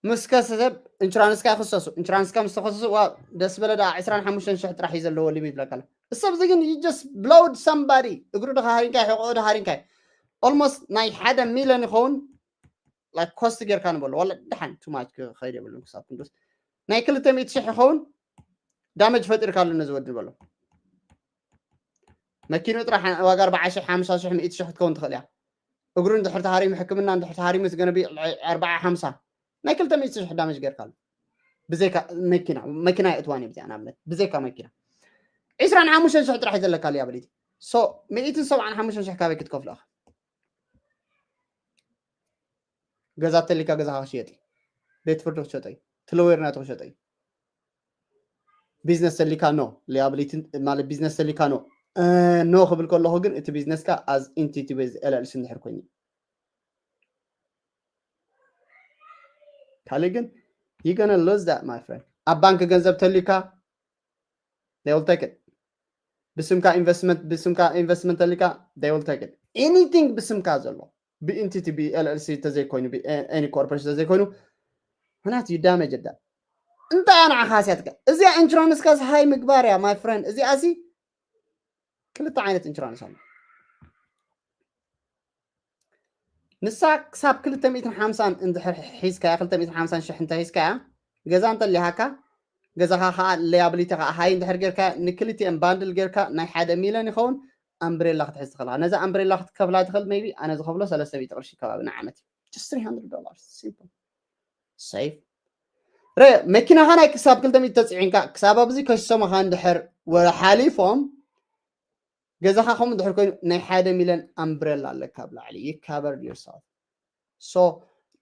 ምስ ከሰሰብ ኢንሹራንስካ ይኽሰሱ። ኢንሹራንስካ ምስ ተኸሰሱ፣ ዋ፣ ደስ በለ ደኣ ዕስራን ሓሙሽተን ሽሕ ጥራሕ እዩ ዘለዎ ሊሚት ብለካ ኣሎ። እሰብ እዚ ግን you just blowed somebody። እግሩ ድኻ ሃሪንካይ፣ ሕቖኡ ድኻ ሃሪንካይ። Almost ናይ ሓደ ሚሊዮን ይኸውን። Like ኮስት ጌርካ ንበሎ። ዋላ ደሓን too much ክኸይድ የብሉን ክሳብ ክንዱስ። ናይ ክልተ ሚእቲ ሽሕ ይኸውን ዳመጅ ፈጢርካ ኣሎ ነዚ ወዲ ንበሎ። መኪኑ ጥራሕ ዋጋ ኣርባዓ ሽሕ፣ ሓምሳ ሽሕ፣ ሚእቲ ሽሕ ክትከውን ትኽእል እያ። እግሩ እንድሕር ተሃሪሙ፣ ሕክምና እንድሕር ተሃሪሙ፣ it's gonna be ኣርባዓ፣ ሓምሳ፣ ናይ ክልተ ሚእቲ ሽሕ ዳመጅ ጌርካ ኣሎ። ብዘይካ መኪና፣ መኪና የእትዋን እዮም እዚኣ ንኣብነት፣ ብዘይካ መኪና። ዕስራን ሓሙሽተን ሽሕ ጥራሕ እዩ ዘለካ ሊያብሊቲ። So፣ ሚእትን ሰብዓን ሓሙሽተን ሽሕ ካበይ ክትከፍሎ ኢኻ? ገዛ ተሊካ ገዛኻ ክሽየጥ እዩ። ቤት ፍርዲ ክሸጠ እዩ። እቲ ሎየር ናቱ ክሸጠ እዩ። ቢዝነስ ተሊካ ኖ፣ ሊያብሊቲ ማለት ቢዝነስ ተሊካ ኖ። እ፣ ኖ ክብል ከለኹ ግን እቲ ቢዝነስካ as ኢንቲቲ ቤዝ ኤል ኤል ሲ እንድሕር ኮይኑ እዩ። ካልእ ግን you gonna lose that, my friend። ኣብ ባንክ ገንዘብ ተሊካ they will take it። ብስምካ ኢንቨስትመንት፣ ብስምካ ኢንቨስትመንት ተሊካ they will take it። Anything ብስምካ ዘሎ ብኢንቲቲ፣ ብ ኤል ኤል ሲ ተዘይኮይኑ፣ ብ ኤኒ ኮርፖሬሽን ተዘይኮይኑ፣ ምክንያቱ you damage that። እንታይ እያ ንዓኻ ስያትካ? እዚኣ ኢንሹራንስካ ሃይ ምግባር እያ፣ my friend። እዚኣ ሲ ክልተ ዓይነት ኢንሹራንስ ኣሎ። ንሳ ክሳብ ክልተ ሚእትን ሓምሳን እንድሕር ሒዝካያ፣ ክልተ ሚእትን ሓምሳን ሽሕ እንተ ሒዝካያ፣ ገዛ እንተሊሃካ፣ ገዛኻ ከዓ ሊያብሊቲ ከዓ ሃይ እንድሕር ጌርካ፣ ንክልቲኤን ባንድል ጌርካ ናይ ሓደ ሚሊዮን ይኸውን። ኣምብሬላ ክትሕዝ ትኽእል ኢኻ። ነዛ ኣምብሬላ ክትከፍላ ትኽእል፣ maybe ኣነ ዝኸፍሎ ሰለስተ ሚእቲ ቅርሺ ከባቢ ንዓመት እዩ። Just three hundred dollars. Simple. Safe. ረ፣ መኪናኻ ናይ ክሳብ ክልተ ሚእቲ ተፅዒንካ፣ ክሳብ ኣብዚ ከሽሰሙኻ እንድሕር ወረ ሓሊፎም፣ ገዛኻ ከምኡ እንድሕር ኮይኑ፣ ናይ ሓደ ሚሊዮን ኣምብሬላ ኣለካ ኣብ ላዕሊ። You covered yourself. So,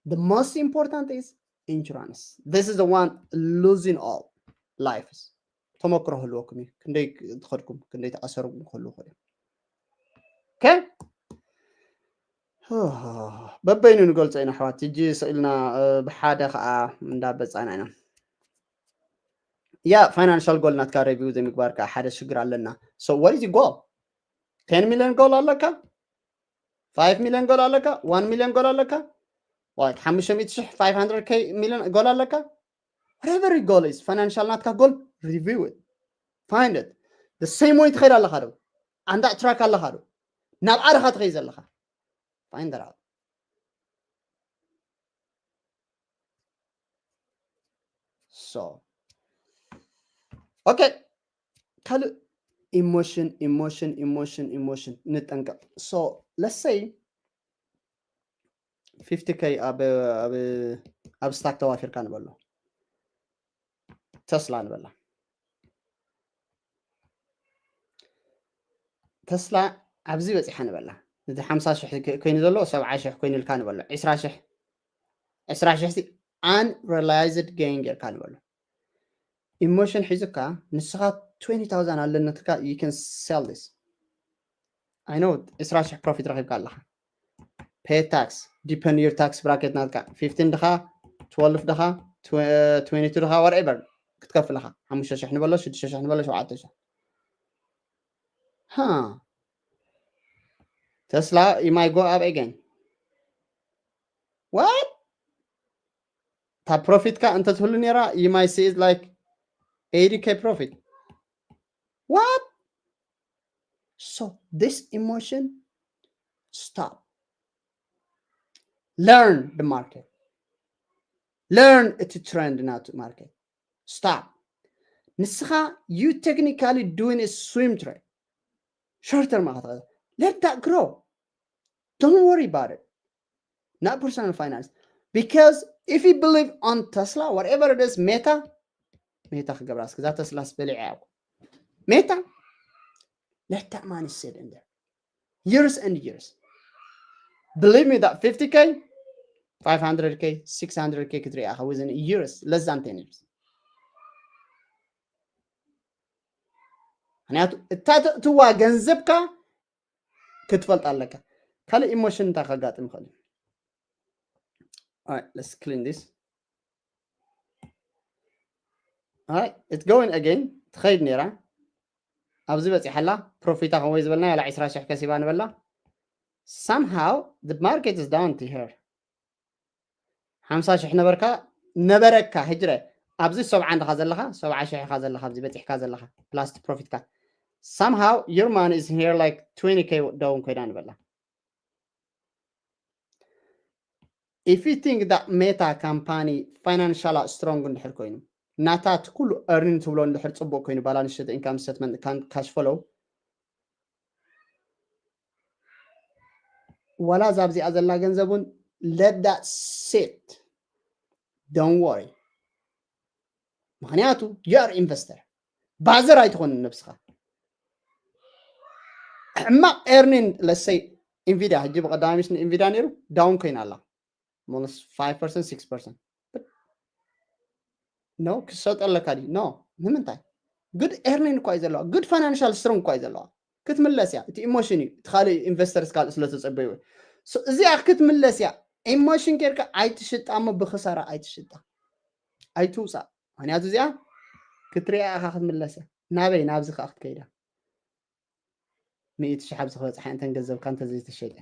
the most important is insurance. This is the one losing all lives. ተመክሮ ክህልወኩም እዩ። ክንደይ ትኸድኩም፣ ክንደይ ተኣሰርኩም ክህልዉ ይኽእሉ እዮም። ኦኬ? በበይኑ ንገልጾ ኢና ኣሕዋት። ሕጂ ስቕ ኢልና፣ እ፣ ብሓደ ኸኣ እንዳበጻና ኢና። ያ፣ ፋይናንሻል ጎል ናትካ ሬቪው ዘይምግባር ከኣ ሓደ ሽግር ኣለና። So, what is your goal? ቴን ሚሊዮን ጎል ኣለካ? ፋይቭ ሚሊዮን ጎል ኣለካ? ዋን ሚሊዮን ጎል ኣለካ? What, ሓሙሽተ ሚእቲ ሽሕ፣ ፋይቭ ሃንድረድ ኬይ ሚሊዮን ጎል ኣለካ? Whatever your goal is, ፋይናንሻል ናትካ ጎል፣ ሪቪው ኢት። Find it. The same way ትኸይድ ኣለኻ ዶ? ኣንዳ ትራክ ኣለኻ ዶ? ናብ ኣረኻ ትኸይድ ዘለኻ? Find that out. So, okay. ካልእ ኢሞሽን፣ ኢሞሽን፣ ኢሞሽን፣ ኢሞሽን ንጠንቀቕ። So, let's say ፊፍቲ ኬይ ኣብ፣ ኣብ፣ ኣብ ስታክ ተዋፊርካ ንበሎ። ተስላ ንበላ። ተስላ ኣብዚ በጺሓ ንበላ። እቲ ሓምሳ ሽሕ ከ-፣ ኮይኑ ዘሎ ሰብዓ ሽሕ ኮይኑልካ ንበሎ። ዕስራ ሽሕ፣ ዕስራ ሽሕ ሲ unrealized gain ጌርካ ንበሎ። ኢሞሽን ሒዙካ፣ ንስኻ ትዌንቲ ታውዛንድ ኣለኒ ትልካ፣ you can sell this. I know, ዕስራ ሽሕ ፕሮፊት ረኺብካ ኣለኻ። Pay tax, depend your tax bracket ናትካ። ፊፍቲን ድኻ፣ ትወልፍ ድኻ፣ ትወ-፣ ትዌንቲ ቱ ድኻ፣ whatever ክትከፍል ኢኻ። ሓሙሽተ ሽሕ ንበሎ፣ ሽዱሽተ ሽሕ ንበሎ፣ ሸውዓተ ሽሕ። ሃ። ተስላ, you might go up again. What? እታ ፕሮፊትካ እንተትህሉ ነይራ፣ you might see it like eighty K profit. What? So this emotion, stop. Learn the market. Learn እቲ ትሬንድ ናቱ ማርኬት። Stop. ንስኻ you technically doing a swim trade. Short term ኢኻ ትኸ let that grow. Don't worry about it. Not personal finance. Because if you believe on Tesla, whatever it is, Meta, Meta ክገብራ እስኪ እዛ ተስላ ስበሊዐ ያው Meta, let that money sit in there. Years and years. Believe me that fifty K, five hundred K, six hundred K ክትሪኣ ኢኻ within years, less than ten years. ምክንያቱ እታ ተእትዋ ገንዘብካ ክትፈልጥ ኣለካ። ካልእ ኢሞሽን እንታይ ከጋጥም ይኽእል? Alright, let's clean this. Alright, it's going again. ትኸይድ ነይራ ኣብዚ በፂሓላ ፕሮፊታ ከወይ ዝበልና ያላ ዕስራ ሽሕ ከሲባ ንበላ። Somehow the market is down to here. ሓምሳ ሽሕ ነበርካ ነበረካ ህጅረ ኣብዚ ሰብዓ እንድኻ ዘለኻ ሰብዓ ሽሕ ኢኻ ዘለኻ ኣብዚ በፂሕካ ዘለኻ plus ፕሮፊትካ. Somehow your money is here like twenty K down ኮይና ንበላ. If you think that Meta company financial strong እንድሕር ኮይኑ ናታ እቲ ኩሉ earning ትብሎ እንድሕር ፅቡቅ ኮይኑ balance sheet income statement cash flow ዋላ እዛ ኣብዚኣ ዘላ ገንዘብ እውን let that sit. Don't worry. ምክንያቱ you are investor. ባዘር ኣይትኾንን ነብስኻ። ሕማቕ earning let's say Nvidia ሕጂ ብቀዳማይ ምስ Nvidia ነይሩ down ኮይና ኣላ almost five percent, six percent. No ክሰጠለካ ድዩ? No ንምንታይ? Good earning እኳ እዩ ዘለዋ፣ good financial strong እኳ እዩ ዘለዋ። ክትምለስ እያ። እቲ ኢሞሽን እዩ፣ እቲ ካልእ ኢንቨስተርስ ካልእ ስለ ተጸበዩ። እዚኣ ክትምለስ እያ። ኢሞሽን ጌርካ ኣይትሽጣ እሞ ብኽሳራ ኣይትሽጣ፣ ኣይትውጻእ። ምክንያቱ እዚኣ ክትሪኣ ኢኻ ክትምለስ እያ። ናበይ? ናብዚ ከኣ ክትከይዳ። ሚእቲ ሽሕ ኣብዚ ክበፅሓ እንተን ገንዘብካ እንተዘይተሸጠ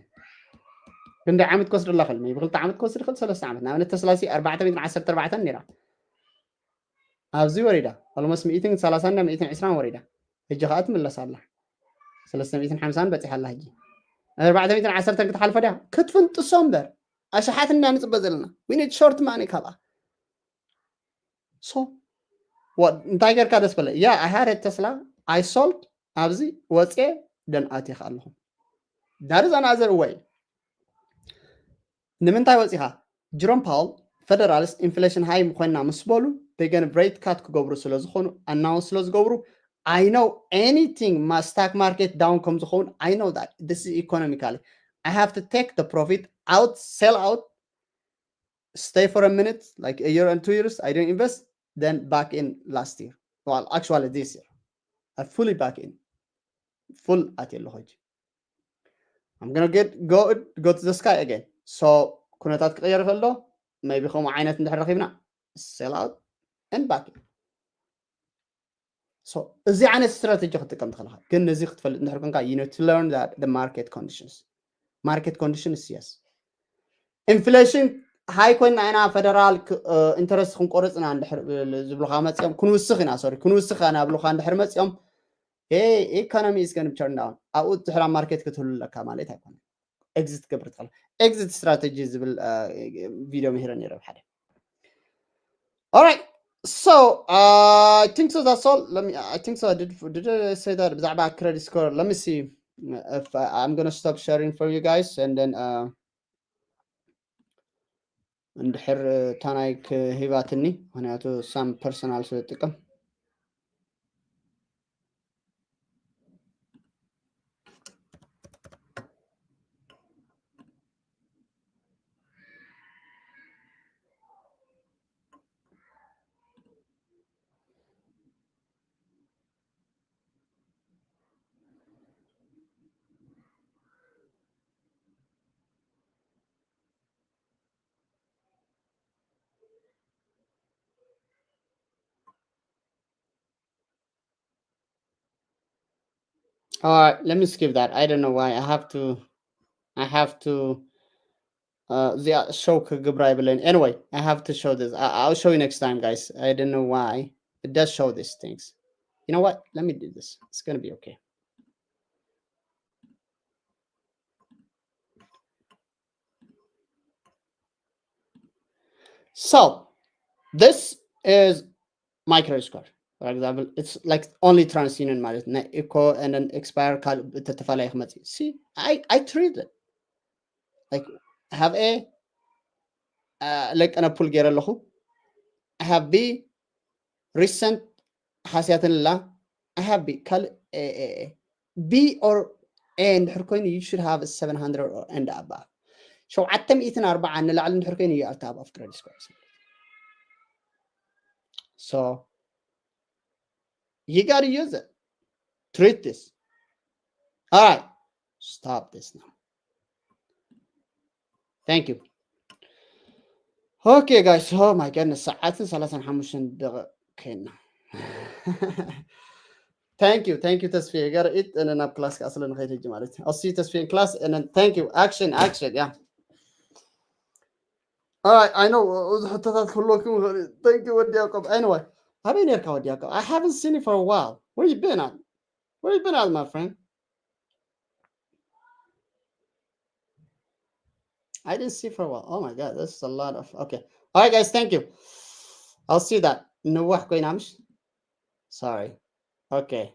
ክንደይ ዓመት ክወስድ ኣላ ክእል maybe ክልተ ዓመት ክወስድ ክእል ሰለስተ ዓመት ንኣብነት ተስላሲ ኣርባዕተ ሚእትን ዓሰርተ ኣርባዕተን ነይራ ኣብዚ ወሪዳ almost ሚእትን ሰላሳን ሚእትን ዕስራን ወሪዳ ሕጂ ከዓ ትምለስ ኣላ ሰለስተ ሚእትን ሓምሳን በፂሓ ኣላ ሕጂ ኣርባዕተ ሚእትን ዓሰርተን ክትሓልፈ ድያ ክትፍንጥሶ እምበር ኣሽሓት እና ንፅበ ዘለና we need short money ካብኣ so እንታይ ጌርካ ደስ በለ yeah I had tesla I sold ኣብዚ ወፅየ ደን ኣትየ ከ ኣለኹ that is another way ንምንታይ ወፂኻ Jerome Powell federalist inflation high ኮይና ምስ በሉ they gonna rate cut ክገብሩ ስለ ዝኾኑ announce ስለ ዝገብሩ I know anything stock market down ከም ዝኸውን I know that this is economically I have to take the profit out sell out stay for a minute like a year and two years I didn't invest then back in last year well actually this year I fully back in full ኣትየ ኣለኹ ሕጂ I'm gonna get go go to the sky again so ኩነታት ክቕየር ከሎ maybe ከምኡ ዓይነት እንድሕር ረኺብና sell out and back in so እዚ ዓይነት strategy ክትጥቀም ትኽእል ኢኻ ግን ነዚ ክትፈልጥ እንድሕር ኮንካ you need to learn that the market conditions market conditions yes inflation high ኮይና ኢና federal interest ክንቆርጽ ኢና እንድሕር ዝብሉኻ መጺኦም ክንውስኽ ኢና sorry ክንውስኽ ኢና ብሉኻ እንድሕር መጺኦም economy is gonna turn down ኣብኡ ድሕራ market ክትህሉ ኣለካ ማለት ኣይኮነን exit ክገብር ትኽእል exit strategy ዝብል video ምሂረ ነይረ ሓደ All right. So uh, I think so. That's all. Let me. I think so. I did. Did I say that? ብዛዕባ credit score. Let me see if I, I'm gonna stop sharing for you guys, and then uh, እንድሕር ታናይ ክሂባትኒ ምክንያቱ some personal ስለ ዝጥቀም All right, let me skip that. I don't know why. I have to, I have to, uh, the show Gibrai Belen. Anyway, I have to show this. I, I'll show you next time, guys. I don't know why. It does show these things. You know what? Let me do this. It's going to be okay. So, this is my credit score. for example, it's like only TransUnion ማለት ናይ echo and then expire ካልእ ተተፈላለየ ክመጽእ። See, I, I treat it. Like, I have a ለቀነ ፑል ገይረ ኣለኹ። I have B recent ሓስያትን ላ I have B ካልእ A, A, A. B or A እንድሕር ኮይኑ you should have seven hundred or and above. ሸውዓተ ሚእትን ኣርባዓ ንላዕሊ እንድሕር ኮይኑ you are top of credit score. So you gotta use it. Treat this. All right. Stop this now. Thank you. Okay, guys. Oh my goodness. ሰዓትን ሰላሳን ሓሙሽተን ደቂቕ ኮይና። Thank you. Thank you, ተስፌ። ገርኢት እነ ናብ ክላስ ከኣ ስለ ንኸይድ ሕጂ ማለት እዩ። I'll see you, ተስፌ, in class. And then thank you. Action, action. Yeah. All right, I know. እዚ ሕቶታት ክህልወኩም ይኽእል እዩ። Thank you, ወዲ ያዕቆብ። Anyway, ኣበይ ነርካ ወዲ ያዕቆብ? I haven't seen you for a while. Where you been at? Where you been at, my friend? I didn't see for a while. Oh my God, this is a lot of, okay. All right, guys, thank you. I'll see that. ንዋሕ ኮይና ምሽ? Sorry. Okay.